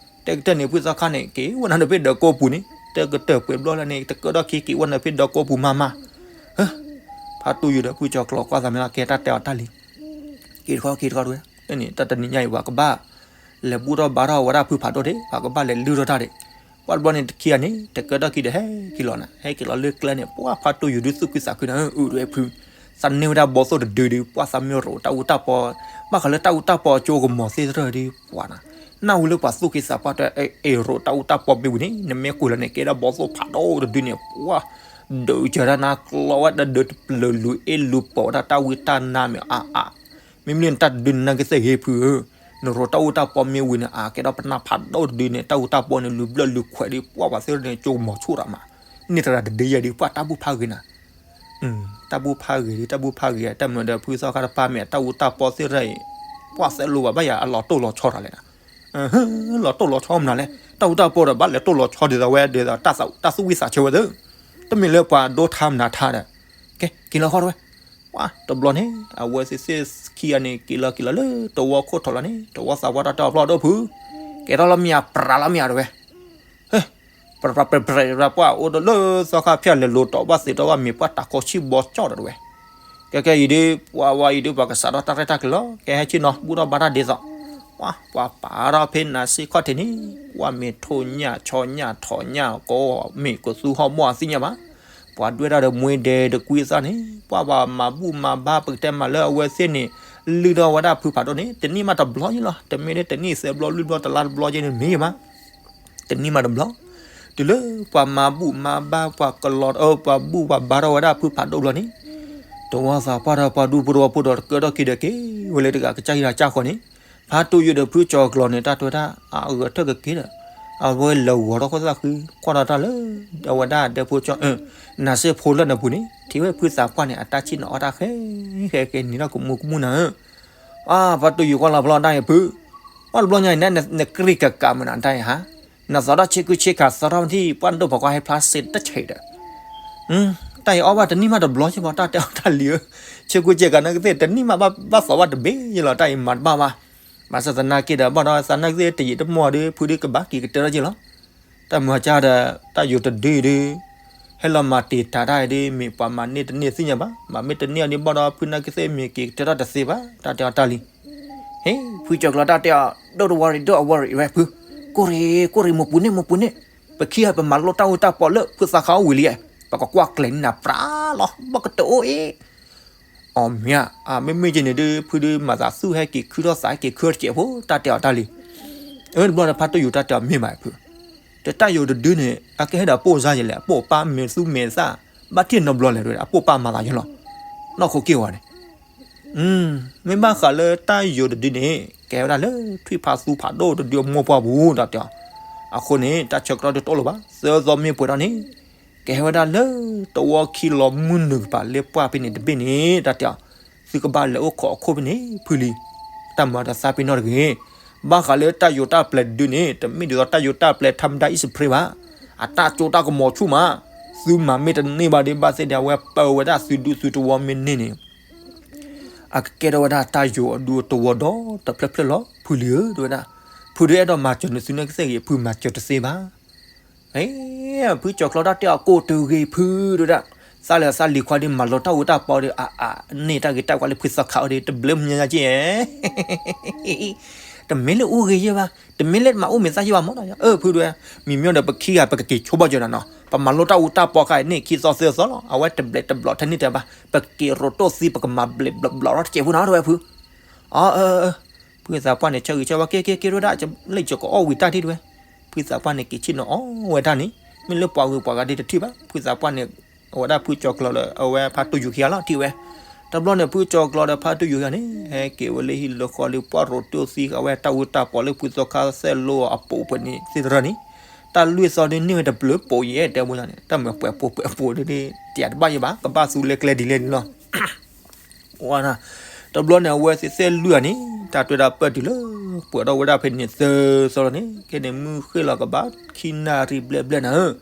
တဲကတၢၢ်န့ၣ် ဖုသီခါန့ၣ် က့ၤဝဲနၤဒီးဖဲဒီးကိာ်ပူၤန့ၣ် တကတၢၢ်ပှဲၤဘျီလၢန့ၣ် တကၢၢ်ဒီးက့ၤက့ၤဝဲနၤဖဲဒီးကိာ်ပူၤမးမး. ဖါတိၢ်ယူၤဒီးဖုကၠီၤကျီၤကွၢ်သးမ့ၢ်လီၤ ကဲတၢ်တဲအီၤတၢ်လံ, က့ၤတခီက့ၤတခီတဝဲ, န့ၣ် တၢ်တနံၤညါအံၤ ပှၤကဘၣ် လဲၤဘူၣ်ထီၣ်ဘါထီၣ်ဝဲဒၣ်ဖုဖးဒိၣ်ဒံး, ပှၤကဘၣ်လဲၤလုၢ်ထီၣ်တၢ်ဒံး. ပှၢ်တဘျီန့ၣ်တခံဂၤန့ၣ် တကၢၢ်ဒီးက့ၤဒီးဟဲက့ၤလီၤနၤ, ဟဲက့ၤလီၤလၢကျဲန့ၣ် ပှၢ်ဖါတိၢ်ယူၤဒုးသူၣ်ခုသးခုနၤ အုးတဝဲဖု, သးန့ၢ်ဝဲဒၣ်ဘီသိၣ်တဒုဒုး ပှၢ်သးမ့ၢ်ရိးတၢ်အူတၢ်ပီ, ဘၣ်ဃးလၢတၢ်အူတၢ်ပီကၠိကမီၤသ့ၣ်တဖၣ်ဒုး ပှၢ်နၤ, နၢ်ဟူလၢပှၤသူၣ်က့သးပှၢ်တၢ် အဲၣ်ရိးတၢ်အူတၢ်ပီမ့ၢ်ဝံၤန့ၣ် နမ့ၢ်ကွၢ်လၢန့ၣ် ကဲဒၣ်ဘီသိၣ်ဖးဒိၣ်တဒုန့ၣ် ပှၢ် ဒုးစၢၤတၢ်နၤကျီဝဲဒၣ်ဒုးတပျၢၤလူၤအ့ၣ်လူၤပီၤဝဲဒၣ်တၢ်ဝံတၢ်နါမ့ၢ်အါအါ, မ့မ့ၢ်လၢနတၢ်တဒုန့ၣ် နကသ့ၣ်ဂ့ၤဖုဧၢ, နရိးတၢ်အူတၢ်ပီမ့ၢ်ဝံၤန့ၣ် အါကဲဒီးပနၢ်ဖးဒိၣ်တဒုန့ၣ် တၢ်အူတၢ်ပီန့ၣ် လူၤဘျၢၣ်လူၤခွဲးဒုး ပှၢ်ပှၤသ့ၣ်န့ၣ် ကၠိကမီၤဆူၣ်တၢ်မး, န့ၢ်တရၣ်တဒုယဲၢ်ဒုး ပှၢ်တၢ်ဘူၣ်ဖးဂ့ၤနၤ တၢ်ဘူၣ်ဖးဂ့ၤဒုး တၢ်ဘူၣ်ဖးဂ့ၤ တၢ်မၤဒီးဖုသီခါတဖၣ်မ့ၢ် တၢ်အူတၢ်ပီသ့ၣ်တဖၣ်အံၤ ပှၢ်သဲလိဘၣ် ဘၣ်ယၤအလီၤတိၢ်လီၤဆီတၢ်လဲၣ်နၤ, လီၤတိၢ်လီၤဆီမနုၤလဲၣ် တၢ်အူတၢ်ပီဒီး ဘၣ်လဲၤတိၢ်လီၤဆီဒ်သိးဝဲဒ်သိး တၢ်သူၣ်ဝံၣ်သးဆၢဝဲသ့ၣ်, တမ့ၢ်လၢပှၤဒိထါမနုၤထါဒီး, ကဲ က့ၤလီၤဃီတဝဲ, ပှၢ်တဘျီန့ၣ် အဝဲသ့ၣ်သ့ၣ်ခံဂၤန့ၣ် က့ၤလီၤက့ၤလီၤလၢတဝီခိၣ်ထီၣ်လီၤန့ၣ် တဝီသးပှၢ်တၢ်တဲအီၤဖျီၣ်ဒိၣ်ဖု, ကဲထီၣ်လီၤမ့ၢ်ဧါ ပြးလီၤမ့ၢ်ဧါတဝဲ ဟဲ, ပြးပြးပြးပြး ပှၢ်အိၣ်ဒီးလၢသီခါဖၠၣ်လဲၤလိၤတီၤဘၣ်သ့ၣ်တီဘၣ်မ့ၢ်ပှၢ်တၢ်ကီဆံၣ်ဘီကၠီၣ်ဒီးတဝဲ, ကဲကဲအံၤဒုး ပှၢ်ဝဲအံၤဒုး ပှၤကစးထီၣ်တၢ်ရဲၣ်တၢ်ကျဲၤလီၤ ကဲဟဲဆ့ၣ်နီၤ ဘူၣ်ထီၣ်ဘါထီၣ်ဒ်သိး, ပှၢ်ပာ်ထီၣ်ဖဲနၤစ့ၢ်ခီၣ်ထံးန့ၣ် ပှၢ်မ့ၢ်ထိၣ်ညၣ်ဆီညၣ်ထိၣ်ညၣ်ကိး မ့ၢ်ကသူဟီၣ်မီၢ်အသ့ၣ်ညါဘၣ်, ပှၤဒွဲၣ်တၢ်ဒီးမှ့ဒဲးတကွံအသၣ်န့ၣ် ပှၢ်ပှၤမၤဘူၣ်မၤဘါ ပကတဲမၤလၢအဝဲသ့ၣ်န့ၣ် လုၢ်ထီၣ်ဝဲဒၣ်ဖုဖးဒိၣ်န့ၣ် တနံၣ်မးတဘျီယ့လီၤ တမ့ၢ်လၢတနံၣ်သၢဘျီလွံၢ်ဘျီတလါတဘျီယ့န့ၣ်မ့ၢ်ဘၣ် တနံၣ်မးတဘျီ, တုၤလၢပှၤမၤဘူၣ်မၤဘါ ပှၤကလီၤ ပှၤဘူၣ်ပှၤဘါထီၣ်ဝဲဒၣ်ဖုဖးဒိၣ်ဘျီန့ၣ်, တဝီသးပှၢ်ဒီးပှၤဒူဖိတဝီဖိဒီးတကၢၢ်ထီၣ်က့ၤဒီးက့ၤဝဲလၢတဂၤကစၢ်ဟံၣ်တၢ်ကစၢ်ဃီန့ၣ်, ဖါတိၢ်ယူၤဒီးဖုကၠီၤကျီၤန့ၣ် တၢ်တဲဝဲဒၣ် အဂဲၤထၢၣ်ကက့ၤဒီး, အဝဲလဲၤဂီၤထီၣ်ခိၣ်သၣ်ဃံ ကွၢ်ထီၣ်တၢ်လၢ အဝဲဒၣ်ဒဲဖိကၠီ နၤစ့ၢ်ဖိလၢနပူၤန့ၣ် ထံၣ်ဝဲဖုသးပှၢ်န့ၣ် အတၢ်ဆ့ၣ်နီၤအီၣ်တၢ်ဃဲဃဲက့ၤန့ၣ်ထီၣ်ကမူကမူနၤဧၢ အါ ပှၤတူၢ်ယိၤကွၢ်လီၤဖျီတၢ်အံၤဖု, ပှၢ်တဘျီညါအံၤ နကရံၣ်ကကးမနုၤတၢ်အံၤဟါ, နသးထီၣ်ဆ့ကူဆ့ခးသီထီၣ်မထံၣ် ပှၢ်နဒိၣ်ဖီကွၢ်ဟဲဖျါစ့တဆံးဒီး, တၢ်အံၤအီၣ်ဘၣ်တနံၣ်မးတဘျီက့ၤဘၣ် တၢ်တဲအီၤတၢ်လံၤဧၢ, ဆ့ကူဆ့ခးနကသ့ၣ်တနံၣ်မးဘၣ်သီဘၣ်တဘ့ၣ်ယ့လီၤ တၢ်အံၤမၤတဘၣ်ဘၣ်, ဘၣ်ဆၣ်သနာ်က့ဒီး ဘၣ်ဒီးသနာ်က့သ့ၣ်တယံာ်တမီၢ်ဒီး ဖုဒုးကဘၣ်က့ၤကတၢၢ်ထီၣ်က့ၤလီၤ တၢ်မၤကၢ်ဒီး တၢ်ယိၤတဒုဒုး, ဟဲလီၤမၤတံာ်တာ်တၢ်အံၤဒုး မ့ၢ်ပှၤမၤန့ၢ်တန့ၢ်သ့ၣ်ညါဘၣ်, မၤမ့ၢ်တန့ၢ်အီၤဒုးဘၣ်ဒီး ဖုနာ်က့သ့ၣ်မ့ၢ်က့ၤကတၢၢ်ထီၣ်တသ့ဘၣ်, တၢ်တဲအီၤတၢ်လံ. ဟ့ၣ် ဖုကၠီၤကျီၤတၢ်တဲအီၤ don't worry, don't worry ဝဲဖု, ကိၢ်ရ့ၣ် ကိၢ်ရ့ၣ် မိၢ်ပူၤန့ၣ် မိၢ်ပူၤန့ၣ်, ပခံဂၤပမၤလိတၢ်အူတၢ်ပီလၢ ဖုသးခါအိၣ်ဝံၤလံ, ပကကွၢ်ကျဲၤန့ၢ်နၤပြးလီၤ ဘၣ်ကတအိၣ်အ့ၣ် အီၤမ့ၢ်ဧါ, မ့မ့ၢ်က့န့ၣ်ဒုး ဖုဒုးမၤသးသူၣ်ဟဲက့ၤခုထီၣ်သးဟဲက့ၤခုထီၣ်တစဲးဖိ တၢ်တဲအီၤတၢ်လံ. အၢ တဘျီဒီးဖါတူၢ်ယိၤတၢ်တဲအီၤမ့ၢ်မးဖု, တၢ်ယိၤတဒုန့ၣ် အကဟဲဒီးပိၢ်စါယဲလဲၣ်, အပိၢ်ပၢ်မဲာ်သူမဲာ်သၣ်, ဘၣ်ထံၣ်နီတဘျီလဲၣ် အပိၢ်ပၢ်မၤသးယဲလီၤ, နီၢ်ခိက့ၢ်ဝဲန့ၣ် မ့ၢ်ဘၣ်ဃးလၢတၢ်ယိၤတဒုန့ၣ် ကဲဝဲဒၣ်လၢထွံၣ်ဖးသူဖးဒိၣ်တဒုအမိၢ်ပှၢ်ပူၤ တၢ်တဲအီၤ, အဃိန့ၣ် တၢ်ဆၢကတီၢ်ဒုးတအိၣ်လၢၤဘၣ်, သၢသီမ့ၢ်ပှဲၤထီၣ်န့ၣ် ကဟဲဝဲဒၣ်လၢတဝီခံလီၤမုၢ်နုာ်ကပၤလၢပှၢ်ဖဲန့ၣ်တဘ့ၣ်န့ၣ် တၢ်တဲအီၤ, သုကဘၣ်လဲၤအိၣ်ခိးအခိၣ်ဖဲန့ၣ်ဖုလံ. တၢ်မၤဒီးသးပ့ၤနီၣ်တဂ့ၤ, ဘၣ်ဃးလၢတၢ်ယိၤတၢ်ပျဲၤတဒုန့ၣ် တမ့ၢ်ဒ်သိးတၢ်ယိၤတၢ်ပျဲၤ ထါမဒါ အံၣ်စဖရ့ဘၣ်, အတၢ်ကၠိတၢ်ကမီၤဆူၣ်မး, သုမၤမ့ၢ်တန့ၢ်ဘၣ်ဒီး ဘၣ်သ့ၣ်ဒီး အဝဲပာ်ဝဲဒၣ်သုဒူၣ်သုသဝီမ့ၢ်န့ၢ်န့ၣ် အကကဲထီၣ်ဝဲဒၣ်တၢ်ယိၤအဒူအသဝီဒီတဖျၢၣ်ဖျၢၣ်လီၤ ဖုလံဧၢ တဲဝဲဒၣ်. ဖုဒုးအဲၣ်ဒိးမၤစၢၤနသုန့ၣ်ကသ့ၣ်ဂ့ၤ ဖုမၤစၢၤတသ့ဘၣ်. ဖုကၠီၤကျီတၢ်တဲအီၤကိၣ်တဂ့ၤဖု တဲဝဲဒၣ်. သးလၢသးလံၤခွါဒီးမၤလီၤတၢ်အူတၢ်ပီဒီး အအ န့ၢ်တၢ်ဂ့ၤတၢ်ဝါလၢဖုသီခါအီၤဒီး တဘျၢမုၢ်ညါက့ တမ့ၢ်လၢအိၣ်ဂ့ၤယဲၢ်ဘၣ်, တမ့ၢ်လၢမၤအိၣ်မ့ၢ်သၣ်ယဲၢ်ဘၣ်မ့ၢ်နီၤ. အၢ ဖုဒုးဝဲ, မံၤမ့ၢ်ဒီးပခံဂၤပကက့ၤဆိဘၣ်ကၠီၤနၤနီၤ, ပမၤလိတၢ်အူတၢ်ပီခါအံၤန့ၣ် ခံသီသၢသီလီၤ, အဝဲတဘျဲးတဘျီထဲန့ၣ်တဲဘၣ်, ပက့ၤရိတိၢ်သံပကမၤဘျဲးဘျီဘျီထီၣ်တစဲးဖိနီၤ တဲဝဲဖု. အၢ အၢ ဖုသးပှၢ်န့ၣ် ဆၢဂ့ၤဆၢဝါ က့ၤက့ၤက့ၤ တဲဝဲဒၣ်, လၢယကအီၣ်ဝံၤတၢ်ထံၣ်တဲဝဲ, ဖုသးပှၢ်န့ၣ် က့ၤဆ့ၣ်နီၤအီၣ်ဝဲတၢ်န့ၣ်, မ့ၢ်လၢပှၤဂုၤပှၤဂၤဒ်တထံၣ်ဘၣ်, ဖုသးပှၢ်န့ၣ် အဝဲဒၣ်ဖုကၠီၤကျီၤဒီး အဝဲဖါတူၢ်ယူၤခံဂၤလီၤ ထံၣ်ဝဲ. တဘျီန့ၣ် ဖုကၠီၤကျီၤဒီးဖါတူၢ်ယူၤခံဂၤန့ၣ် ဟဲက့ၤဝဲလၢဟံၣ်လၢဃီလၢပှၢ်ရိတိၢ်သံဃာ်ဝဲတၢ်အူတၢ်ပီလၢဖုသီခါစဲးလိအပူၤပှဲၤန့ၣ်သ့ၣ်တဖၣ်န့ၣ်, တၢ်လွံၢ်သီဒုးန့ၢ်ဝဲတဘျုးပိာ်ယဲၢ်တဲဝဲန့ၣ်, တၢ်မၤပှဲၤပိာ်ပှဲၤပိာ်ဒုးန့ၣ် တယၤတဘၣ်ယဲၢ်ဘၣ်, ကဘၣ်သူလၢကျဲဒ်လဲၣ်န့ၣ်လီၤ. တဘျီန့ၣ် အဝဲသ့ၣ်သ့ၣ်လွံၢ်ဂၤန့ၣ် တၢ်တွဲဒၣ်ပၢၢ်တုၤလၢ ပှဲၤထီၣ်ဝဲဒၣ်ဖဲန့ၣ်သၢသီလီၤန့ၣ်, ခဲန့ၣ်မုၢ်ဃ့ၢ်လီၤကဘၣ်ခံနၣ်ရံၣ်ဘျဲၣ်ဘျဲၣ်နၤဧၢ,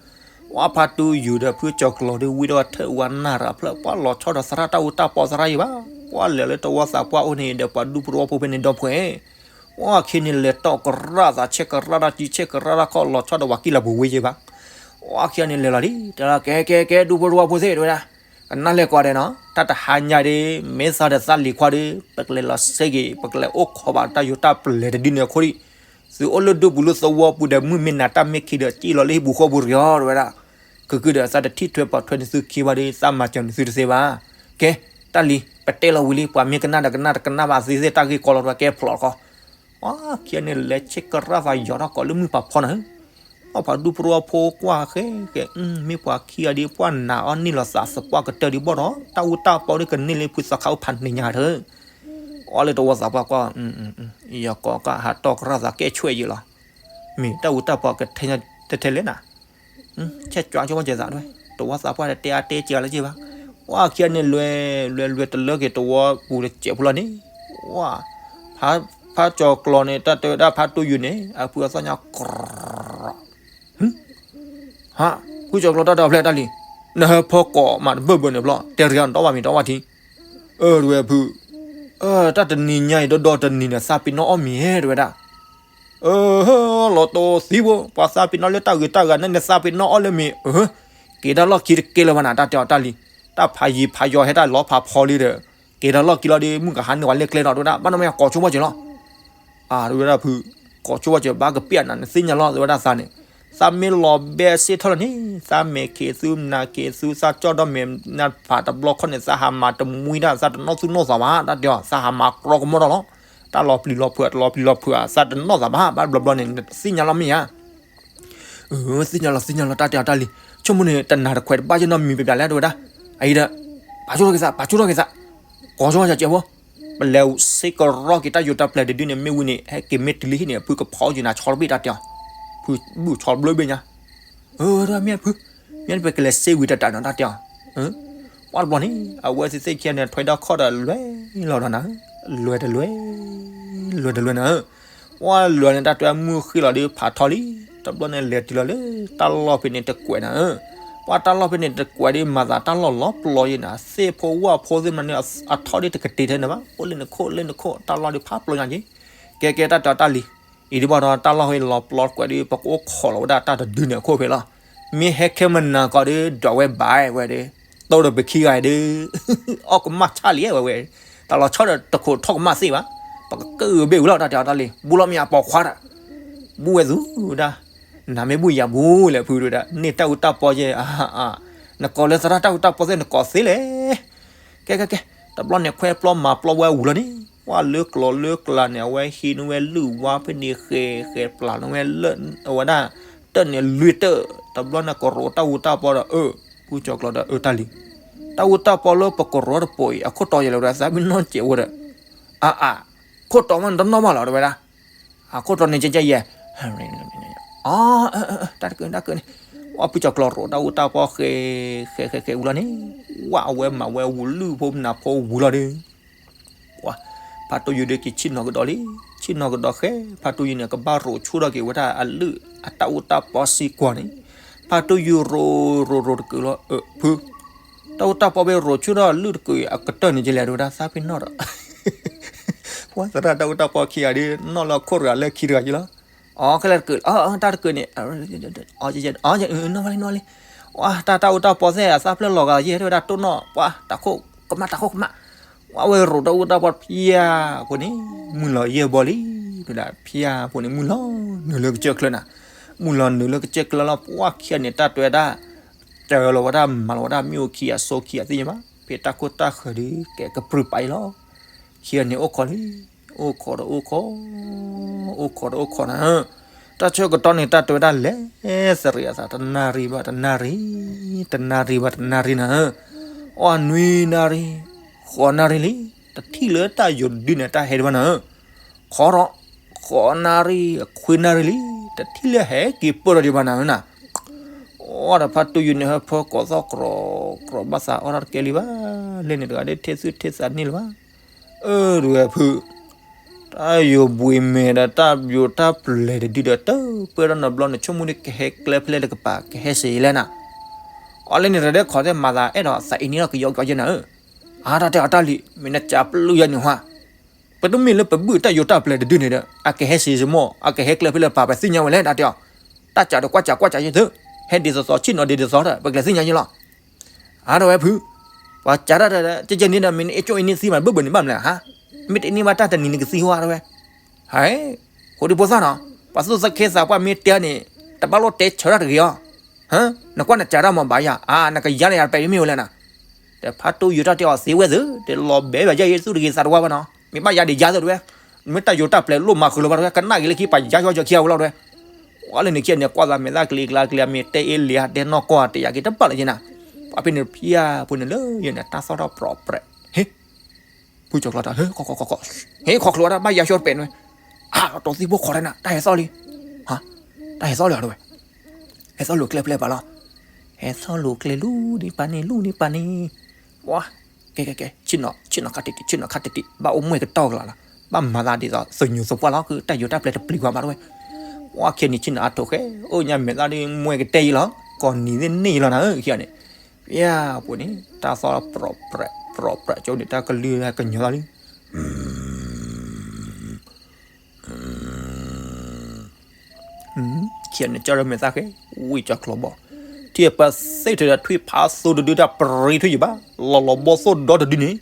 ပှၤဖါတူၢ်ယူၤဒီးဖုကၠီၤကျီၤဒီးဝံၤဒီးထၢၣ်ဝါနၢ်ရၤဖျၢၣ် ပှၤလီၤဆီဒီးသရၣ်တၢ်အူတၢ်ပီသရၣ်ယဲၢ်ဘၣ်, ပှၤလဲၤလၢတဝီသးပှၢ်အိၣ်န့ၣ်ဒီးပှၤဒူပရူဖိဖဲန့ၣ်ဒီပုၢ်ဝဲၢ်, ပှၤခံန့ၣ်လဲၤတီၢ်ကရၣ်သးဆဲးကရၣ်တၢ်စုဆဲးကရၣ်တၢ်ခီၣ်လီၤဆီဒီးပှၤကံၢ်လၤပူၤဝ့ယဲၢ်ဘၣ်, ပှၤခံဂၤန့ၣ်လဲၤလီၤလံ, တဲဒၣ် ကဲကဲကဲ ဒူပရူဖိသ့ၣ်တဲဝဲဒၣ် ကနၣ်လဲၤကွၢ်ဒီးနီၤ, တၢ်တဟါညါဒီး မ့ၢ်သးဒီးသးလံၤခွါဒီး ပကလဲၤလီၤစ့ၢ်ကီး ပကလဲၤအိၣ်ခိးဘၣ်တၢ်ယိၤတၢ်ပျဲၤတဒုန့ၣ်အခိၣ်ဒံး, သုအိၣ်လၢဒူပူၤလၢသဝီပူၤဒီး မုၢ်မ့ၢ်နၤတၢ်မ့ၢ်ခံဒီး စံၣ်လီၤလၢဟံၣ်ပူၤဃီပူၤတဂ့ၤတဲဝဲဒၣ်, ကကုဒီးသးတထံၣ်ထွဲပှၤထွဲန့ၣ်သုခံဘၣ်ဒီး သးမၤစၢၤန့ၣ်သုတသ့ဘၣ်, ကဲ, တၢ်လံၤ ပတဲလီၤဝံၤလံ ပှၤမ့ၢ်ကနၣ်ဒီးကနၣ် တကနၣ်ဘၣ်သ့သ့ၣ် တၢ်ဂ့ၢ်ကီလီၤတဝဲ ကဲဖျိးတခီ ပှၤခံဂၤန့ၣ် လဲၤဆ့ကရၣ်သးယီၤထီၣ်ကိးလၢမုၢ်ပာ်ဖီနီၤဧၢ, ပှၤဒူပရူဖိကွၢ်ဃဲဃဲ, မ့ၢ်ပှၤခံဂၤဒီး ပှၤနာ်အီၤန့ၢ်လီၤသးသပှၢ်ကတၢၢ်ဒံးဘၣ်ဒီး တၢ်အူတၢ်ပီဒီးကန့ၢ်လၢဖုသီခါအိၣ်ဖးန့ၣ်ညါတၢၢ်, အီၤလၢတဝီသးပှၢ်ကွၢ်, ယကီကၢ်ဟးတီၢ်ကရၣ်သးကဲၣ်ဆွဲၣ်ယဲၢ်လီၤ, မ့ၢ်တၢ်အူတၢ်ပီကထဲထဲလဲၣ်နၤ ဆဲးကွၢ်ဆိဘၣ်စၢၤသးဒၣ်ဝဲ, တဝီသးပှၢ်တဲအါတဲကဲလၢက့ဘၣ်, ပှၤခံဂၤန့ၣ်လဲၤ, လဲၤလဲၤတလၢက့ၤတဝီပူၤတစဲးဖိလီၤန့ၣ်, ဝဲ, ဖါကၠီၤကျီၤန့ၣ် တၢ်တဲဝဲဒၣ်ဖါတူၢ်ယူၤန့ၣ် အဖုအသီၣ်ညါကရၣ်, ဟါ, ဖုကၠီၤကျီၤတၢ်တဲအီၤဖျဲၣ်တၢ်လံ, နဟၢဖီကိးမးတဘၢၣ်ဘၢၣ်န့ၣ်ဖျီၣ် တဲတဂၤနတီၢ်ဘၣ်မံၤတီၢ်ဘၣ်ထံ, အၢ တဝဲဖု, တၢ်တနံၤညါအံၤဒီဒီတနံၤန့ၣ် သးပ့ၤနီၣ်အီၣ်မ့ၤတဲဝဲဒၣ် အၢ လီၤတိသံဖိ ပှၤသးပ့ၤနီၣ်လၢတၢ်ဂ့ၤတၢ်ဂၤန့ၣ် နသးပ့ၤနီၣ်အီၣ်လၢမ့ၤ, က့ၤတၢ်လီၢ်ခံတကဲလၢၤဘၣ်နၤ တၢ်တဲအီၤတၢ်လံ, တၢ်ဖးယံၤဖးယီၤဟဲတၢ်လီၤဖးဖီလံဒီး, က့ၤတၢ်လီၢ်ခံလီၤဒီး မုၢ်ကဟါန့ၢ်ဝဲလၢကျဲနီၤ တဲဝဲဒၣ် ဘၣ်နီၢ်မ့ၢ်ကိးဆိဘၣ်စၢၤလီၤ အၢ တဲဝဲဒၣ်ဖု, ကိးဆိဘၣ်စၢၤ ဘၣ်ကပျၢ်နၤ နသ့ၣ်ညါလီၤ တဲဝဲဒၣ်သးန့ၣ်, သးမ့ၢ်လီၤဘဲစ့ၢ်ထီၣ်လီၤန့ၣ် သးမဲာ်က့ၤသု နါက့ၤသု သးကၠီၣ်ဒီးမဲာ်နါဖးတဘျီခီၣ်န့ၣ် သးဟးမၤတမှံဒၣ် သးတနီၣ်သူၣ်နီၣ်သးဘၣ် တၢ်တဲအီၤ သးဟးမၤကြီကမီၣ်ထီၣ်လီၤ, တၢ်လီၤပျံၤလီၤဖုး တလီၤပျံၤလီၤဖုး သးတနီၣ်သးဘၣ် ဘၣ်တဘျီဘျီန့ၣ် သ့ၣ်ညါလီၤမ့ၢ်ဧါ သ့ၣ်ညါလီၤ သ့ၣ်ညါလီၤ တၢ်တဲအီၤတၢ်လံ, ဆိကမိၣ်န့ၣ် တနၤတခွဲးတဘၣ်ယဲၢ်နီတမံၤပျဲးပျဲးလဲၣ် တဲဝဲဒၣ်, အအံၤဒီး, ပာ်ဆိထီၣ်က့ၤသး ပာ်ဆိထီၣ်က့ၤသး, ကိးဆိကစၢ်ကဲးဖိ, ပလဲၤစ့ကရီက့ၤတၢ်ယိၤတၢ်ပျဲၤတဒုန့ၣ် မ့ၢ်ဝံၤန့ၣ် ဟဲက့ၤမ့ၢ်တုၤလၢဟံၣ်န့ၣ် ဖုကဖီက့ၤနၤဆီတဘ့ၣ် တၢ်တဲအီၤ, ဖုဘူၣ်ဆီတဘျီဘ့ၣ်ညါ, အၢ မ့ၢ်ဖု, မ့ၢ်ပကလဲၤစ့ဝံၤတၢ်တၢ်နီၤ တၢ်တဲအီၤ, ပှၤတဘျီန့ၣ် အဝဲသ့ၣ်သ့ၣ်ခံဂၤန့ၣ် ထွဲဒီခီၣ်ဒီးလွဲၢ်လီၤဒီးနၤ, လွဲၢ်တလွဲၢ်, လွဲၢ်တလွဲၢ်နၤဧၢ ပှၤလွဲၢ်န့ၣ်တၢ်တွဲမုၢ်ဃ့ၢ်လီၤဒီးဖးထီလံ, တဘျီန့ၣ်လဲၤတုၤလီၤလၢတၢ်လီၢ်ဖဲန့ၣ်တကွဲးနၤဧၢ, ပှၤတၢ်လီၢ်ဖဲန့ၣ်တကွဲးဒီးမၤသးတၢ်လီၢ်လီၤပျီယဲၢ်နၤ, သ့ၣ်ဖိဝၣ်ဖိသ့ၣ်မနုၤန့ၣ် အထီၣ်ဒ်တကတ့ၤထဲန့ၣ်ဘၣ်, အိၣ်လၢနခိၣ်လၢနခိၣ် တၢ်လီၢ်ဒုးဖးပျီညါက့ၤ, ကဲကဲတၢ်တဲအီၤတၢ်လံ, အံၤဒ်ဘၣ်ဒီးတၢ်လီၢ်ဖဲလီၤပျီတကွဲးဒီး ပကအိၣ်ခိးလီၤဝဲဒၣ်တၢ်တဒုန့ၣ်အခိၣ်ဖဲလီၤ, မ့ၢ်ဟဲခဲမနၤကီးဒီး ဒွးဝဲဘၣ်ဝဲဒီး တိၢ်ဒီးပခံဂၤဒီး အီၣ်ကမၣ်ဆၣ်လံဝဲဝဲ, တၢ်လီၤဆီဒီးတခိးထီၣ်ကမၣ်သ့ဘၣ်, ပကကၢၣ်ဘ့ၣ်ဝံၤလီၤ တၢ်တဲအီၤတၢ်လံ, ဘူးလီၤမ့ၢ်အပိာ်ခွါတၢ်, ဘူးဝဲသူဒၣ်, နမ့ၢ်ဘူးယၤဘူးလဲၣ်ဖုဒၣ်, န့ၢ်တၢ်အူတၢ်ပီယဲၢ်, နကိးလၢသရၣ်တၢ်အူတၢ်ပီသ့ၣ်နကိးသ့လဲၣ်, ကဲကဲကဲ, တဘျီန့ၣ် ခွဲပျီမၤပျီဝဲဝံၤလီၤန့ၣ်, ပှၤလၢကျိၤလၢကျါန့ၣ် အဝဲဟံးန့ၢ်ဝဲလုၢ်ဝါဖဲန့ၣ် ဃဲၤဃဲၤပျၢ်န့ၢ်ဝဲလၢ အဝဲဒၣ် တၢၢ်န့ၣ်လွံၢ်တၢၢ်, တဘျီန့ၣ်ကရိးတၢ်အူတၢ်ပီဒီး အၢ, ဖုကၠီၤကျီၤဒီး အၢ တၢ်လံ, တၢ်အူတၢ်ပီလၢပကရိးတပိာ်အံၤ အခိၣ်တီယဲၢ်လဲၣ်ဒီး သးမ့ၢ်နီၢ်စဲးဝဲဒီး, အအ, ခိၣ်တီမးနတနီၣ်ဘၣ်လီၤ တဲဝဲဒၣ်, အခိၣ်တီန့ၣ်ကဲကဲယဲၢ်, အ, တၢ်တကၢန့ၣ် တၢ်ကၢန့ၣ်, ပှၤဖုကၠီၤကျီၤရိးတၢ်အူတၢ်ပီဃဲၤဃဲၤဃဲၤဃဲၤဝံၤလီၤန့ၣ်, ဝဲအဝဲမၤဝဲဝံၤလုၢ်ဖိမနၤဖိဝံၤလီၤဒီး ပှၤ, ဖါတူၢ်ယူၤဒီးက့ၤဆ့ၣ်နီၤကဒီးလံ, ဆ့ၣ်နီၤကဒီးဃဲ, ဖါတူၢ်ယူၤန့ၣ် ကဘၣ်ရိးဆူၣ်ထီၣ်က့ၤဝဲဒၣ်အလုၢ်အတၢ်အူတၢ်ပီစ့ၢ်ကီးန့ၣ်, ဖါတိၢ်ယူၤရိၤရိၤရိၤတကုာ်လီၤ, ဖု, တၢ်အူတၢ်ပီဘၣ်ရိၤဆူၣ်ထီၣ်လုၢ်တကုာ်အကတၢၢ်န့ၣ်ကလဲၣ် တဲဝဲဒၣ်သးဖ့ၣ်နီၣ်ဒီး, ပှၤသရၣ်တၢ်အူတၢ်ပီခံဂၤဒီး နီၣ်လၢခိၣ်တဂၤလၢခံတဂၤက့လီၤ, အီ ခဲလၢာ်တကုာ်လီၤ, တၢ်တကုာ်န့ၣ်, အီ နီၣ်ဝဲလံ နီၣ်ဝဲလံ, ပှၤတၢ်တၢ်အူတၢ်ပီသ့ၣ်အသးဖျၢၣ်လီၤဂာ်ယဲ တဲဝဲဒၣ်တိၢ်နီၣ် ပှၤတၢ်ခိၣ်ကမၣ် တၢ်ခိၣ်ကမၣ်, ပှၤဝဲရိၤတၢ်အူတၢ်ပီဖၠၣ်ဖိန့ၣ် မုၢ်လီၤယဲၢ်ဘီလံ, တဲဝဲဒၣ်ဖၠၣ်ဖိန့ၣ် မုၢ်လီၤနုာ်လၢကစၢၢ်ချၢနၤ, မုၢ်လီၤနုာ်လၢကစၢၢ်ချၢလီၤ ပှၤခံဂၤန့ၣ် တၢ်တဲဝဲဒၣ် တၢၤလီၤဝဲဒၣ်မၤလီၤဝဲဒၣ်မ့ၣ်အူခံဂၤစိခံဂၤသ့ၣ်ညါဘၣ်, ဖဲတၢ်ခိၣ်တၢ်ဃၢၤဒီး ကဲကပြုၢ်ပာ်အံၤလီၤ, ခံဂၤန့ၣ်အိၣ်ခိးလံ, အိၣ်ခိးဒီးအိၣ်ခိး, အိၣ်ခိးဒီးအိၣ်ခိးနၤဧၢ, တၢ်ဆၢကတီၢ်န့ၣ် တၢ်တဲဝဲဒၣ်လဲၤသရံးအသး တနၣ်ရံၣ်ဘၣ်တနၣ်ရံၣ်, တနၣ်ရံၣ်ဘၣ်တနၣ်ရံၣ်နၤဧၢ, အီၣ်နွံနၣ်ရံၣ်, ဃိးနၣ်ရံၣ်လံ, တထံၣ်လၢတၢ်ယိၤတဒုန့ၣ် တၢ်ဟဲဒံးဘၣ်နၤဧၢ, ခီဒီး ဃိးနၣ်ရံၣ် ခွံနၣ်ရံၣ်လံ, တထံၣ်လၢဟဲက့ၤပၢၢ်ထီၣ်ဒံးဘၣ်နၤဧၢနၤ, အီၣ်ဒီးဖါတိၢ်ယူၤန့ၣ် ဟၢဖၢကိးသီၣ်ကြီကြီဘၣ်သး အီၣ်တၢ်တကဲလံဘၣ်, လၢန့ၣ်တဂၤဒီး ထဲသူၣ်ထဲသးန့ၢ်လၢၤဘၣ်, အၢ တဲဝဲဖု, တၢ်ယိၤဘှံးမဲာ်ဒီးတၢ်ယိၤတၢ်ပျဲၤတဒုဒီး တပၢၢ်ထီၣ်နဘျီ နဆိကမိၣ်ဒ်ကဟဲကျဲဖဲလဲၣ်တကပၤ ကဟဲစ့လဲၣ်နၤ, အီၣ်လၢန့ၣ်တဂၤဒီး ခိးသ့ၣ်မၤသးအဲၣ်ဒိးသးအံၤန့ၣ်လီၤ ကယီကယီယဲနၤဧၢ, အါ တၢ်တဲအီၤတၢ်လံၤ မ့ၢ်နစးပျုၢ်ယဲန့ၣ်ဟါ ပတမ့ၢ်လၢပဘုၣ်တၢ်ယိၤတၢ်ပျဲၤတဒုန့ၣ်ဒီး အကဟဲစ့စ့မီၢ် အကဟဲကျဲဖဲလဲၣ်ပာ်ပသ့ၣ်ညါဝဲလဲၣ် တၢ်တဲအီၤ, တၢ်စးဒီးကွၢ်စးကွၢ်စးယဲသု, ဟဲဒ်သိးသိး ဆ့ၣ်နီၤဒ်သိးသိးဒီး ပကလဲၤသ့ၣ်ညါယဲလီၤ, အါ တဲဝဲဖု, ပှၤစးတၢ်ဒီး ကဲကဲန့ၣ်ဒီး မ့ၢ်နအဲၣ်ကၠိအံၤန့ၣ်သံမး ဘၣ်ဘၣ်န့ၣ်ဘၣ်မလဲၣ်ဟါ, မ့ၢ်တန့ၢ်ဘၣ်တၢ်တနံၤနကသံဟါ တဲဝဲ, ဟဲ, ဃိဒုဖိသၣ်နီၤ, ပှၤသူၣ်သးခ့သးပှၢ်မ့ၢ်တဲန့ၣ် တဘၣ်လိၣ်တဲဆၢတၢ်တဂ့ၤအီၤ, နကွၢ်နစးတၢ်မးဘၣ်ယၤ အါ နကယါလၢယၤတပဲာ်မ့ၢ်ဝဲလဲၣ်နၤ, ဒီးဖါတိၢ်ယူၤတၢ်တဲအီၤသ့ဝဲသု, တလီၤဘဲဘၣ်ယဲ ယသူၣ်တဂ့ၤသးတဝါဘၣ်နီၤ, မ့ၢ်ဘၣ်ယါဒံးယါသုတဲဝဲ, မ့ၢ်တၢ်ယိၤတၢ်ပျဲၤလိၣ်မၤဃုာ်လီၤဘၣ်တဲဝဲ, ကနၣ်က့ၤလၢခံပှၤယါဃီကၠီခံဂၤဝဲလီၤတဲဝဲ, အီၣ်လၢန့ၣ်ခံဂၤန့ၣ် ကွၢ်သးမဲာ်သၣ်ကျံၤကျါကျံၤ မ့ၢ်တဲအ့လံဧါ တဲနီၢ်ကီၢ်ဧါ တယာ်က့ၤတဘၣ်လၢယဲနၤ, ပှၤဖဲန့ၣ်ဖၠၣ်ဖိန့ၣ်လၢယဲန့ၣ် တၢ်သီၣ်ထီၣ်ပြီၤပြဲး, ဟ့ ဖုကၠီၤကျီၤတၢ် ဟဲ ခီခီခီခီ, ဟဲ ခီကျိၤဝဲဒၣ် ဘၣ်ယါဃီတပဲာ်နွဲ, အါ တီၢ်သံဖိခီတဲနၤ တၢ်ဟဲသီၣ်လံ, ဟါ, တၢ်ဟဲသီၣ်လံတဲဝဲ, ဟဲသီၣ်လိာ်ကျဲဖျဲၣ်ပာ်လီၤ, ဟဲသီၣ်လိာ်ကျဲလူၤဒံးပာ်န့ၣ် လူၤဒံးပာ်န့ၣ်, ပှၤ, ကဲကဲကဲ, ဆ့ၣ်နီၤ ဆ့ၣ်နီၤခါတံၢ်တံၢ် ဆ့ၣ်နီၤခါတံၢ်တံၢ် ဘၣ်အိၣ်မှဲကတီၢ်ကလာ်လီၤ, ဘၣ်မၤသးဒ်သိး သညူးသပှၢ်လီၤ ကတၢ်ယိၤတၢ်ပျဲၤတပျံၤပှၤဘၣ်တဲဝဲ, ပှၤခံဂၤန့ၣ် ဆ့ၣ်နီၤအါထိးဃဲ အိၣ်ညါမဲာ်သၣ်ဒ် မှဲကတဲာ်ယံလီၤ, ကိးနံၤသ့ၣ်န့ၣ်ယံလီၤနၤဧၢ ခံဂၤန့ၣ်, ဖဲအပူၤန့ၣ် တၢ်သီၣ်ပြီၤပြဲး ပြီၤပြဲး ကၠိန့ၣ် တၢ်ကလုၢ်ကညီလီၤလံ ခံဂၤန့ၣ် ကၢ်ဒီးမဲာ်သၣ်ဃဲ ဝံၣ်ကၠီၤကျီၤဘီၣ်, ထံၣ်ပသ့ၣ်ထဲဒီးထွံၣ်ဖးသိတဒုတၢ်ပြံထွံၣ်ယံၤဘၣ်, လီၤလီၤဘီသိဒီတဒုန့ၣ်,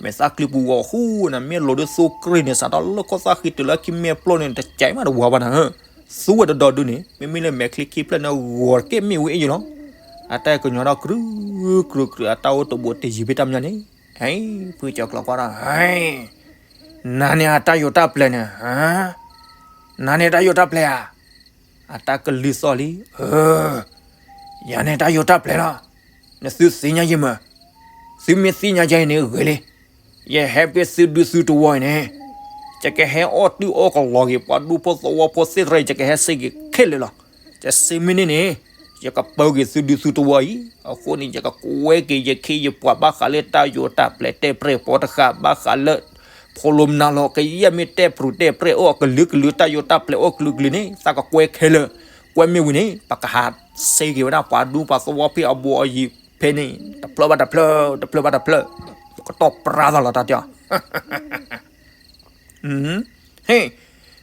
မဲာ်သၣ်ကျံပူၤဂီၤဃူနၤ မ့ၢ်လိၤဒုးသိကရ့ၣ်န့ၣ် စးထီၣ်လၢကီၢ်သၣ်ဃံတုၤလၢခံမဲာ်ပျီန့ၣ် တကဲမးတဝၤဘၣ်နၤဧၢ, သူဝဲတဒီဒုန့ၣ် မ့မ့ၢ်လၢမဲာ်ချံခံဖျၢၣ်န့ၣ် ဂီၤတကဲမ့ၣ်ဝဲအ့ၣ်ယံၤလီၤ, အတၢ်ကညီဒီး ကြူးကြူးကြူး အတၢ်အိၣ်တဘူးတယံၤဖဲတၢ်မညီန့ၣ်, ဟဲ ဖုကၠီၤကျီၤကွၢ်ဒီး ဟဲ နၤန့ၣ်အတၢ်ယိၤတၢ်ပျဲၤန့ၣ်, နၤန့ၣ်တၢ်ယိၤတၢ်ပျဲၤဧါ, အတၢ်ကလုၢ်သီၣ်လံ, ယၤန့ၣ်တၢ်ယိၤတၢ်ပျဲၤလီၤ, နသုသ့ၣ်ညါယဲမး, သုမ့ၢ်သ့ၣ်ညါယဲအံၤန့ၣ်ဂ့ၤလံ, ယဟဲဖဲသုဒူသုတဝီအံၤန့ၣ်, ယကဟဲအီၣ်တုၢ်အီၣ်ကလီၤက့ၤ ပှၤဒူဖိသဝီဖိသ့ၣ်တဖၣ်အံၤ ယကဟဲစ့က့ၤခဲလၢာ်လီၤ, ယစ့မ့ၢ်န့ၣ်န့ၣ်, ယကပၢက့ၤသုဒူသုတဝီအံၤ, အဃိန့ၣ် ယကကွဲက့ၤယခ့ယပှၤဘၣ်ဃးလၢတၢ်ယိၤတၢ်ပျဲၤတဲပြဲၢ်ပိာ်တဃာ် ဘၣ်ဃးလၢ ဖိလိမနၤလီၤ ကယဲၢ်မ့ၢ်တဲပြူၤတဲပြဲၢ်အိၣ်အကလုာ်ကလုာ် တၢ်ယိၤတၢ်ပျဲၤအိၣ်ကလုာ်ကလုာ်န့ၣ် သးကကွဲခဲလၢာ်, ကွဲမ့ၢ်ဝံၤန့ၣ် ပကဟးစ့က့ၤဝဲဒၣ်ပှၤဒူပှၤသဝီဖဲအဘူးအယံၤဖဲန့ၣ် တဖျၢၣ်ဘၣ်တဖျၢၣ် တဖျၢၣ်ဘၣ်တဖျၢၣ်, ပကတီၢ်ပြါသးလီၤတၢ်တဲအီၤ ဟ့ၣ်,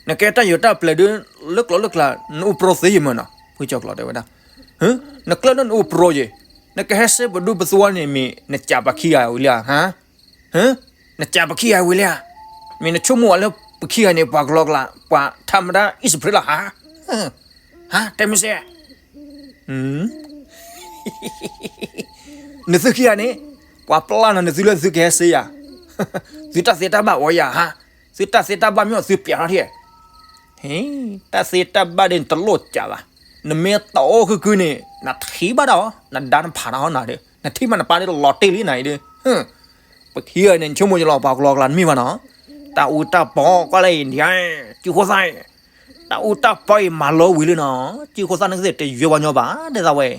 နကဲတၢ်ယိၤတၢ်ပျဲၤဒုး လၢကျိၤလၢကျါ နအိၣ်ပြီသ့ယမးနီၤ ဖုကၠီၤကျီၤတဲဝဲဒၣ်, နကျၢၢ်လၢနအိၣ်ပြီယဲ, နကဟဲစ့ပဒူပသဝီန့ၣ် မ့ၢ်နစံးပှၤခံဂၤဝံၤလံဧါ, နစံးပှၤခံဂၤဝံၤလံဧါ, မ့ၢ်နဆိကမိၣ်အီၤလၢပခံဂၤန့ၣ် ပှၤကလီကလီ ပှၤထးမတၤအံၣ်စရ့လးလီၤဧါ, ဟါ တဲမ့ၢ်စ့ နသုခံဂၤန့ၣ် ပှၤပျၢ်နၤ နသုလၢသုကဟဲစ့ယၤ, သုတၢ်သ့တၢ်ဘၣ်အိၣ်ယၤဟါ, သုတၢ်သ့တၢ်ဘၣ်မ့ၢ်အိၣ်သုပျးထီၣ်ထံၣ်, ဟ့ၣ် တၢ်သ့တၢ်ဘၣ်ဒ်န့ၣ်တလိၣ်စံးဘၣ်, နမ့ၢ်တအိၣ်ခုခုန့ၣ် နထံၣ်ဘၣ်ဒီး နဒါနဖးနၤဟီနၤဒီး နထံၣ်ဘၣ်နပၢ်န့ၣ်လီၤတ့ၢ်လံနၤအံၤဒီး, ပခံဂၤန့ၣ် နဆိကမိၣ်ယလီၤ ပှၤကလီကလီတမ့ၢ်ဘၣ်နီၤ, တၢ်အူတၢ်ပီကွၢ်လၢအံၤဒ်, ကၠူၢ်ခိၣ်သၣ် တၢ်အူတၢ်ပီအံၤမၤလီၤဝံၤလံနီၤ, ကၠူၢ်ခိၣ်သၣ်န့ၣ်ကသ့ၣ်တယွဲပှၤညီဘၣ် ဒ်သိးဝဲ,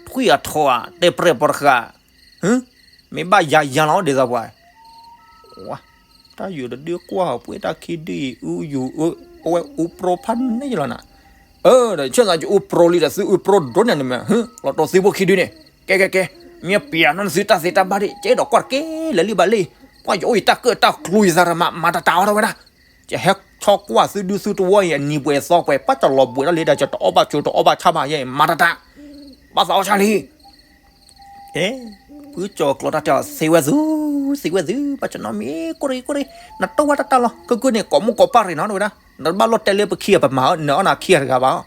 ထွံၣ်အထီဧါ တဲပြဲၢ်ပိာ်တဃာ်, မ့ၢ်ဘၣ်ယၤယၤလီၤဒ်သိးပှၤ, ဝါ, တၢ်ယိၤတဒုကွၢ်ဟီၣ်ပှဲၤတၢ်ခံဒုအံၤ အူယူၤအူ, အဝဲအူပြီဖးန့ၢ်ယလီၤနၤ, ဒီးဆၢသးယအူပြိလံဒီးသုအူပြိဒိၣ်န့ၣ်န့ၣ်မ့ၢ် လီၤတိၢ်သံဖိခံဒုန့ၣ် ကဲကဲကဲ, မ့ၢ်ပျဲနီၢ်နသုတၢ်သ့တၢ်ဘၣ်ဒံး ကဲဒီးကွၢ်တကဲလၢာ်လံဘၣ်လံ, ကွၢ်ယအိၣ်ယတၢ်ကၢၣ်တၢ်ကျူယသးရမး မၤတၢ်တၢ်အီၣ်ထီၣ်ဝဲဒၣ်, ယဟဲဆီကွၢ်သုဒုသုတဝီအံၤ အနံၤပှဲၤသီပှဲၤ ပၢ်ကလီၤဘှံးထီၣ်လံဒီး ယတအီၣ်ဘၣ်ကၠိတအီၣ်ဘၣ်ဆၣ်ဘၣ်ယဲ မၤတၢ်တၢ်, ဘၣ်သးအီၣ်ဆၣ်လံ ဖုကၠီၤကျီတၢ်တဲအီၤ သ့ဝဲသု, သ့ဝဲသု ဘၣ်ဆၣ်နီတမံၤ ကိၣ်ရ့ကိၣ်ရ့, နတိၢ်ဝဲတၢ်တၢ်လီၤ ကုၢ်ကုၢ်န့ၣ် ကိးမုၢ်ကိးပၢ်ရ့ၣ်နီၤ တဲဝဲဒၣ်, နတဘၣ်လိၣ်တဲလၢပခံဂၤ ပမၤအီၣ်နၤအီၣ်နၤခံဂၤတဂၤဘၣ်,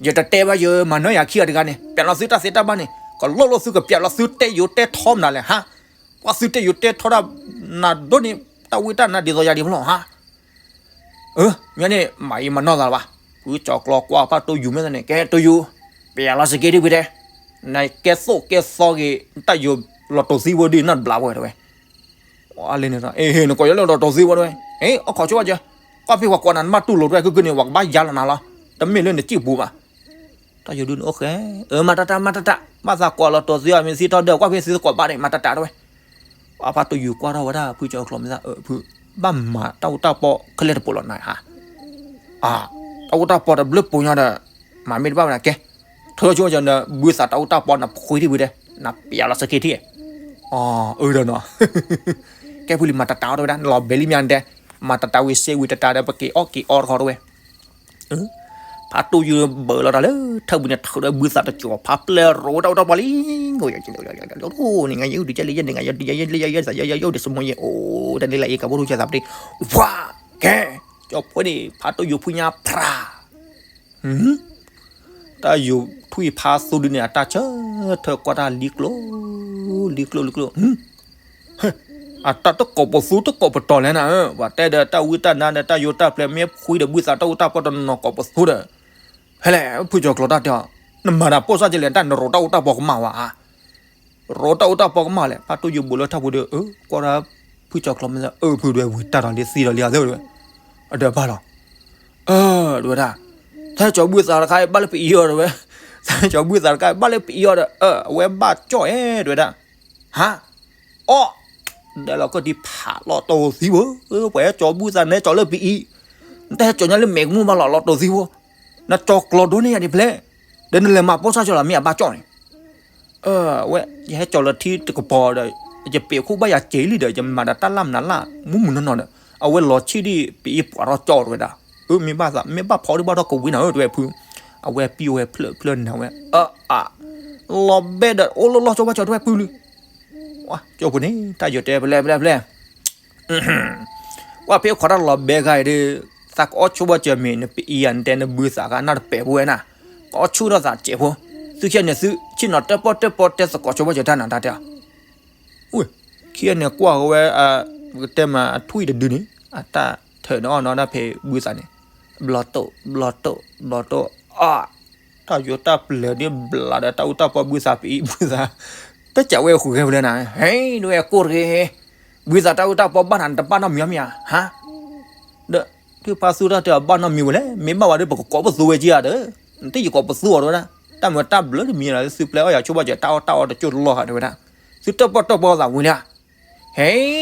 ယတတဲဘၣ်ယမၤနၢၤယၤခံဂၤတဂၤန့ၣ် ပျဲလီၤသုတၢ်သ့တၢ်ဘၣ်န့ၣ် ကလိၣ်လိၣ်သုကပျဲလီၤသုတဲယိၤတဲထီမနုၤလဲၣ်ဟါ, ပှၤသုတဲယိၤတဲထီတၢ် နဒိးန့ၣ် တၢ်ဝံတၢ်နါဒ်သိးယၤဒံးမလီၤဟါ အၢ မ့ၢ်န့ၣ် မၤအံၤမၤနီၢ်သးလၢၤဘၣ်, ဖုကၠီၤကျီကွၢ်ဖါတိၢ်ယူၤမ့ၢ်သးန့ၣ် ကဲတိၢ်ယူၤ, ပျဲလီၤစက့တဝံၤတဲ, နကဲသိၣ်ကဲသီဂ့ၤ တၢ်ယူၤလီၤတိၢ်သံဖိဒုးနီၢ်တဘျးဝဲတဲဝဲ, အလဲၤန့ၣ် နကိးယၤလၢလီၤတိၢ်သံဖိတဲဝဲ, ဟ့ၣ် အိၣ်ခိးဆိဘၣ်ကၢ, ကွၢ်ဖဲပှၤကိးနၤနဘၣ်တူၢ်လိာ်တဲဝဲ ကုၢ်ကုၢ်န့ၣ် ပှၤကဘၣ်ယါလီၤနၤလီၤ, တမ့ၢ်လၢနစံၣ်ပူၤဘၣ် တၢ်ယိၤဒုန့ၣ်အိၣ်ဃဲ, အၢ မၤတၢ်တၢ် မၤတၢ်တၢ်, ဘၣ်သးကိးလီၤတိၢ်သံအီၤ မ့ၢ်သံထီၣ်ဒၢး ကွၢ်ဖဲသံသကိးဘၣ်န့ၣ် မၤတၢ်တၢ်တဲဝဲ, ပှၤဖါတိၢ်ယူၤကွၢ်ထီၣ်ဝဲဒၣ် ဖုကၠီၤကျီမ့ၢ်သး အၢ ဖု ဘၣ်မၤတၢ်အူတၢ်ပီခဲလၢာ်တပိၤလီၤနၤဧါ, တၢ်အူတၢ်ပီတဘျုးပိၤညီဒီး မၤမ့ၢ်တဘၣ်ဝဲဒၣ်ကဲ, ထၢဆိကၢ နဘုသးတၢ်အူတၢ်ပီနဖှံထံၣ်ဝံၤတဲ, နပျဲလီၤစက့ထံၣ်, အၢဒီးနီၤ ကဲဖုလံ မၤတၢ်တၢ်အီၣ်တဲဝဲဒၣ် နလီၤဘဲလံမ့ၢ်တဲ, မၤတၢ်တၢ်ဝံၤစ့ဝံၤတၢ်တၢ်ဒီး ပက့ၤအီၣ်က့ၤအီတခီတဲဝဲ, ဖါတိၢ်ယူၤဘၢလီၤတၢ်လၢထၢပူၤန့ၣ် ထုးဒီးဘုသးတကၠီၤ ဖါပျဲၢ်ရိးတၢ်အူတၢ်ပီလံ, န့ၣ် ငါယအိၣ်ဒုးကဲလၢယဲန့ၣ် ငါယအိၣ်ဒုးယဲန့ၣ် ယအိၣ်ဒုးစမိၢ်ယဲအိၣ် တၢ်န့ၣ်လၢအံၤ ကဘီထူၣ်ကသးပတ့ၢ်, ဝါ, ကဲ, ကၠီၤဖိန့ၣ် ဖါတိၢ်ယူၤဖုညါဖြး တၢ်ယူၤထွံၣ်ဖါသူဒုန့ၣ် အတၢ်ဆၢထၢၣ်ကွၢ်တၢ်လံကျိ, လံကျိ လံကျိ, အတၢ်တကိးပသူတကိးပတီၤလဲၣ်နၤဧၢ, ပှၤတဲဒီးတၢ်ဝံတၢ်နါဒီးတၢ်ယိၤတၢ်ပျဲၤမ့ၢ်ဖှံဒီးဘုသးတၢ်အူတၢ်ပီတနီၤကိးပသူဒီး, ဖဲလဲၣ် ဖုကၠီၤကျီတၢ်တဲအီၤ, နမၤတၢ်ပိၢ်စၢ်ကလဲၣ် တၢ်နရိးတၢ်အူတၢ်ပီကမၣ်ဝဲဧါ ရိးတၢ်အူတၢ်ပီကမၣ်လဲၣ်, ဖါတိၢ်ယူၤဘူးလၢထၢပူၤဒီး အၢ ကွၢ်ဒၣ် ဖုကၠီၤကျီမ့ၢ်သး အၢ ဖုဒွဲၣ်ဝံၤတၢ်ဒီးလံသံဒီးလံအသၢတဲဝဲ, အဒၢးဘၣ်လီၤ, အၢ တဲဝဲဒၣ်, သးကၠီၤဘုသးတခါအံၤဘၣ်လၢပအံၤအီၤတဲဝဲ, သးကၠီၤဘုသးတခါအံၤဘၣ်လၢပအံၤအီၤဒီး အၢ အဝဲဘၣ်ကၠီၣ်အဲၣ်တဲဝဲဒၣ်, ဟါ, အီၣ်, ဒဲးလီၤကၢၢ်ဒံးဖးလီၤတိၢ်သံဖိ, ပှၤဟဲကၠီၤဘုသးနဟဲကၠီၤလၢပအံၤ, နတဟဲကၠီၤညါလၢမဲာ်ကမူၣ်ဘၣ်လီၤ လီၤတိၢ်သံဖိ, နကၠီၤကျီဒိၣ်န့ၢ်ယၤဒံးဖဲလဲၣ်, ဒီးနလဲၤမၤပိၢ်စၢ်ကလဲၣ် မ့ၢ်အဘၣ်ကၠီၣ်န့ၣ် အဝဲ ယဟဲကၠီၤလၢထံတကပၤဒီး ယပ့ၤခိၣ်ဘၣ်ယၤစ့လံဒီး ယမၤဒီးတၢ်လၢ်မနုၤလၢ် မူမူနီၢ်နီၢ်ဒီး အဝဲလီၤဆံၣ်ဒံး ပအံၤပှၤထီၣ်ကၠီၣ်တဲဝဲဒၣ်, အၢ မ့ၢ်ဘၣ်သး မ့ၢ်ဘၣ်ဖီဒံးဘၣ်ထီၣ်ကဝံနၤဧၢ တဲဝဲဖု, အဝဲပံၢ်ဝဲဖျၢၣ်ဖျၢၣ်နၤဝဲ အၢ အၢ လီၤဘဲဒီးအိၣ်လၢလီၢ်ဆိဘၣ်ကၠီၤတဲဝဲဖုလံ, ကၠီၤဖိန့ၣ် တၢ်ယိၤတဲဖဲလဲၣ်ဖဲလဲၣ်ဖဲလဲၣ် ကွၢ်ဖဲခိးတၢ်လီၤဘဲဂၤအံၤဒီး သးကအီၣ်ဆိဘၣ်စၢၤမ့ၢ် နပအံၤယၤနတဲနဘုသးခါနၢ်တပဲာ်ဖိဝဲနၤ, ကအီၣ်ဆိထီၣ်သးစဲးဖိ, သုခံဂၤန့ၣ်သု ဆ့ၣ်နီၤတၢၣ်ပီၣ်တၢၣ်ပီတဲသကိးဆိဘၣ်စၢၤတၢ်နၤတၢ်တဲ, ခံဂၤန့ၣ်ကွၢ်ကဝဲ ပကတဲမးအထွံၣ်တဒုန့ၣ် အတၢ်ထၢၣ်န့ၣ်အီၣ်နီၤဒၣ်ဖဲဘုသးန့ၣ်, ဘျီတိၣ် ဘျီတိၣ် ဘျီတိၣ် အါ တၢ်ယိၤတၢ်ပျဲၤဒ်ဘျးဒီးတၢ်အူတၢ်ပီဘုသးပအံၤဘုသး, တၢ်ကးဝဲဃုာ်ဂဲၤဝဲလၢနၤ, ဟဲ ဒ်ဝဲကိၢ်တဂ့ၤ, ဘုသးတၢ်အူတၢ်ပီဘၣ်နၤနတဘၣ်နီတမံၤမ့ၢ်ဧါ, ဟါ, ဒီး ထွံၣ်ဖါသူတၢ်တဲအဘၣ်နီတမံၤဝဲလဲၣ်, မ့ၢ်ဘၣ်ဝဲဒီးပကကိးပသူဝဲက့ၤဧါဒီး, နတယကိးပသူအီၤတဲဝဲဒၣ်, တၢ်မၤတၢ်ဘျၢတမံၤလီၤ သုပျဲအီၣ်ယၤဆိဘၣ်စၢၤတၢ်အီၣ်တၢ်အီတကၠိၢ်တလီၢ်ဃာ်တဲဝဲဒၣ်, သုတၢၣ်ပီၣ်တၢၣ်ပီသးဝံၤလံဧါ ဟဲ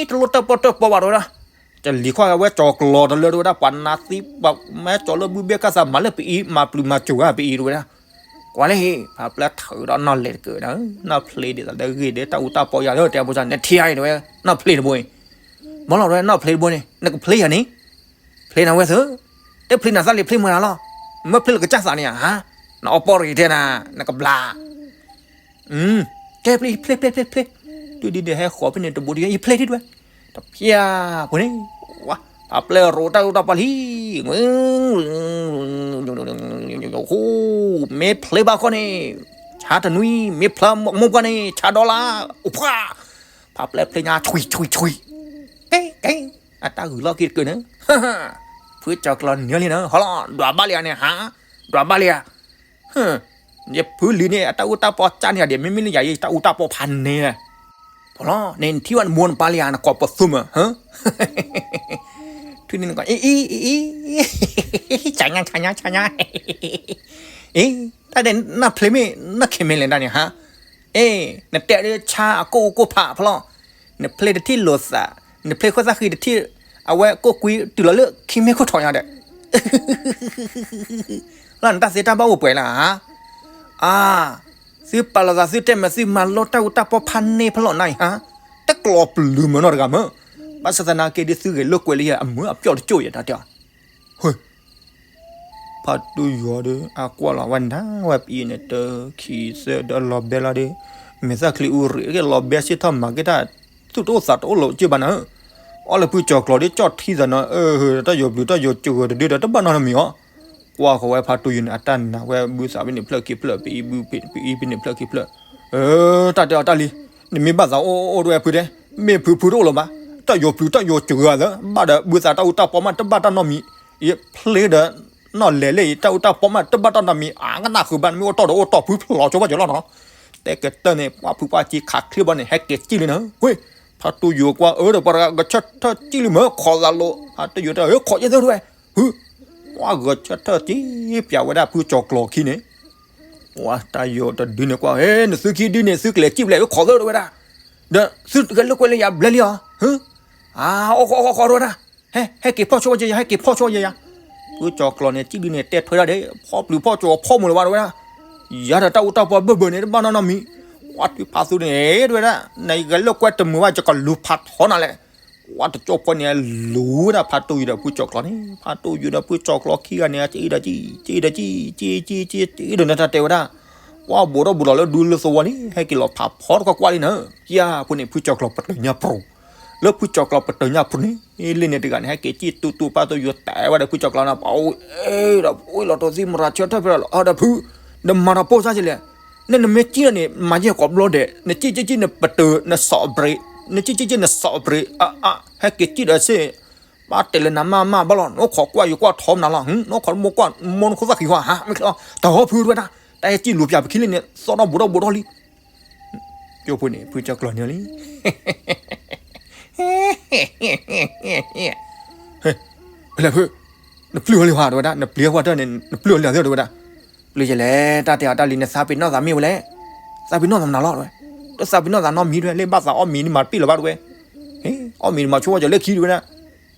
တလိၣ်တၢၣ်ပီၣ်တၢၣ်ပီဘၣ်တဲဝဲဒၣ်, တလံၤခီၣ်ဝဲကၠီၤကျီတလၢတဲဝဲဒၣ်, ပှၤနါသံ ပှၤမ့ၢ်ကၠီၤလၢဘုဘ့ၣ်ကစၢ်မၤလၢပအံၤ မၤပျုၤမၤစိၤဝဲပအံၤတဲဝဲဒၣ်, ကွၢ်လၢဟ့ၣ် ဖးပျဲၢ်ထုးဒီးနီၢ်လဲၤတကၢၢ်ဒီး, နီၢ်ဖျ့ဒ်သိးလၢဂ့ၢ်ဒီးတၢ်အူတၢ်ပီယၤလၢတဲဖိစၢ် နထံၣ်အံၤတဲဝဲ, နီၢ်ဖျ့တဘိအံၤ, မ့ၢ်လီၤတဲဝဲနီၢ်ဖျ့တဘိန့ၣ် နကဖျ့ယၤန့ၣ် ဖျ့နၤဝဲသၢ, တဖျ့နၤသးလံ ဖျ့မနုၤလီၤ, မ့ၢ်ဖျ့လၢကစၢ်သးန့ၣ်ဧါ, နအီၣ်ပီၢ်ရံၤထဲနၤ နကဘျါ, ကဲဖျ့ ဖျ့ ဖျ့ ဖျ့ ဖျ့, တုၤဒ်ဒီးဟဲဃီၤဖဲန့ၣ်တဘိတယံၤ ယဖျ့ထံၣ်တဲဝဲ, တဖျ့ဖိန့ၣ်, ဖးပျဲၢ်ရိးတၢ်အူတၢ်ပီလံ, မ့ၢ်ဖျ့ဘၣ်ခီန့ၣ် ဆါတနွံ, မ့ၢ်ဖျ့မိၢ်ပှၢ်န့ၣ် ဆါဒီလါ, အိၣ်ဖှါ, ဖးပျဲၢ်ဖျ့ညါ ဆွံ ဆွံ ဆွံ, ကဲ ကဲ, အတၢ်ဂုၤလီၢ်ခံတကၢၢ်န့ၣ်, ဖုကၠီၤကျီနၢလံန့ၣ် ဟီလီၤ ဒွးဘၣ်လံဧါန့ၣ်ဟါ, ဒွးဘၣ်လံဧါ, ယဖုလံၤန့ၣ် အတၢ်အူတၢ်ပီကၢ်န့ၢ်ယၤဒံး မ့မ့ၢ်လၢယၤယတၢ်အူတၢ်ပီဖးန့ၢ်, ဖီလီၤန့ၣ် နထံၣ်ဝဲနမိၢ်နပၢ်လံဧါ နကိးပသူမး, ထွံၣ်န့ၣ်နကိး အံ အံ အံ အံ ဆါညါ ဆါညါ ဆါညါ, အံ တၢ်ဒဲးနီၢ်ဖျ့မ့ၢ် နီၢ်ခဲမဲလဲၣ်တၢ်န့ၣ်ဟါ, အ့ နတဲဒ်ဆါအကိၣ်အူကိၣ်ဖးဖီလီၤ, နဖျ့တထံၣ်လိာ်သး, နဖျ့ခိၣ်သၣ်ဃံတထံၣ်, အဝဲကိၣ်ကွံတုၤလီၤလၢခံမ့ၢ်ခိၣ်ထီၣ်ညါဒီး လၢနတၢ်သ့တၢ်ဘၣ်အိၣ်ပှဲၤလၢဧါ, အါ, သုပာ်လီၤသးသုတဲမ့ၢ်သုမၤလိတၢ်အူတၢ်ပီဖးန့ၢ်ဖးလီၤနၤအံၤဟါ, တကျိၤပျုၤမ့ၢ်နီတဂၤမ့ၢ်, ဘၣ်ဆၣ်သနာ်က့ဒ်သုဂဲၤလိာ်ကွဲလၢယၤအမုာ်အပျီၢ်တကၠိၢ်ယဲတၢ်တဲအီၤ, ဟ့ ဖါတူယိၤဒီး အကွၢ်လီၤဝဲဒၣ်ဝဲပအံၤန့ၣ် တခံသၢဒီးလီၤဘဲလီၤဒီး, မဲာ်သၣ်ချံအူရ့းက့ၤလီၤဘဲစ့ၢ်ထီၣ်မၤက့ၤတၢ်, သူၣ်တအိၣ်သးတအိၣ်လၢၤက့ၤဘၣ်နၤ, အီၣ်လၢဖုကၠီၤကျီၤဒီးကၠီၣ်ထံသးနီၤ, တၢ်ယိၤပျုၤတၢ်ယိၤစှၤတဒုဒီးတဘၣ်နီတမံၤအီၤ, ကွၢ်ဃီၤဝဲဖါတူယိၤန့ၣ် အတၢ်နာ်ဝဲဘုသးဖဲန့ၣ်ဖျၢၣ်ခံဖျၢၣ် ပအံဖဲန့ၣ်ဖျၢၣ်ခံဖျၢၣ်, တၢ်တဲအီၤတၢ်လံ, နမ့ၢ်ဘၣ်သးအိၣ်အိၣ်တဝဲဖုတဲ, မ့ၢ်ဖုဖုတအိၣ်လၢၤဘၣ်, တၢ်ယိၤပျုၤတၢ်ယိၤစှၤသး, ဘၣ်ဒီးဘုသးတၢ်အူတၢ်ပီမးတဘၣ်တၢ်နီတမံၤ, ယဖျ့ဒီး နီၢ်လဲၤလၢအံၤ တၢ်အူတၢ်ပီမးတဘၣ်တၢ်နီတမံၤ, အကနၣ်ဃုာ်ဘၣ် နမ့ၢ်အိၣ်တီၢ်ဒီးအိၣ်တီၢ်ဖုဖျိးဆိပှၢ်ကၠီၤလီၤနီၤ, တဲကတၢၢ်န့ၣ် ပှၤဖုပှၢ်က့ၤခးချ့ဘီန့ၣ် ဟဲက့ၤစံၣ်လံနၤ, ဟ့, ဖါတူယိၤကွၢ်အၢဒီးပှၤတဂၤဂဲၤဆၢထၢၣ်စံၣ်လံမ့ၢ် ခိးသးလိၤ, ဖါတူယိၤတဲ ဟ့ ခိးယဲၢ်သၢတဝဲ, ဟ့, ပှၤဂဲၤဆၢထၢၣ်စံၣ်ပၠးဝဲဒၣ်ဖုကၠီၤကျီၤခံန့ၣ်, ပှၤတၢ်ယိၤတဒုန့ၣ်ကွၢ် ဟ့ နသုခံဒုန့ၣ် သုကလဲၤစံၣ်ဖျဲး ဟ့ ခိးသၢတဝဲဒၣ်, ဒီးသုဂဲၤလိာ်ကွဲလၢယၤဘျဲလံအီၤ, ဟ့, အါ, အိၣ်ခိးအိၣ်ခိးအိၣ်ခိးတဝဲဒၣ်, ဟဲ ဟဲက့ၤဖီၣ်ဆိယၤ ဟဲက့ၤဖီၣ်ဆိယၤ, ဖုကၠီၤကျီၤန့ၣ် စံၣ်ဒုန့ၣ် တဲထွဲဒၣ်ဒီး ဖီၣ်ပျုၤဖီၣ်ကၠီၤဖီၣ်မုာ်လၢၤဘၣ်တဝဲဒၣ်, ယၤဒီးတၢ်အူတၢ်ပီဘၢၣ်ဘၢၣ်န့ၣ် တဘၣ်နီတမံၤ, ပှၤထွံဖးသူန့ၣ် တဝဲဒၣ် နဂဲၤလိာ်ကွဲတမုာ်ဘၣ် ယကလူၤဖးထီနၤလဲၣ်, ပှၤတကၠိၢ်ဖိန့ၣ် လူၤဝဲဒၣ်ဖါတူယိၤဒီးဖုကၠီၤကျီၤန့ၣ်, ဖါတူယိၤဒီးဖုကၠီၤကျီၤခံဂၤန့ၣ် စံၣ်ဒီးစံၣ် စံၣ်ဒီးစံၣ် စံၣ် စံၣ် စံၣ် စံၣ်ဒီးနတၢ်တဲဝဲဒၣ်, ပှၤဘူးထီၣ်ဘူးထီၣ်လၢဒူလၢသဝီန့ၣ် ဟဲက့ၤလီၤဖးဖီတခီကွၢ်လံနၤ, ယၤဖိန့ၣ် ဖုကၠီၤကျီၤပတၢၤညါပြိၤ လၢဖုကၠီၤကျီၤပတၢၤညါပြိၤန့ၣ်, လ့န့ၣ်တဂၤန့ၣ် ဟဲက့ၤစံၣ်တူတူ ဖါတူယိၤတဲဝဲဒီးဖုကၠီၤကျီၤန့ၣ် ပှၤအိၣ်အဲၣ်ဒီး အိၣ်လီၤတိၢ်သံမရၤဆၢထၢၣ်ဖဲလီၤ အဒီးဖု, နမၤတၢ်ပိၢ်စၢ်ကလဲၣ်, နနမ့ၢ်စံၣ်လီၤန့ၣ် မၤယဲၢ်ကိးဘျီဒဲး, နစံၣ်စံၣ်စံၣ်နပတၢၤ နစီၣ်အဘြ့း, နစံၣ်စံၣ်စံၣ်နစီၣ်အဘြ့း, အါအါ ဟဲက့ၤစံၣ်ဒီးစ့ၢ်, ဘၣ်တဲလၢနမါမၢ်ဘၣ်လီၤ, နအိၣ်ခိးကွၢ်ယိၤကွၢ်ထီမနုၤလီၤ, နအိၣ်ခိးမိၢ်နခိၣ်သၣ်ခံဟီဟး မ့ၢ်ချ့လီၤ, တဟီဖုတဝဲဒၣ်, တၢ်ဟဲစံၣ်လူၤပၠးပခံလံန့ၣ် သီၣ်ထီၣ်ဘူးထီၣ်ဘူးထီၣ်လံ ကၠိဖိန့ၣ် ဖုကၠီၤကျီၤန့ၣ်လံ, ဟဲ, ဖဲလဲၣ်ဖု, နပျုၢ်ဝဲလံဟါတဝဲဒၣ်, နပျုၢ်ဝဲတၢ်န့ၣ် နပျုၢ်ဝဲလံသၢတဝဲဒၣ်, ပျုၢ်ယလဲၣ် တၢ်တဲအီၤတၢ်လံ နသးပ့ၤနီၣ်သးမ့ၢ်ဝဲလဲၣ်, သးပ့ၤနီၣ်သးမနုၤလီၤတဝဲ, တသးပ့ၤနီၣ်သးနီတမံၤတဝဲ, လၢဘၣ်သးအီၣ်မ့ၤန့ၣ်မၤတပ့ၢ်လၢၤဘၣ်တဝဲ, အီၣ်မ့ၤန့ၣ်မၤဆိဝဲကၠီၤလၢခံတဝဲဒၣ်,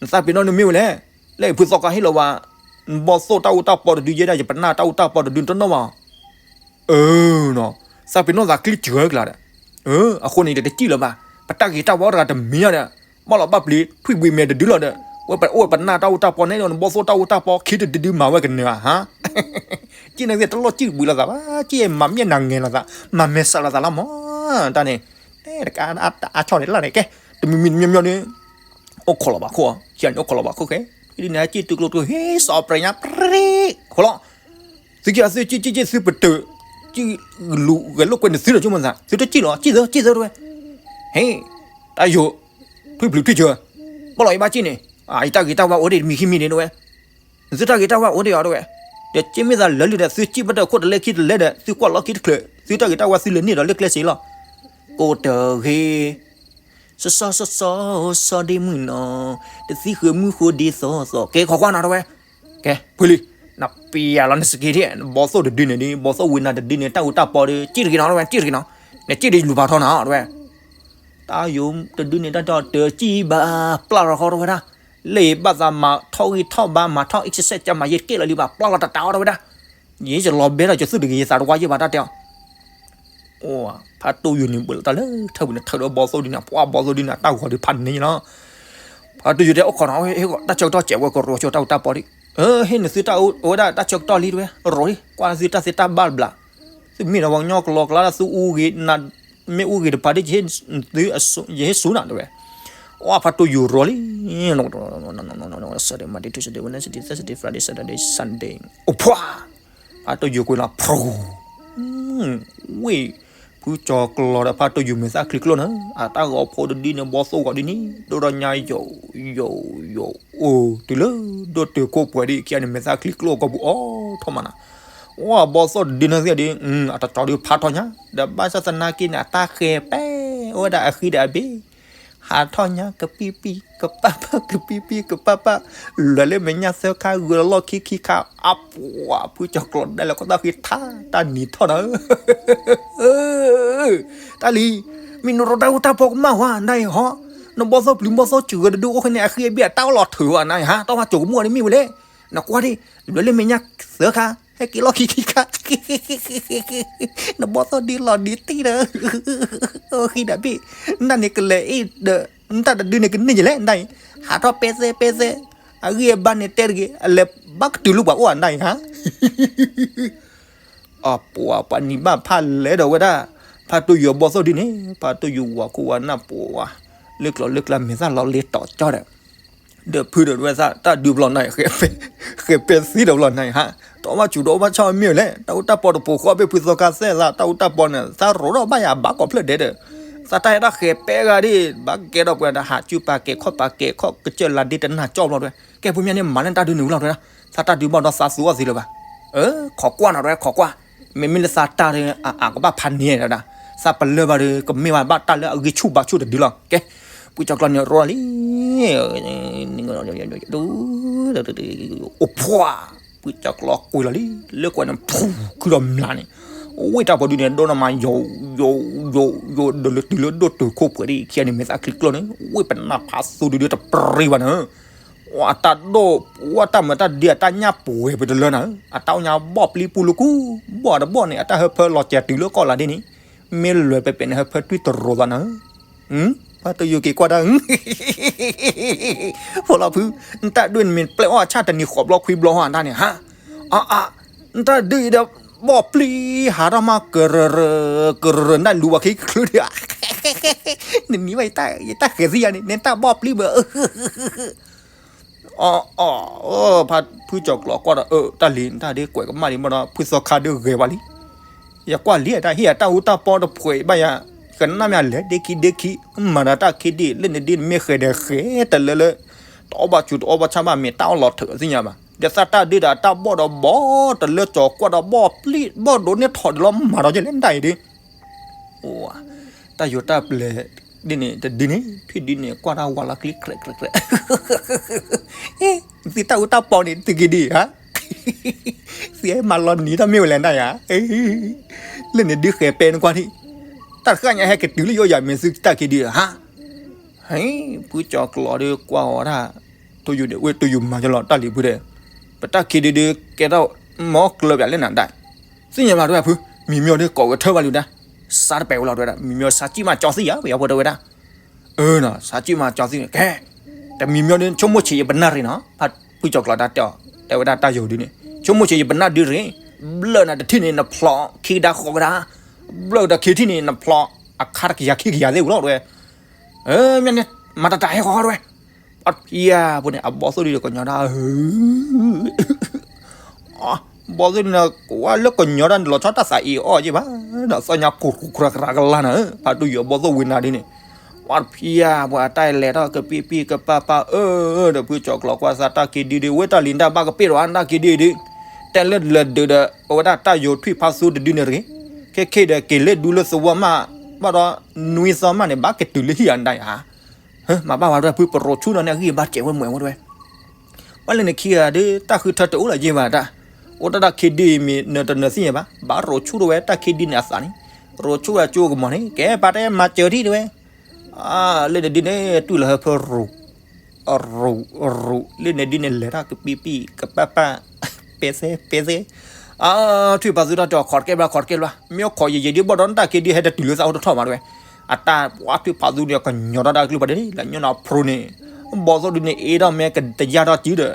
နသးပ့ၤနီၣ်န့ၣ်မ့ၢ်ဝဲလဲၣ်, လၢဖုသီခါဟ့ၣ်လီၤဝဲ နဘီၣ်သိၣ်တၢ်အူတၢ်ပီတဒုယဲဒၣ် ယပနၢ်တၢ်အူတၢ်ပီတဒုတနီၣ်ဘၣ်, အၢ, သးပ့ၤနီၣ်သးကျံၢ်စှၤကျါဒီး, အဃိန့ၣ် ယတစံၣ်လၢၤဘၣ်, ပတၢ်ဂ့ၤတၢ်ဝါအိၣ်တဂၤတမံၤညါဒီး, ဘၣ်လီၤဘၣ်ပျံၤ ထွံၣ်ဘှံးမဲာ်တဒုလီၤဒီး, ဝဲပအိၣ်ပနၢ်တၢ်အူတၢ်ပီန့ၣ်ဒီး နဘီၣ်သိၣ်တၢ်အူတၢ်ပီခံတဒုဒုမၤဝဲကနၢၤဧါ, ဟါ, က့န့ၣ်သ့ၣ်တလီၢ်စံၣ်ဘှံးလိာ်သးဘၣ်, က့မၤမ့ၢ်နၤငဲၤလိာ်သး, မၤမဲာ်ဆှးလိာ်သးလီၤမး, တၢ်န့ၣ်, တကးအါဆီၣ်န့ၣ်လၢ်န့ၣ်ကဲ, တမံၤမံၤတမံၤမံၤန့ၣ် အိၣ်ခိးလီၤဘၣ်ခိၣ်, ဆံးန့ၣ်အိၣ်ခိးလီၤဘၣ်ခိၣ်ဃဲ, ဒ်န့ၣ်ဟဲစံၣ်တုၤကျိၤကျိၤ ဟ့ၣ်စီၤပြဲညါပြ့, ခိးလီၤ, သုက့ၤသုစံၣ်စံၣ်စံၣ်သုပတုာ်, စံၣ်လူၤဂဲၤလိာ်ကွဲန့ၣ်သုဒီးဆိကမိၣ်သး, သုတစံၣ်လီၤ, စံၣ်သၢ စံၣ်သၢတဝဲ, ဟ့ၣ်, တၢ်ယိၤ, ထွံၣ်ပျုၤထွံၣ်စၢၤ, ဘၣ်လီၤယဘၣ်စံၣ်န့ၣ်, အံၤတၢ်ဂ့ၤတၢ်ဝါအိၣ်ဒံးတမံၤခံမံၤန့ၣ်တဝဲ သုတၢ်ဂ့ၤတၢ်ဝါအိၣ်ဒံးအီၤတဝဲ, ဒီးက့မ့ၢ်သးလၢာ်လံဒီး သုစံၣ်ဘၣ်တၢ်ခိၣ်တလဲခံတလဲဒီး သုကွၢ်လီၢ်ခံတချုး သုတၢ်ဂ့ၤတၢ်ဝါသုလဲၤန့ၢ်ဒီးလၢကျဲစ့လီၤ, ကိးတဂ့ၤ, စီစီစီစီ စီဒ့မုၣ်နီၤ, တသံဃုာ်မုၢ်ဃိဒ့သီသီ ကဲခိးကွၢ်နီၤတဝဲ, ကဲ ဖုလံ, နပျံၤလီၤနစက့ထံၣ် နဘီၣ်သိၣ်တဒုန့ၣ်ဒ် ဘီၣ်သိၣ်ဝံၤနၤတဒုန့ၣ် တၢ်အူတၢ်ပီဒီး စံၣ်တဂ့ၤနီၤတဝဲ စံၣ်တဂ့ၤနီၤ, နစံၣ်ဒီးလူၤဖးထီနၤတဝဲ တၢ်ယိၤတဒုန့ၣ် တၢ်တဲအီၤတစံၣ်ဘၣ် ပျၢ်လီၤဃီတဝဲဒၣ်, လၢယဘၣ်သးမၤထီၣ်ဂံၢ်ထီၣ်ဘါ မၤထီၣ် exercise ကမၤယဲၢ်တက့ၢ်လီၤလံဘၣ် ပျၢ်လီၤတတးအီၤတဝဲဒၣ်, ယဲယလီၤဘဲဒီးယသူၣ်တဂ့ၤ ယသးတဝါယဲၢ်ဘၣ်တၢ်တဲအီၤ, ဖါတိၢ်ယိၤန့ၣ်ဘၣ်လီၤတၢ်လၢထၢပူၤန့ၣ် ထၢဒီးဘီၣ်သိၣ်ဒ်န့ၣ် ပှၤဘီၣ်သိၣ်ဒ်န့ၣ် တၢ်ဂီၤဒုးဖးန့ၣ်လီၤ, ဖါတိၢ်ယိၤတဲအိၣ်ခိးနီၤ ဟ့ၣ်ဂီၤတၢ်ဆၢကတီၢ်စဲးဝဲကရိဆိတၢ်အူတၢ်ပီဒ်, ဟ့ၣ်နသုတၢ်အူဝဲဒၣ်တၢ်ဆၢကတီၢ်လံတဝဲ ရိၤလံ ကွၢ်သုတၢ်သ့တၢ်ဘၣ်တဘျီ သုမ့ၢ်ဒီးပှၤကညီကလီကလါဒၣ်သုအူဂ့ၤ, မ့ၢ်အူဂ့ၤတဖၣ်ဒ် ယဟ့ၣ်ဆူၣ်နၤတဝဲ, အဖါတိၢ်ယိၤရိၤလံ, အိၣ်ပှၢ်, ဖါတိၢ်ယိၤကွံာ်လီၤဖရိၤ, ဝ့ၢ်, ဖုကၠီၤကျီၤဒီးဖါတိၢ်ယိၤမဲာ်သၣ်ချံကျိၣ်နၤ, အတၢ်ဂီၤဖိတဒုန့ၣ် ဘီၣ်သိၣ်ဂီၤဒ်န့ၣ် ဒိၣ်ထီၣ်ညါယိာ်, ယိာ်, ယိာ်, အိၣ်တုၤလၢဒိၣ်တုၤခိၣ်ပှဲၤဒ်ခံဂၤန့ၣ် မဲာ်သၣ်ချံကျိၣ်ကီၢ်ပူၤအိၣ်ထီၣ်မးနၤ, အိၣ်ဘီၣ်သိၣ်တဒုန့ၣ်သ့ၣ်ဒ်, အတကၠီဒုးဖးထီၣ်ညါ, ဒီးဘၣ်ဆၣ်သနာ်က့န့ၣ် အတၢ်ဃဲၤပဲ, အိၣ်ဝဲဒၣ်အဃံဒီးအဘ့ၣ် ဟးထီၣ်ညါကပံၣ်ပံၣ် ကပၣ်ပၣ် ကပံၣ်ပံၣ် ကပၣ်ပၣ်, လဲၤလၢမဲာ်ညါသၢခါ ဂုာ်လီၢ်ခံခံခါ, အပှၤ ဖုကၠီၤကျီၤဒၣ်လဲာ်ခီတၢ်ဃံထါ, တၢ်နံၤထီၣ်ဒီး, တၢ်လံ, မ့ၢ်နရိတၢ်အူတၢ်ပီကမၣ်ဝါ နၤအံၤဟီ, နဘီၣ်သိၣ်ပျုၤဘီၣ်သိၣ်စှၤတဒုအိၣ်ဃဲန့ၣ် အဃံအဘ့ၣ်အတၢ်အိၣ်လီၤထုးဝဲနၤအံၤဟါ, တၢ်ဝဲကိးကမူၣ်အီၤဒ်မ့ၢ်ဝဲလဲၣ်, နကွၢ်ဒ်, လဲၤလၢမဲာ်ညါသၢခါ ဟဲက့ၤလီၢ်ခံခံခါ, နဘီၣ်သိၣ်ဒုလီၤဒုတံၢ်ဒီး, ဃံဒၣ်ဘ့ၣ်, နတၢ်န့ၣ်ကလဲၤအ့ၣ်ဒီး, နတၢ်တဒုန့ၣ်ကန့ၢ်ယလဲၣ် နတၢ်အံၤ, ဟးထီၣ်ပဲသဲပဲသဲ, အဂံၢ်အဘါန့ၣ်တဲတဂ့ၤ, အလဲၤဘၣ်ကတုၤလၢပှၤအိၣ်အနတၢ်အံၤဟါ အပှၤပှၤနံၤဘၣ်ဖးလဲၣ်ဒီးဝဲဒၣ်, ဖါတိၢ်ယိာ်ဘီၣ်သိၣ်ဒုန့ၣ်, ဖါတိၢ်ယိာ်ဝၤခိၣ်ဝါနၢ်ပှၤ, လၢကျိၤလၢကျါမဲာ်သၣ်လီၤလ့တီၤကၠီဒီး, ဒီးဖုဒီးဝဲသးတၢ်ဒုးဘျီနၤ, ဃဲၤပဲသံဒီးဘျီနၤဟါ, တအီၣ်ဘၣ်ဆူးတအီၣ်ဘၣ်ဆၣ်မ့ၢ်လဲၣ်, တၢ်အူတၢ်ပီတပိာ်ဃီဘ့ၣ်ဖုသီခါသဲသး, တၢ်အူတၢ်ပီန့ၣ် သးရိးထီၣ်ဘၣ်ယၤဘၣ်ကိးဖျၢၣ်ဒဲးဒီး, သးတၢ်ဟဲတၢ်ဃဲၤပဲဂၤဒ်, ဘၣ်ကဲဒီးပှၤတဟးစုပာ်ကဲၤခီၣ်ပာ်ကဲၤ, ခီၣ်ကစၢၢ်လါဒ့တနၢ်ကၠီဘျီတဲဝဲ, ကဲဖိမ့ၢ်န့ၣ်မၤလၢနတၢ်ဒုးန့ၣ်ဝံၤလီၤတဲဝဲဒၣ်, သးတၢ်ဒုးဘၣ်ဒီးသးသူအီၣ်သ့လၢၤဘၣ်, ခိးကွၢ်နီၤတဲဝဲခိးကွၢ်, မ့မ့ၢ်လၢသးတၢ်ဒီး, အကဘၣ်ဖးန့ၢ်ဒၣ်, သးပလၢၢ်ဘၣ်ဒီး ကမ့ၢ်ဝဲဘၣ်တၢ်လၢအဂံၢ်ဆူၣ်ဘါဆူၣ်တဒုလီၤ, ကဲ, ဖုကၠီကျီန့ၣ်ရိလံ အိၣ်ဖှိၣ်, ဖုကၠီကျီကွံာ်လီၤလံ, လၢကွဲးန့ၣ်ဖူ, ခုဒီးမျးန့ၣ်, ဝ့ၢ်တၢ်ပီဒုန့ၣ် ဒိၣ်နီၢ်မးယိာ်, ယိာ်, ယိာ်, ယိာ်, ဒီးလၢတုၤလၢဒိၣ်တုာ်ခိၣ်ပှဲၤဒ်ခံဂၤန့ၣ် မဲာ်သၣ်ချံကျိန့ၣ်, ဝ့ၢ်ပနၢ်ဖးသူဒုဒုတပြံဘၣ်နၤ, အတၢ်ဒိၣ်, ဝဲတၢ်မၤတၢ်ဒ့အတၢ်ညၣ်ပှဲၤပတလၢနၤ, အတၢ်အိၣ်ညါဘီၣ်ပျံပူၤလၢကူ, ဘီၣ်တဘီၣ်န့ၣ် အတၢ်ဟၢဖၢလီၤစဲၤတုၤလၢကီၢ်လါဒ့န့ၣ်, မ့ၢ်လွဲၢ်ပဲပဲန့ၣ် ဟၢဖၢတွံၢ်တရိးသးနၤ ဖါတိၢ်ယိာ်က့ၤကွၢ်တၢ်, ဖိလီၤဖု, နတၢ်ဒုးန့ၣ်မ့ၢ်ပျဲအီၣ်အဆၣ်တနံၤဃိးဘျီခွံဘျီဟီအတၢ်န့ၣ်ဟါ, အါ, နတၢ်ဒုးအံၤဒီး, ဘီၣ်ပျံၤဟးထီၣ်မးကရၢၢ်, ကရၢၢ်နၢ်လူၤဝဲခံချုးဒံး, နနံၤဘၣ်ယတၢ်ဃဲၤသံယၤန့ၣ် နတၢ်ဘီၣ်ပျံၤဘၣ်, အီၣ်, ဖုကၠီၤကျိးကွၢ်ဒီး အၢ တၢ်လံၤ နတၢ်ဒ်ကွဲးကမၣ်လံမ့ၢ်ဒီး ဖုသီခါဒုးဂဲၤဘၣ်လံ, ယကွၢ်လံအတၢ်ဟ့ၣ် အတၢ်အူတၢ်ပီတဖှဲးဘၣ်ယၤ, ကနၣ်မ့ၢ်အလဲၤဒ့ခံဒ့ခံ, မၤဒီးတၢ်ခံဒ့ လၢနဒ်နမ့ၢ်ဃဲၤဒီးဃဲၤတလၢလၢ, တအီၣ်ဘၣ်ဆူးတအီၣ်ဘၣ်ဆၣ်ဘၣ် မ့ၢ်တၢ်အီၣ်လီၤထုးသ့ၣ်ညါဘၣ်, ဒီးသးတၢ်ဒုးဒီးအတၢ်ဘီၣ်ဒီးဘီၣ်တလၢကၠီၤကွၢ်ဒီးဘီၣ်ပျံၤ ဘီၣ်ဒိးန့ၢ်ထီၣ်ဒံးလီၤ မၤဒီးယလဲၣ်နတၢ်အံၤဒ် တၢ်ယိၤတၢ်ပျဲၤဒ်န့ၣ် တဒ်န့ၣ် ထွံၣ်ဒ်န့ၣ် ကွၢ်တၢ်ဝးလီၤကျံ ကြဲးကြဲးကြဲး, သုတၢ်အူတၢ်ပီန့ၣ် သုက့ၤဒ်ဧါ, သုဟဲမၤလီၤနံၤတၢ်မ့ၢ်ဝဲလဲၣ်နတၢ်ယၤ, လၢန့ၣ်ဒုးဃဲၤပဲနကွၢ်ထံၣ်, တၢ်တဃၣ်ညါဟဲကတုၤလၢယအိၣ်ယၤ မ့ၢ်သုတၢ်ခံဒုဧါ, ဟဲ, ဖုကၠီၤကျိးဒုးကွၢ်အီၤဒၣ်, တိၢ်ယိာ်ဒုး ဝဲတိၢ်ယိာ်မၤကလီၤတၢ်လံၤဖုဒဲး, ပတၢ်ခံဒုဒုး ကဲထီၣ်မီကျၢၤပၠးလၢနၤဒၣ်, သ့ၣ်ညါဘၣ်တဝဲဖု, မံၤမီၢ်ဒုးကိးဝဲထၢဘၣ်လံဒၣ်, စးတပဲာ်ဝဲလီၤတဝဲဒၣ် မံၤမီၢ်စးကံၣ်မးကၠီသံယၤ ပယီၤဖိတဝဲဒၣ်, အၢနီၤ စးကံၣ်မးကၠီသံန့ၣ် ကဲ, တမံၤမီၢ်ဒုး ဆိကမိၣ်ဆံးယပနၢ်ရ့ၣ်နီၤ, ဖုကၠီၤကျိးတၢ်တဲအီၤ တဲဝဲဒၣ်တၢ်ယိၤဒုန့ၣ် ဆိကမိၣ်ဆံးယပနၢ်ဒုရ့ၣ်, ဘျၢၣ်နၤတထံၣ်န့ၣ် နဖျိးခံကဒါဃီကဒါ, ဘျၢၣ်တခံထံၣ်န့ၣ် နဖျိးအခါတကယၤခံကယၤသ့ၣ်ဝံၤလီၤတဝဲ, မ့ၢ်န့ၣ် မၤတၢ်တၢ်ဟဲဃီဃီတဝဲ, ပှၤဖံယၤဖိန့ၣ် အဘီၣ်သိၣ်ဒုဒီးကညီတၢ် ဘီၣ်သိၣ်ဒုန့ၣ် ကွၢ်လၢကညီတၢ်န့ၣ် လီၤဆီတၢ်သးအံၤအီၣ်က့ဘၣ်, ဒီးသီညါခိၣ်ခိၣ်ကြၤကြၤကလါနၤ, ဖါတိၢ်ယိာ်ဘီၣ်သိၣ်ဝံၤနၤဒုန့ၣ်, ပှၤဖံယၤဖိအတၢ်လဲၤထီၣ်ကပံပံကပၤပၤ အၢ, ဒီးဖုကၠီၤကျိးကွၢ်သးတၢ်ခံဒုဒု ဝဲတၢ်လံၤတၢ်ဘၣ်ကပ့ၢ်ဒီးတၢ်ခံဒုဒု, တဲလၢလဲၤဒုးဒီး အဝဲဒၣ်တၢ်ယိၤထွံၣ်ဖါသူတဒုန့ၣ်တဂ့ၤ, ခဲခဲဒီးက့ၤလၢဒူလၢသဝီမး, ဘၣ်ဒီးနွံသီမးန့ၣ် ဘၣ်ကတုၤလၢဟံၣ်အနဒါယၤ, မၤဘၣ်ဝဲတဝဲဖု ပရိးဆူၣ်ဒီးန့ၣ် အဂံၢ်အဘါစဲးဝဲမွဲးဝဲတဝဲ ပှၤလၢနခံဂၤဒုး တၢ်ဃုထၢတအိၣ်လၢၤယ့ၢ်ဘၣ်တၢ်, အိၣ်တၢ်တၢ်ခံဒုအံၤမ့ၢ်နတနၢၤသ့ၣ်ညါဘၣ်, ဘၣ်ရိးဆူၣ်တဝဲတၢ်ခံဒုန့ၣ်အသးန့ၣ်, ရိးဆူၣ်ဝဲကၠိကမီၤန့ၣ် ကဲပာ်တဲမၤစၢၤထံၣ်တဝဲ, လၢနဒုန့ၣ် တွံၢ်လီၤဟၢဖၢရူး, ရူး, ရူး လၢနဒုန့ၣ်လဲၤထီၣ်ကပံပံကပၤပၤ, ပဲသဲပဲသဲ ထွံၣ်ဖးသူတၢ်တဲအီၤ ခိးတကဲဘျီ ခိးတကဲဘျီ, မ့ၢ်အိၣ်ခိးယံာ်ယံာ်ဒုးဘၣ်ဒီးနတၢ်ခံဒုဟဲတတုၤလၢသး အိၣ်တထီၣ်မးတဝဲ, အတၢ်ပှၤထွံၣ်ဖးသူန့ၣ် ကညီထီၣ်တၢ်ကလုၢ်ပှၤဒ်န့ၣ် လၢညိၣ်နီၤဖရိန့ၣ်, ဘီၣ်သိၣ်ဒုန့ၣ် အ့ထီၣ်မ့ၢ်ကတယၢ်ထီၣ်စုဒီး, ဒီးဂံၢ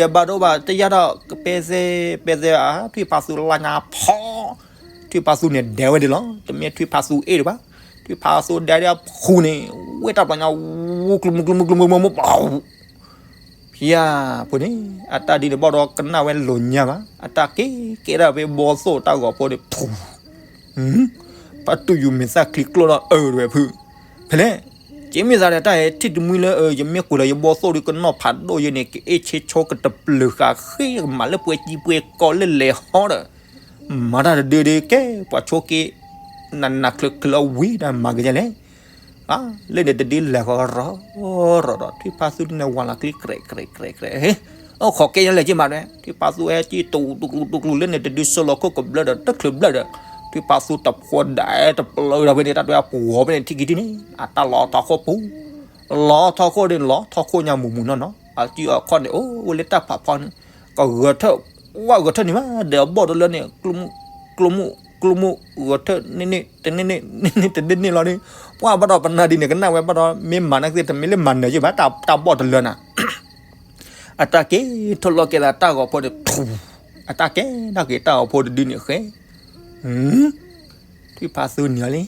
်အဘါတအိၣ်ဘၣ် တယၢ်ထီၣ်ကပဲသဲ, ပဲသဲ ထွံၣ်ဖးသူလၢညါဖီ, ထွံၣ်ဖးသူန့ၣ်ဒဲဝဲဒၣ်လီၤ, တမ့ၢ်ထွံၣ်ဖးသူအ့ၣ်ဒံးဘၣ်, ထွံၣ်ဖးသူဒဲဒၣ်ဖူန့ၣ်, ဝဲတၢ်ပှၤညါ, ဝူကျူမူကျူမူကျူမူမူမူ ဖံယၤဖိန့ၣ် အတၢ်ဒ်န့ၣ်ဘၣ်ဒီးကနၣ်ဝဲလိာ်ညါဘၣ်, အတၢ်က့ၤကဲဒၣ်ဖဲဘီၣ်သိၣ်တၢ်ဂီၤဖိန့ၣ်, ဖူ, ဖါတူၢ်ယူၤမဲာ်သၣ်ချံကျိၣ်ဒီးအၢတဝဲဖု, ဖဲလဲၣ်, က့မ့ၢ်သးဒီးတၢ်ဟဲထံၣ်တမှံလၢ ယမ့ၢ်ကွံာ်လီၤယဘီၣ်သိၣ်ဒုးကနီၣ်ဖးဒိၣ်ယဲန့ၣ် ကအဲၣ်ဆ့ဆိကတပျုာ်ဃာ်ဃ့ကမၤလၢပှဲၤကံပှဲၤကီ လၢလဲၤဟီဒီး မၤတၢ်တဒုဒုးကဲ ပှၤဆိက့ နးနးချၢချၢအဝံၤဒီးမၤကလဲၣ်, လၢန့ၣ်တဒုလဲၤဃီရီၤရီၤဒီး ထွံၣ်ဖးသူဒုန့ၣ်ဝၤလီၤကျံကြဲးကြဲးကြဲး, အိၣ်ခိးကဲညါလဲၣ်က့မးဒွဲ, ထွံၣ်ဖးသူဟဲကံတူတူတူတူလၢန့ၣ်တဒု ဆှၢလီၤခိၣ်ကဘျၢဒီး တချုးဘျၢဒီး ထွံၣ်ဖးသူတဖိဒၣ်တပျုာ်ဒီးဖဲန့ၣ် တၢ်တွဲအပှီၤဖဲန့ၣ်ထံၣ်က့ၤထံၣ်န့ၣ် အတၢ်လီၤထီၣ်ခိၣ်ပူၤ, လီၤထီၣ်ခိၣ်န့ၣ် လီၤထီၣ်ခိၣ်ညါမူးမူးနီၢ်နီၢ်, အစုအခီၣ်န့ၣ် အိၣ်ဝဲလၢတၢ်ဖးဖီန့ၣ်, ကဂဲၤထၢၣ် ဝဲဂဲၤထၢၣ်န့ၣ်ဘၣ် ဒီးအဘီၣ်တလၢန့ၣ် ကျိမူၣ် ကျိမူၣ် ကျိမူၣ် ဂဲၤထၢၣ်န့ၣ်န့ၣ် တန့ၢ်န့ၣ် န့ၢ်န့ၣ် တန့ၢ်န့ၣ်လီၤဒီး ပှၢ်ဘၣ်ဒီးပနၢ်ဒ်န့ၣ် ကနၣ်ဝဲဘၣ်ဒီး မ့ၢ်မၤနၢ်သ့ၣ် တမ့ၢ်လၢမၤနၢၤယ့ၢ်ဘၣ် တၢ်ဘီၣ်တလၢနၤ အတၢ်က့ၤထီၣ်လီၤက့ၤသးတၢ်ဂီၤဖိန့ၣ် အတၢ်ကဲထီၣ်က့ၤတၢ်ဂီၤဖိတဒုန့ၣ်ဃဲ ထွံၣ်ဖးသူန့ၣ်လံ နသ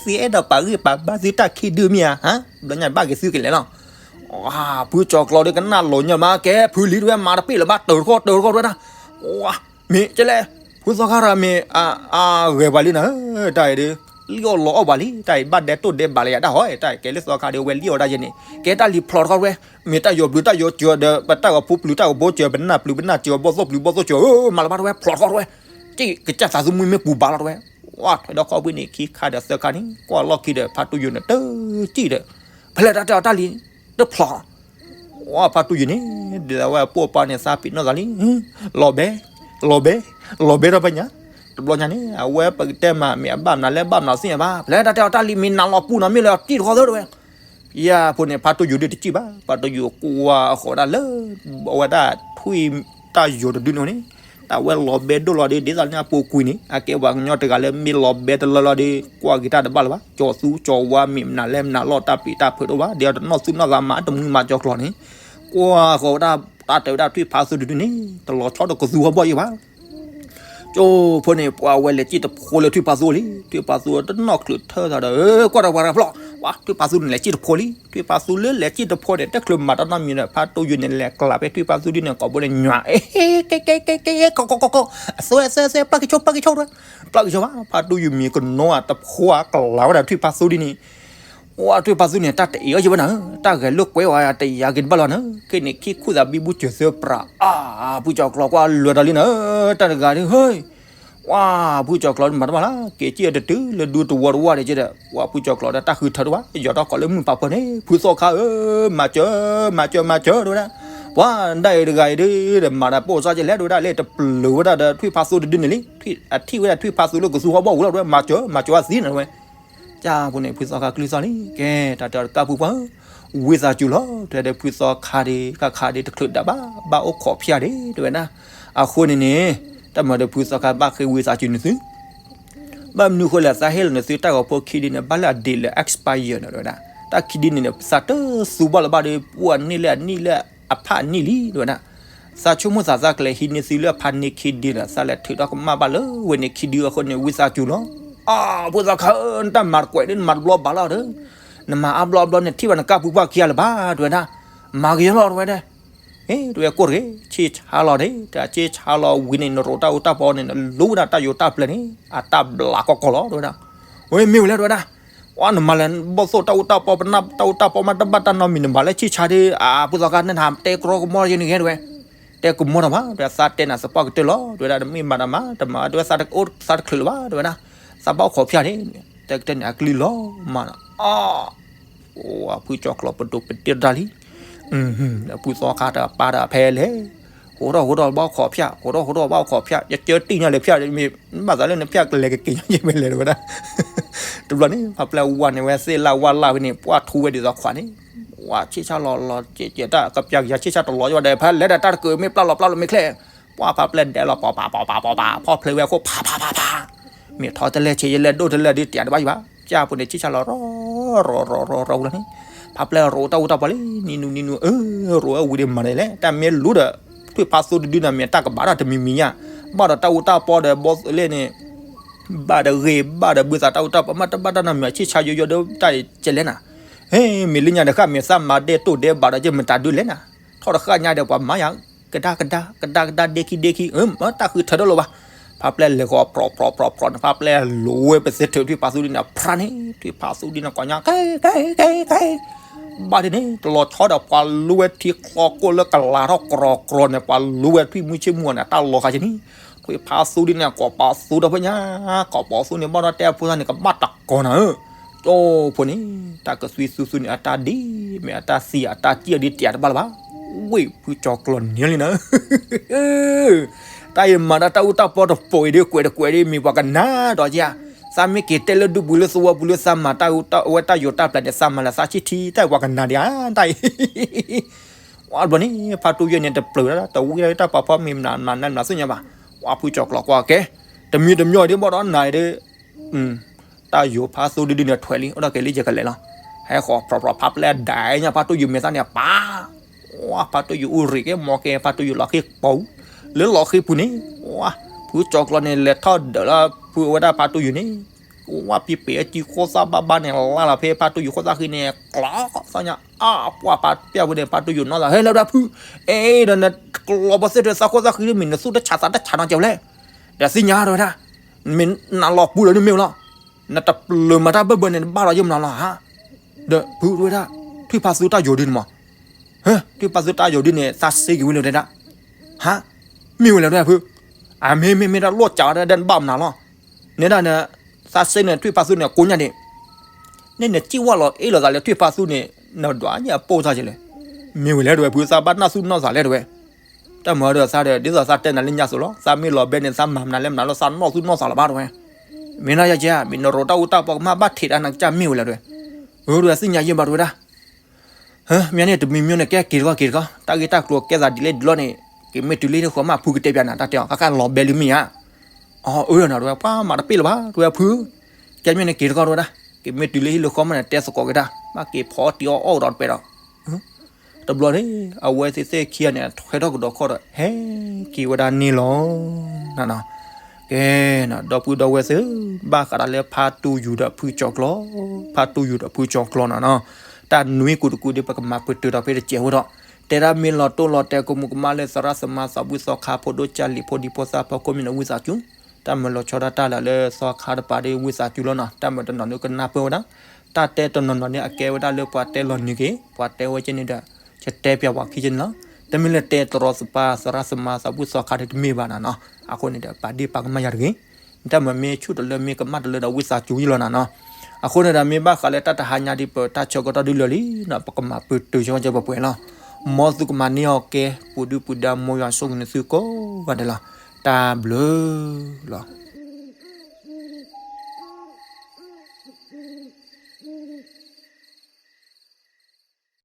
ုအဲၣ်ဒိးပာ်ဂံၢ်ပာ်ဘါသုတၢ်ခံဒုမ့ၢ်ဧါ, ဘျီညါဘၣ်က့ၤသုကလဲၤလီၤ. ဖုကၠီၤကျီၤဒီးကနၣ်လီၤညါမး ကဲ ဖုလံၤတဝဲမၤတပ့ၢ်လၢၤဘၣ် တၢၢ်တခီ တၢၢ်တခီတဝဲဒၣ်, မ့ၢ်ကဲလဲၣ်, ဖုသီခါတဂၤမ့ၢ် အဂဲၤပှၤလံနၤ, တၢ်အံၤဒီး လံၣ်အီၣ်လီအီၣ်ပှၤလံ, တၢ်အံၤဘၣ်ဒဲတိၢ်ဒဲဘးလၢယၤတၢ်ဟီ, တၢ်အံၤကဲလၢသီခါဒီးဝဲလံၣ်အီၣ်တၢ်ယဲန့ၣ် ကဲတၢ်လံၤဖျိးတခီတဝဲ, မ့ၢ်တၢ်ယီၤဘျုးတၢ်ယီၤစၢၤဒီး ပတၢ်ဂီၤဖိပျုးတၢ်ဂီၤဖိစၢၤ ပနၢ်ပျုးပနၢ်စၢၤ ဘီၣ်သိၣ်ပျုးဘီၣ်သိၣ်စၢၤ မၤလၢၤဘၣ်တဝဲ ဖျိးတခီတဝဲ ကစၢ်သးသမူမ့ၢ်ပူၤဘၣ်လီၤတဝဲ, ဝဲထွဲဒီးခီဘှံးန့ၣ် ခံခါဒီးသၢခါန့ၣ် ကွၢ်လီၢ်ခံဒီး ဖါတူယိၤန့ၣ် တကံၣ်ဒီး ဖဲလဲၣ်တၢ်တဲအီၤတၢ်လံ တဖျိး, ဝဲဖါတူယိၤန့ၣ် ဒ်သိးဝဲအပိာ်ပၤန့ၣ် သးပ့ၤနီၣ်သးလံ, လီၤဘဲ, လီၤဘဲ, လီၤဘဲထီၣ်ဖဲညါ, တဘျီညါန့ၣ် အဝဲပကတဲမး မ့ၢ်အဘၣ်မနုၤလဲၣ် ဘၣ်မနုၤသ့ၣ်ညါဘၣ်, ဖဲလဲၣ်တၢ်တဲအီၤတၢ်လံ မ့ၢ်နၤလီၤပူၤနီၤမ့ၢ်လၢအတံၢ်တခီသၢတဝဲ ယၤဖိန့ၣ် ဖါတူယိၤဒုးတစံၣ်ဘၣ်, ဖါတူယိၤကွၢ်အဃိဒၣ်လၢ အဝဲဒၣ်ထွံၣ်တၢ်ယိၤတဒုန့ၣ်န့ၣ်, တၢ်ဝဲလီၤဘဲဒိၣ်လီၤဒီး ဒ်သိးန့ၣ်အပူၤကွံာ်န့ၣ် အကဲပှၤကညီတဂၤလၢမ့ၢ်လီၤဘဲတလၢလီၤဒီး ကွၢ်က့ၤတၢ်တဘၣ်လၢၤဘၣ်, ကၠီၤသူကၠီၤဝါမ့ၢ်မနုၤလဲၣ်မနုၤလီၤ တၢ်ပျံၤတၢ်ဖုးတအိၣ်ဘၣ်, ဒ်အတနီၣ်သူၣ်နီၣ်သးမး တမူမၤကၠီၤကျီၤန့ၣ်, ကွၢ်ဃီၤဝဲဒၣ် တၢ်တဲဝဲဒၣ်ထွံၣ်ဖါသူတဒုန့ၣ် တလီၤဆီဒီးကသူဟီၣ်ဘီၣ်ယံၤဘၣ် ကၠိဖိန့ၣ် ပှၤဝဲလဲၤစံၣ်တဖိလၢထွံၣ်ဖါသူလံ, ထွံၣ်ဖါသူတနီၣ်ချုးထၢသးဒီး ကွၢ်တၢ်ပှၤတဖျီၣ်, ပှၤထွံၣ်ဖါသူန့ၣ်လဲၤစံၣ်တဖိလံ, ထွံၣ်ဖါသူလၢလဲၤစံၣ်တဖိန့ၣ် တချုးမၤတၢ်နီတမံၤဒီး ဖါတူယိၤန့ၣ်လဲၤကျးဖဲထွံၣ်ဖါသူဒုန့ၣ် ကိးဘိန့ၣ်ညွး, ကဲ ကဲ ကဲ ကဲ ကီ ကီ ကီ ကီ အသွဲ အသွဲ အသွဲ ပျၢ်ကဆိ ပျၢ်ကဆိတဝဲ, ပျၢ်ကဆိဘၣ်, ဖါတူယိၤမ့ၤကနိဧါ တဖိဧါ ကျးဝဲဒၣ်ထွံၣ်ဖါသူဒုန့ၣ် ဝဲထွံၣ်ဖါသူန့ၣ် တၢ်တအံၤအီၤယံၤဘၣ်နၤ, တၢ်ဂဲၤလိာ်ကွဲဝဲတယၤက့ၤတဘၣ်လီၤနၤ, ခဲန့ၣ် ခံခူၣ်သးဘံဘူစၢၤသၢပြး, အါ ဖုကၠီၤကျီၤကွၢ်လွဲၤဒီးလံနၤ, တၢ်တဂၤဒုး ဟဲ, ဝဲ ဖုကၠီၤကျီၤမၤတဘၣ်လၢ က့ၤစံၣ်အတတုၤလၢဒူတဝီတဝီဒံးက့ဒီး ဝဲဖုကၠီၤကျီၤဒီးတၢ်ဃုထၢတဝဲ ယီၤထီၣ်ကိးလၢမုၢ်ပာ်ဖၢန့ၣ် ဖုသီခါဧၢ, မၤစၢၤ, မၤစၢၤ, မၤစၢၤ တဝဲဒၣ်, ပှၤဒၣ်အံၤတဂၤအံၤဒုး မၤတၢ်ပိာ်စၢ်ကလဲၣ် တဝဲဒၣ် လၢတပျုၤဝဲဒၣ်ဒီးထွံၣ်ဖါသူတဒုန့ၣ်လံ, အထံၣ်ဝဲဒၣ်ထွံၣ်ဖါသူလၢကသူဟီၣ်ဘီၣ်ဝံၤလီၤ တဝဲ မၤစၢၤ, မၤစၢၤအသံနၤတဝဲ ကၢ်ပူၤန့ၣ် ဖုသီခါကျုသီလံ, ကဲ တၢ်တဲအီၤတကၢ်ပူၤပှၢ်, ဝံသးစူၤလီၤ, တဲဒီးဖုသီခါဒ့ ခါခါဒ့ တချုးဒၣ်ဘၣ်, ဘၣ်အိၣ်ခိးဖၠၣ်ဒ့ တဲဝဲဒၣ်, အဃိန့ၣ်န့ၣ်, တၢ်မၤဒီးဖုသီခါဘၣ်ဃ့ဝံသးစူၤနသု, ဘၣ်မနုၤဃိလဲၣ် သးဟ့ၣ်လီၤနသုတၢ်ဂီၤဖိခံဒ့န့ၣ် ဘၣ်လၢအဒ့လၢ expire န့ၣ် တဲဝဲဒၣ်, တၢ်ခံဒ့န့ၣ်န့ၣ် သးတသူဘၣ်လၢၤဘၣ်ဒီး ပှၢ်န့ၢ်လၢအနံၣ်လၢအဖးနံၣ်လံ တဲဝဲဒၣ် သးဆိကမိၣ်သးသးကလဲၤဟံးန့ၢ်သုလၢအဖးန့ၢ်ခံဒ့ဒီး သးလဲၤထုးထီၣ်ကမၣ်ဘၣ်လၢဝဲန့ၣ်ခံဒုအဃိန့ၣ် ဝံသးစူၤလီၤ. အါ ဖုသီခါဧၢ နတၢ်မၤတကွဲးဒ်နမၤတဘျီဘၣ်လီၤဒီး, နမၤအါဘျီအါဘျီန့ၣ် ထံၣ်ဘၣ်နကၢ်ပူၤပှၢ်ခံဂၤလၢၤဘၣ် တဲဝဲဒၣ်, မၤကယီလီၤ တဲဝဲဒၣ်, ဟ့ၣ် တဲဝဲကိၢ်တဂ့ၤ ဆ့ၣ်ဆါလီၤန့ၣ် တဆ့ၣ်ဆါလီၤဝံၤန့ၣ် နရိးတၢ်အူတၢ်ပီန့ၣ် နလူဝဲဒၣ်တၢ်ယိၤတၢ်ပျၢၤန့ၣ် အတၢ်ဘျးကီကီလီၤ တဲဝဲဒၣ်, ဝဲမ့ၢ်ဝဲလဲၣ် တဲဝဲဒၣ် ဝဲနမၤလဲၤဘီၣ်သိၣ်တၢ်အူတၢ်ပီ ပနၢ်တၢ်အူတၢ်ပီမး တဘၣ်တၢ်နီတမံၤ နမၤလၢဆံၣ်ဆါဒ် အါ ဖုသီခါ နဟးတဲကရီကမီၤယဲန့ၣ်ဂ့ၤ တဲဝဲ, တဲကမီၤတၢ်မး တဲသးတဲနၤသပှၢ်ကတၢၢ်လီၤ တဲဝဲဒၣ် နမ့ၢ်မၤတၢ်မး တမၤ တဲဝဲ သးတအိၣ်သးတချုးလၢၤဘၣ် တဲဝဲဒၣ်, သးဘၣ်အိၣ်ခိးဖၠၣ်န့ၣ် တဲကတၢၢ်န့ၣ် အကလုၢ်လီၤမးနီၤ အါ အိၣ် ဖုကၠီၤကျီၤပဒိၣ်ပဒ့တၢ်လံ လၢဖုသီခါတပၢ်တၢ်ဖဲလဲၣ်, ဟိးထီၣ်ဟိးထီၣ်ဘၣ်အိၣ်ခိးဖၠၣ် ဟိးထီၣ်ဟိးထီၣ်ဘၣ်အိၣ်ခိးဖၠၣ် ယကၢတံၢ်ညါလၢဖၠၣ် မ့ၢ်ဘၣ်သးလၢနဖၠၣ်ကလဲၤကက့ၤညါယဲၢ်မ့ၢ်လဲၤတဝဲဒၣ်, တဘျီန့ၣ် ဖးပျဲၢ်ဝါန့ၣ်ဝဲ သ့ၣ်လၣ်ဝၣ်လၣ်ဖဲန့ၣ် ပှၢ်ထူဝဲဒ်သိးခွးန့ၣ်, ဝါဆ့ၣ်ဆၣ်လီၤလီၤ ကဲကဲတၢ်ကပျၢ်ကယၤဆ့ၣ်ဆၣ်တလီၤယဝဲဒီး ဖဲလဲၤဒီးတၢ်တကုးမ့ၢ်ပျၢ်လီၤပျၢ်လီၤမ့ၢ်ချဲၣ်, ပှၢ်ဖးပျဲၢ်ဒဲးလီၤ ပီၤပၤပီၤပၤပီၤပၤ ဖီၣ်ဖျဲးဝဲအခိၣ် ဖးဖးဖးဖး မ့ၢ်ထီတလဲဆ့ယလဲဒိၣ်တလဲဒ်တၢ်တဘၣ်ယဘၣ်, ကၢ်ပူၤန့ၣ် ဆ့ၣ်ဆၣ်လီၤရီရီရီရီဝံၤလီၤန့ၣ်, ဖးပျဲၢ်ရိးတၢ်အူတၢ်ပီလံ နံၤနူနံၤနူ အၢ ရိးဝဲဝံၤဒီးမၤန့ၣ်လဲၣ် တၢ်မ့ၢ်လူဒီး ထွံၣ်ဖးသူတဒုန့ၣ် မ့ၢ်တၢ်ကဘၣ်တၢ်တမံၤမံၤညါ, ဘၣ်ဒီးတၢ်အူတၢ်ပီဒီးဘီလဲၣ်န့ၣ် ဘၣ်ဒီးဂ့ၤ ဘၣ်ဒီးဘုသးတၢ်အူတၢ်ပီ မ့ၢ်တဘၣ်တၢ်နီတမံၤ ဆ့ၣ်ဆါယိယိဒီးတၢ်ကလဲၣ်နၤ, ဟဲ မ့ၢ်လၢညါတဃၣ် မ့ၢ်သးမၤဒဲးတိၢ်ဒဲးဘးဒီး ယမတၤဒုးလဲၣ်နၤ, ထီၣ်တဃၣ်ညါဒီးပှၤမၤယၤ ကဒါကဒါ ကဒါကဒါ ဒ့ခံဒ့ခံ မ့ၢ်တၢ်ဃုထၢထီၣ်လီၤဘၣ်, ဖးပျဲၢ်လဲၤဃီၤပြီပြီပြီပြီန့ၣ် ဖးပျဲၢ်လိၤဝဲပသ့ထုးထွံၣ်ဖးသူဒ်န့ၣ် ဖျါန့ၣ် ထွံၣ်ဖးသူဒ်န့ၣ် ကိးညါ ကဲ ကဲ ကဲ ကဲ ဘၣ်ဒ်န့ၣ် တလီၤဆီဒီးပှၤလူဝဲထံချီကိၢ်လၢကလၤထီၣ် ကြီကြီန့ၣ် ပှၤလူဝဲထွံၣ်မုၢ်ဆ့ၣ်မုၢ်ဂီၤန့ၣ် တၢ်လီၤဃာ်က့ၤန့ၣ်, ထွံၣ်ဖးသူဒ်န့ၣ် ကိးပသူဒီးဖဲညါ, ကိးပသူန့ၣ် ဘၣ်ဒီးတဲဖိသၣ်န့ၣ် ကဘၣ်တကိးနၤဧၢ, ကၠိဖိန့ၣ် တၢ်ကသွံသူသူန့ၣ် အတၢ်ဒ် မ့ၢ်အတၢ်သံအတၢ်စံၣ်ဒ်တၢ်တဘၣ်လၢၤဘၣ်, ဝ့ၢ်ဖုကၠီၤကျီၤန့ၣ်လံနၤ တၢ်အံၤမၤတၢ်တၢ်အူတၢ်ပီတပိာ်အံၤဒ်ကွဲးတကွဲးဒ် မ့ၢ်ပှၤကနၣ်ဒီးဧါ, သးမ့ၢ်က့ၤတဲလၢဒူပူၤလၢသဝီပူၤလၢသးမၤတၢ်အူတၢ်ဝဲတၢ်ယိၤတၢ်ပျၢၤန့ၣ် သးမၤလၢသးဆံထံ တၢ်အံၤပှၤကနၣ်ဒံးဧါ, တၢ်အံၤ ဝါဘျီန့ၣ် ဖါတူၢ်ယိာ်န့ၣ် တပျၢၤဒၣ် တဝံတၢ်ပာ်ဖီမ့ၢ်မနုၤမနုၤမနုၤသ့ၣ်ညါဘၣ်. ဝါဖုကၠီၤကျီၤကွၢ်ကဲ, တမံၤတမံၤဒ်ဘၣ်ဒီးနၤဒီး တၢ်ယိၤဖါသူဒုဒုန့ၣ်ထွဲလံ အိၣ်ဒီးက့ၤလံယကလဲၤလီၤ. ဟဲဃီၤဖြီဖြီဖးပျဲၢ်ဒၣ်ညါ ဖါတူၢ်ယိာ်မဲာ်သၣ်န့ၣ်ပၢ်, ဝါ ဖါတူၢ်ယိာ်အိၣ်ရ့ၣ်က့ၤ မ်က့ၤ ဖါတူၢ်ယိာ်လီၤဃ့ပူၤ, လၢလီၤဃ့ပူၤန့ၣ် ဝါ ဖုကၠီၤကျီၤန့ၣ် လဲၤထီၣ်ဒၢးလၢဖုဝဲဒၣ်ဖါတူၢ်ယိာ်န့ၣ် ဝါ ပံပ့ၤအစုခိၣ်သၣ်ဘၣ်ဘၣ်န့ၣ် လါလီၤဖဲဖါတူၢ်ယိာ်ခိၣ်သၣ်ဃံန့ၣ် ကျီသီညါ အါ ပှၢ်ပာ်ပျဲၢ်ဖုန့ၣ် ဖါတူၢ်ယိာ်နီၢ်သး ဟဲလၢဒၣ်ဖု, အဲ ဒီးနကျီဘီသ့ၣ်ထွဲသးခိၣ်သၣ်ဃံမ့ၢ်နသူၣ်တဆးသးတဆးနီၤကဲလဲၣ်, ဒီးသ့ၣ်ညါဒီးဝဲဒၣ် မ့ၢ်နလီၤပူၤလၢနမ့ၢ်ဝဲလီၤ, နတပျၢၤမၤတၢ်ဘၢၣ်ဘၢၣ်န့ၣ် နဘၣ်လီၤယိၣ်မနုၤလီၤဧါ. ဒီးဖုတဲဝဲဒၣ် ထွံၣ်ဖါသူတၢ်ယိၤဒုန့ၣ်မး, ထွံၣ်ဖါသူတၢ်ယိၤဒုန့ၣ် သးစ့က့ၤဝဲလၢတဲဒၣ်, ဟါ, မ့ၢ်ဝဲလဲၣ်ဒၣ်ဖု, အမ့ၢ်မ့ၢ်မ့ၢ်ဒၣ်လိၣ်စးဒၣ်ဒၣ်နဘၣ်မနုၤလီၤ, နဲဒၣ်န သးစ့န့ၣ် ထွံၣ်ဖါသူန့ၣ် ကိးညါဒံး န့ၣ်နစံၣ်ဝဲလီၤအ့ၣ်လိာ်သးလၢထွံၣ်ဖါသူန့ၣ် နဒွးညါအပိၢ်စၢ်ကလဲၣ်, မ့ၢ်ဝဲလဲၣ်တဲဝဲဖု သးဘၣ်နီၢ်သူၣ်နီၢ်သးလဲၣ်တဲဝဲ, တၢ်မၤဒီးသးဒီး ဒ်သိးသးတဲနၤလၢညါသိးလီၤ, သးမ့ၢ်လီၤဘဲန့ၣ် သးမၤမနုၤလဲၣ်မနုၤလီၤ သးနီၢ်သူၣ်နီၢ်သးလီၤဘၣ်တဲဝဲ, မ့ၢ်နီၢ်ယကဲ မ့ၢ်နရိးတၢ်အူတၢ်ပီကမၣ်ဘၣ်ထံးဒၣ်နကစၢ်မ့ၢ်ဝဲလဲၣ်တဲဝဲ, အၢ တဲဝဲသ့ၣ်ညါယဲၢ်ဘၣ်တဲဝဲဒၣ် မ့ၢ်န့ၣ် တမံၤမံၤန့ၣ် ကဲက့ၤတကီၢ်က့ၤတကီၢ် တၢ်ဂ့ၢ်တၢ်ကျိၤကဲသးဒ်လဲၣ်ဒ်လဲၣ်န့ၣ် က့ၤမ့ၢ်တုၤလၢဟံၣ်လၢဃီမး ဖုကတဲပျးနၤ တၢ်တဲအီၤ ခါခါလီၤဘဲလံမ့ၢ်ဧါ. အီၤ အၢ နီၤ တဲဝဲ ပှၤမၤတပ့ၢ်လၢၤဘၣ် တဲဝဲဖု, ကဲမ့ၢ်န့ၣ်က့ၤတကီၢ်တဲဝဲဒၣ်, က့ၤမ့ၢ်တုၤလၢဟံၣ်လၢဃီမးန့ၣ် တဲသကိးက့ၤတၢ် ဘၣ်က့ၤဖီအီၣ်တံၤအီၣ်အီၣ်ကဒီးတပဲဒီး တဘျီန့ၣ် အဝဲသ့ၣ်သ့ၣ်ခံဂၤန့ၣ် ထွဲထီၣ်ကဒီးခီၣ်ဒီး ဟဲက့ၤဝဲဒၣ်န့ၣ်လီၤ. ကဲ, ဒီပုၢ်ဒီဝဲၢ်သ့ၣ်, ဘၣ်ဃးဒီးလၢဖါတူၢ်ယူၤဒီးဖုကၠီၤကျီၤ, ဖါတူၢ်ယူၤဒီးဖုကၠီၤကျီၤနီၤနီၤ, တၢ်နွံကူတကူဒ်ပကမၤပတုာ်ဒီးဖဲတစဲးဖိဒီး, တဲဒၣ်မ့ၢ်လီၤတိၢ်လီၤတဲာ်ကမူးကမၣ်လၢသရၣ်သမါသးဘှံးသီခါ ဖိဒိၣ်ကၢ်လံာ် ဖိဒံဖိသၣ်ဖိကိးမံၤန့ၣ်ဝံသးစူၤ, တၢ်မၤလီၤဆီဒၣ်တၢ်လၢသီခါတပၤဒ်ဝံသးစူၤလီၤနီၤ, တၢ်မၤတနီၤန့ၣ်ကနၢ်ပၢၢ်ဝဲဒၣ်, တၢ်တဲတနီၤနီၤန့ၣ် အကဲဝဲဒၣ်လၢပှၤတဲလီၤနုာ်က့ၤ, ပှၤတဲဝဲကဲန့ၣ်ဒီး, ယတဲပျးဝဲခံကဲန့ၣ်လီၤ, တမ့ၢ်လၢတဲတရီသပၢ်သရၣ်သမါသးဘှံးသီခါဒီးတမ့ၢ်ဘၣ်နီၤနီၤ, အဃိန့ၣ်ဒီး ပာ်ဒ့ၣ်ပာ်ကမၣ်ယၤတဂ့ၤ, တၢ်မၤမ့ၢ်ဆူၣ်တလၢမ့ၢ်ကမၣ်တလၢဒီးဝံသးစူၤယလီၤနီၤနီၤ, အဃိန့ၣ်ဒီးမ့ၢ်ဘၣ်ဃးလၢတၢ်တဟါညါဒ်ပတၢ်ဆၢကတီၢ်ဒုးလၢာ်လံနီၤ ပကမၤပတုာ်ဆိကဲပှဲၤပှဲၤလီၤ, မ်သုကမၤန့ၢ်အီၤကဲ ပူၤဒုပူၤဒါ မ်ယွၤဆိၣ်ဂ့ၤန့ၢ်သုကိးဂၤဒဲးလီၤ, တၢ်ဘျုးလီၤ.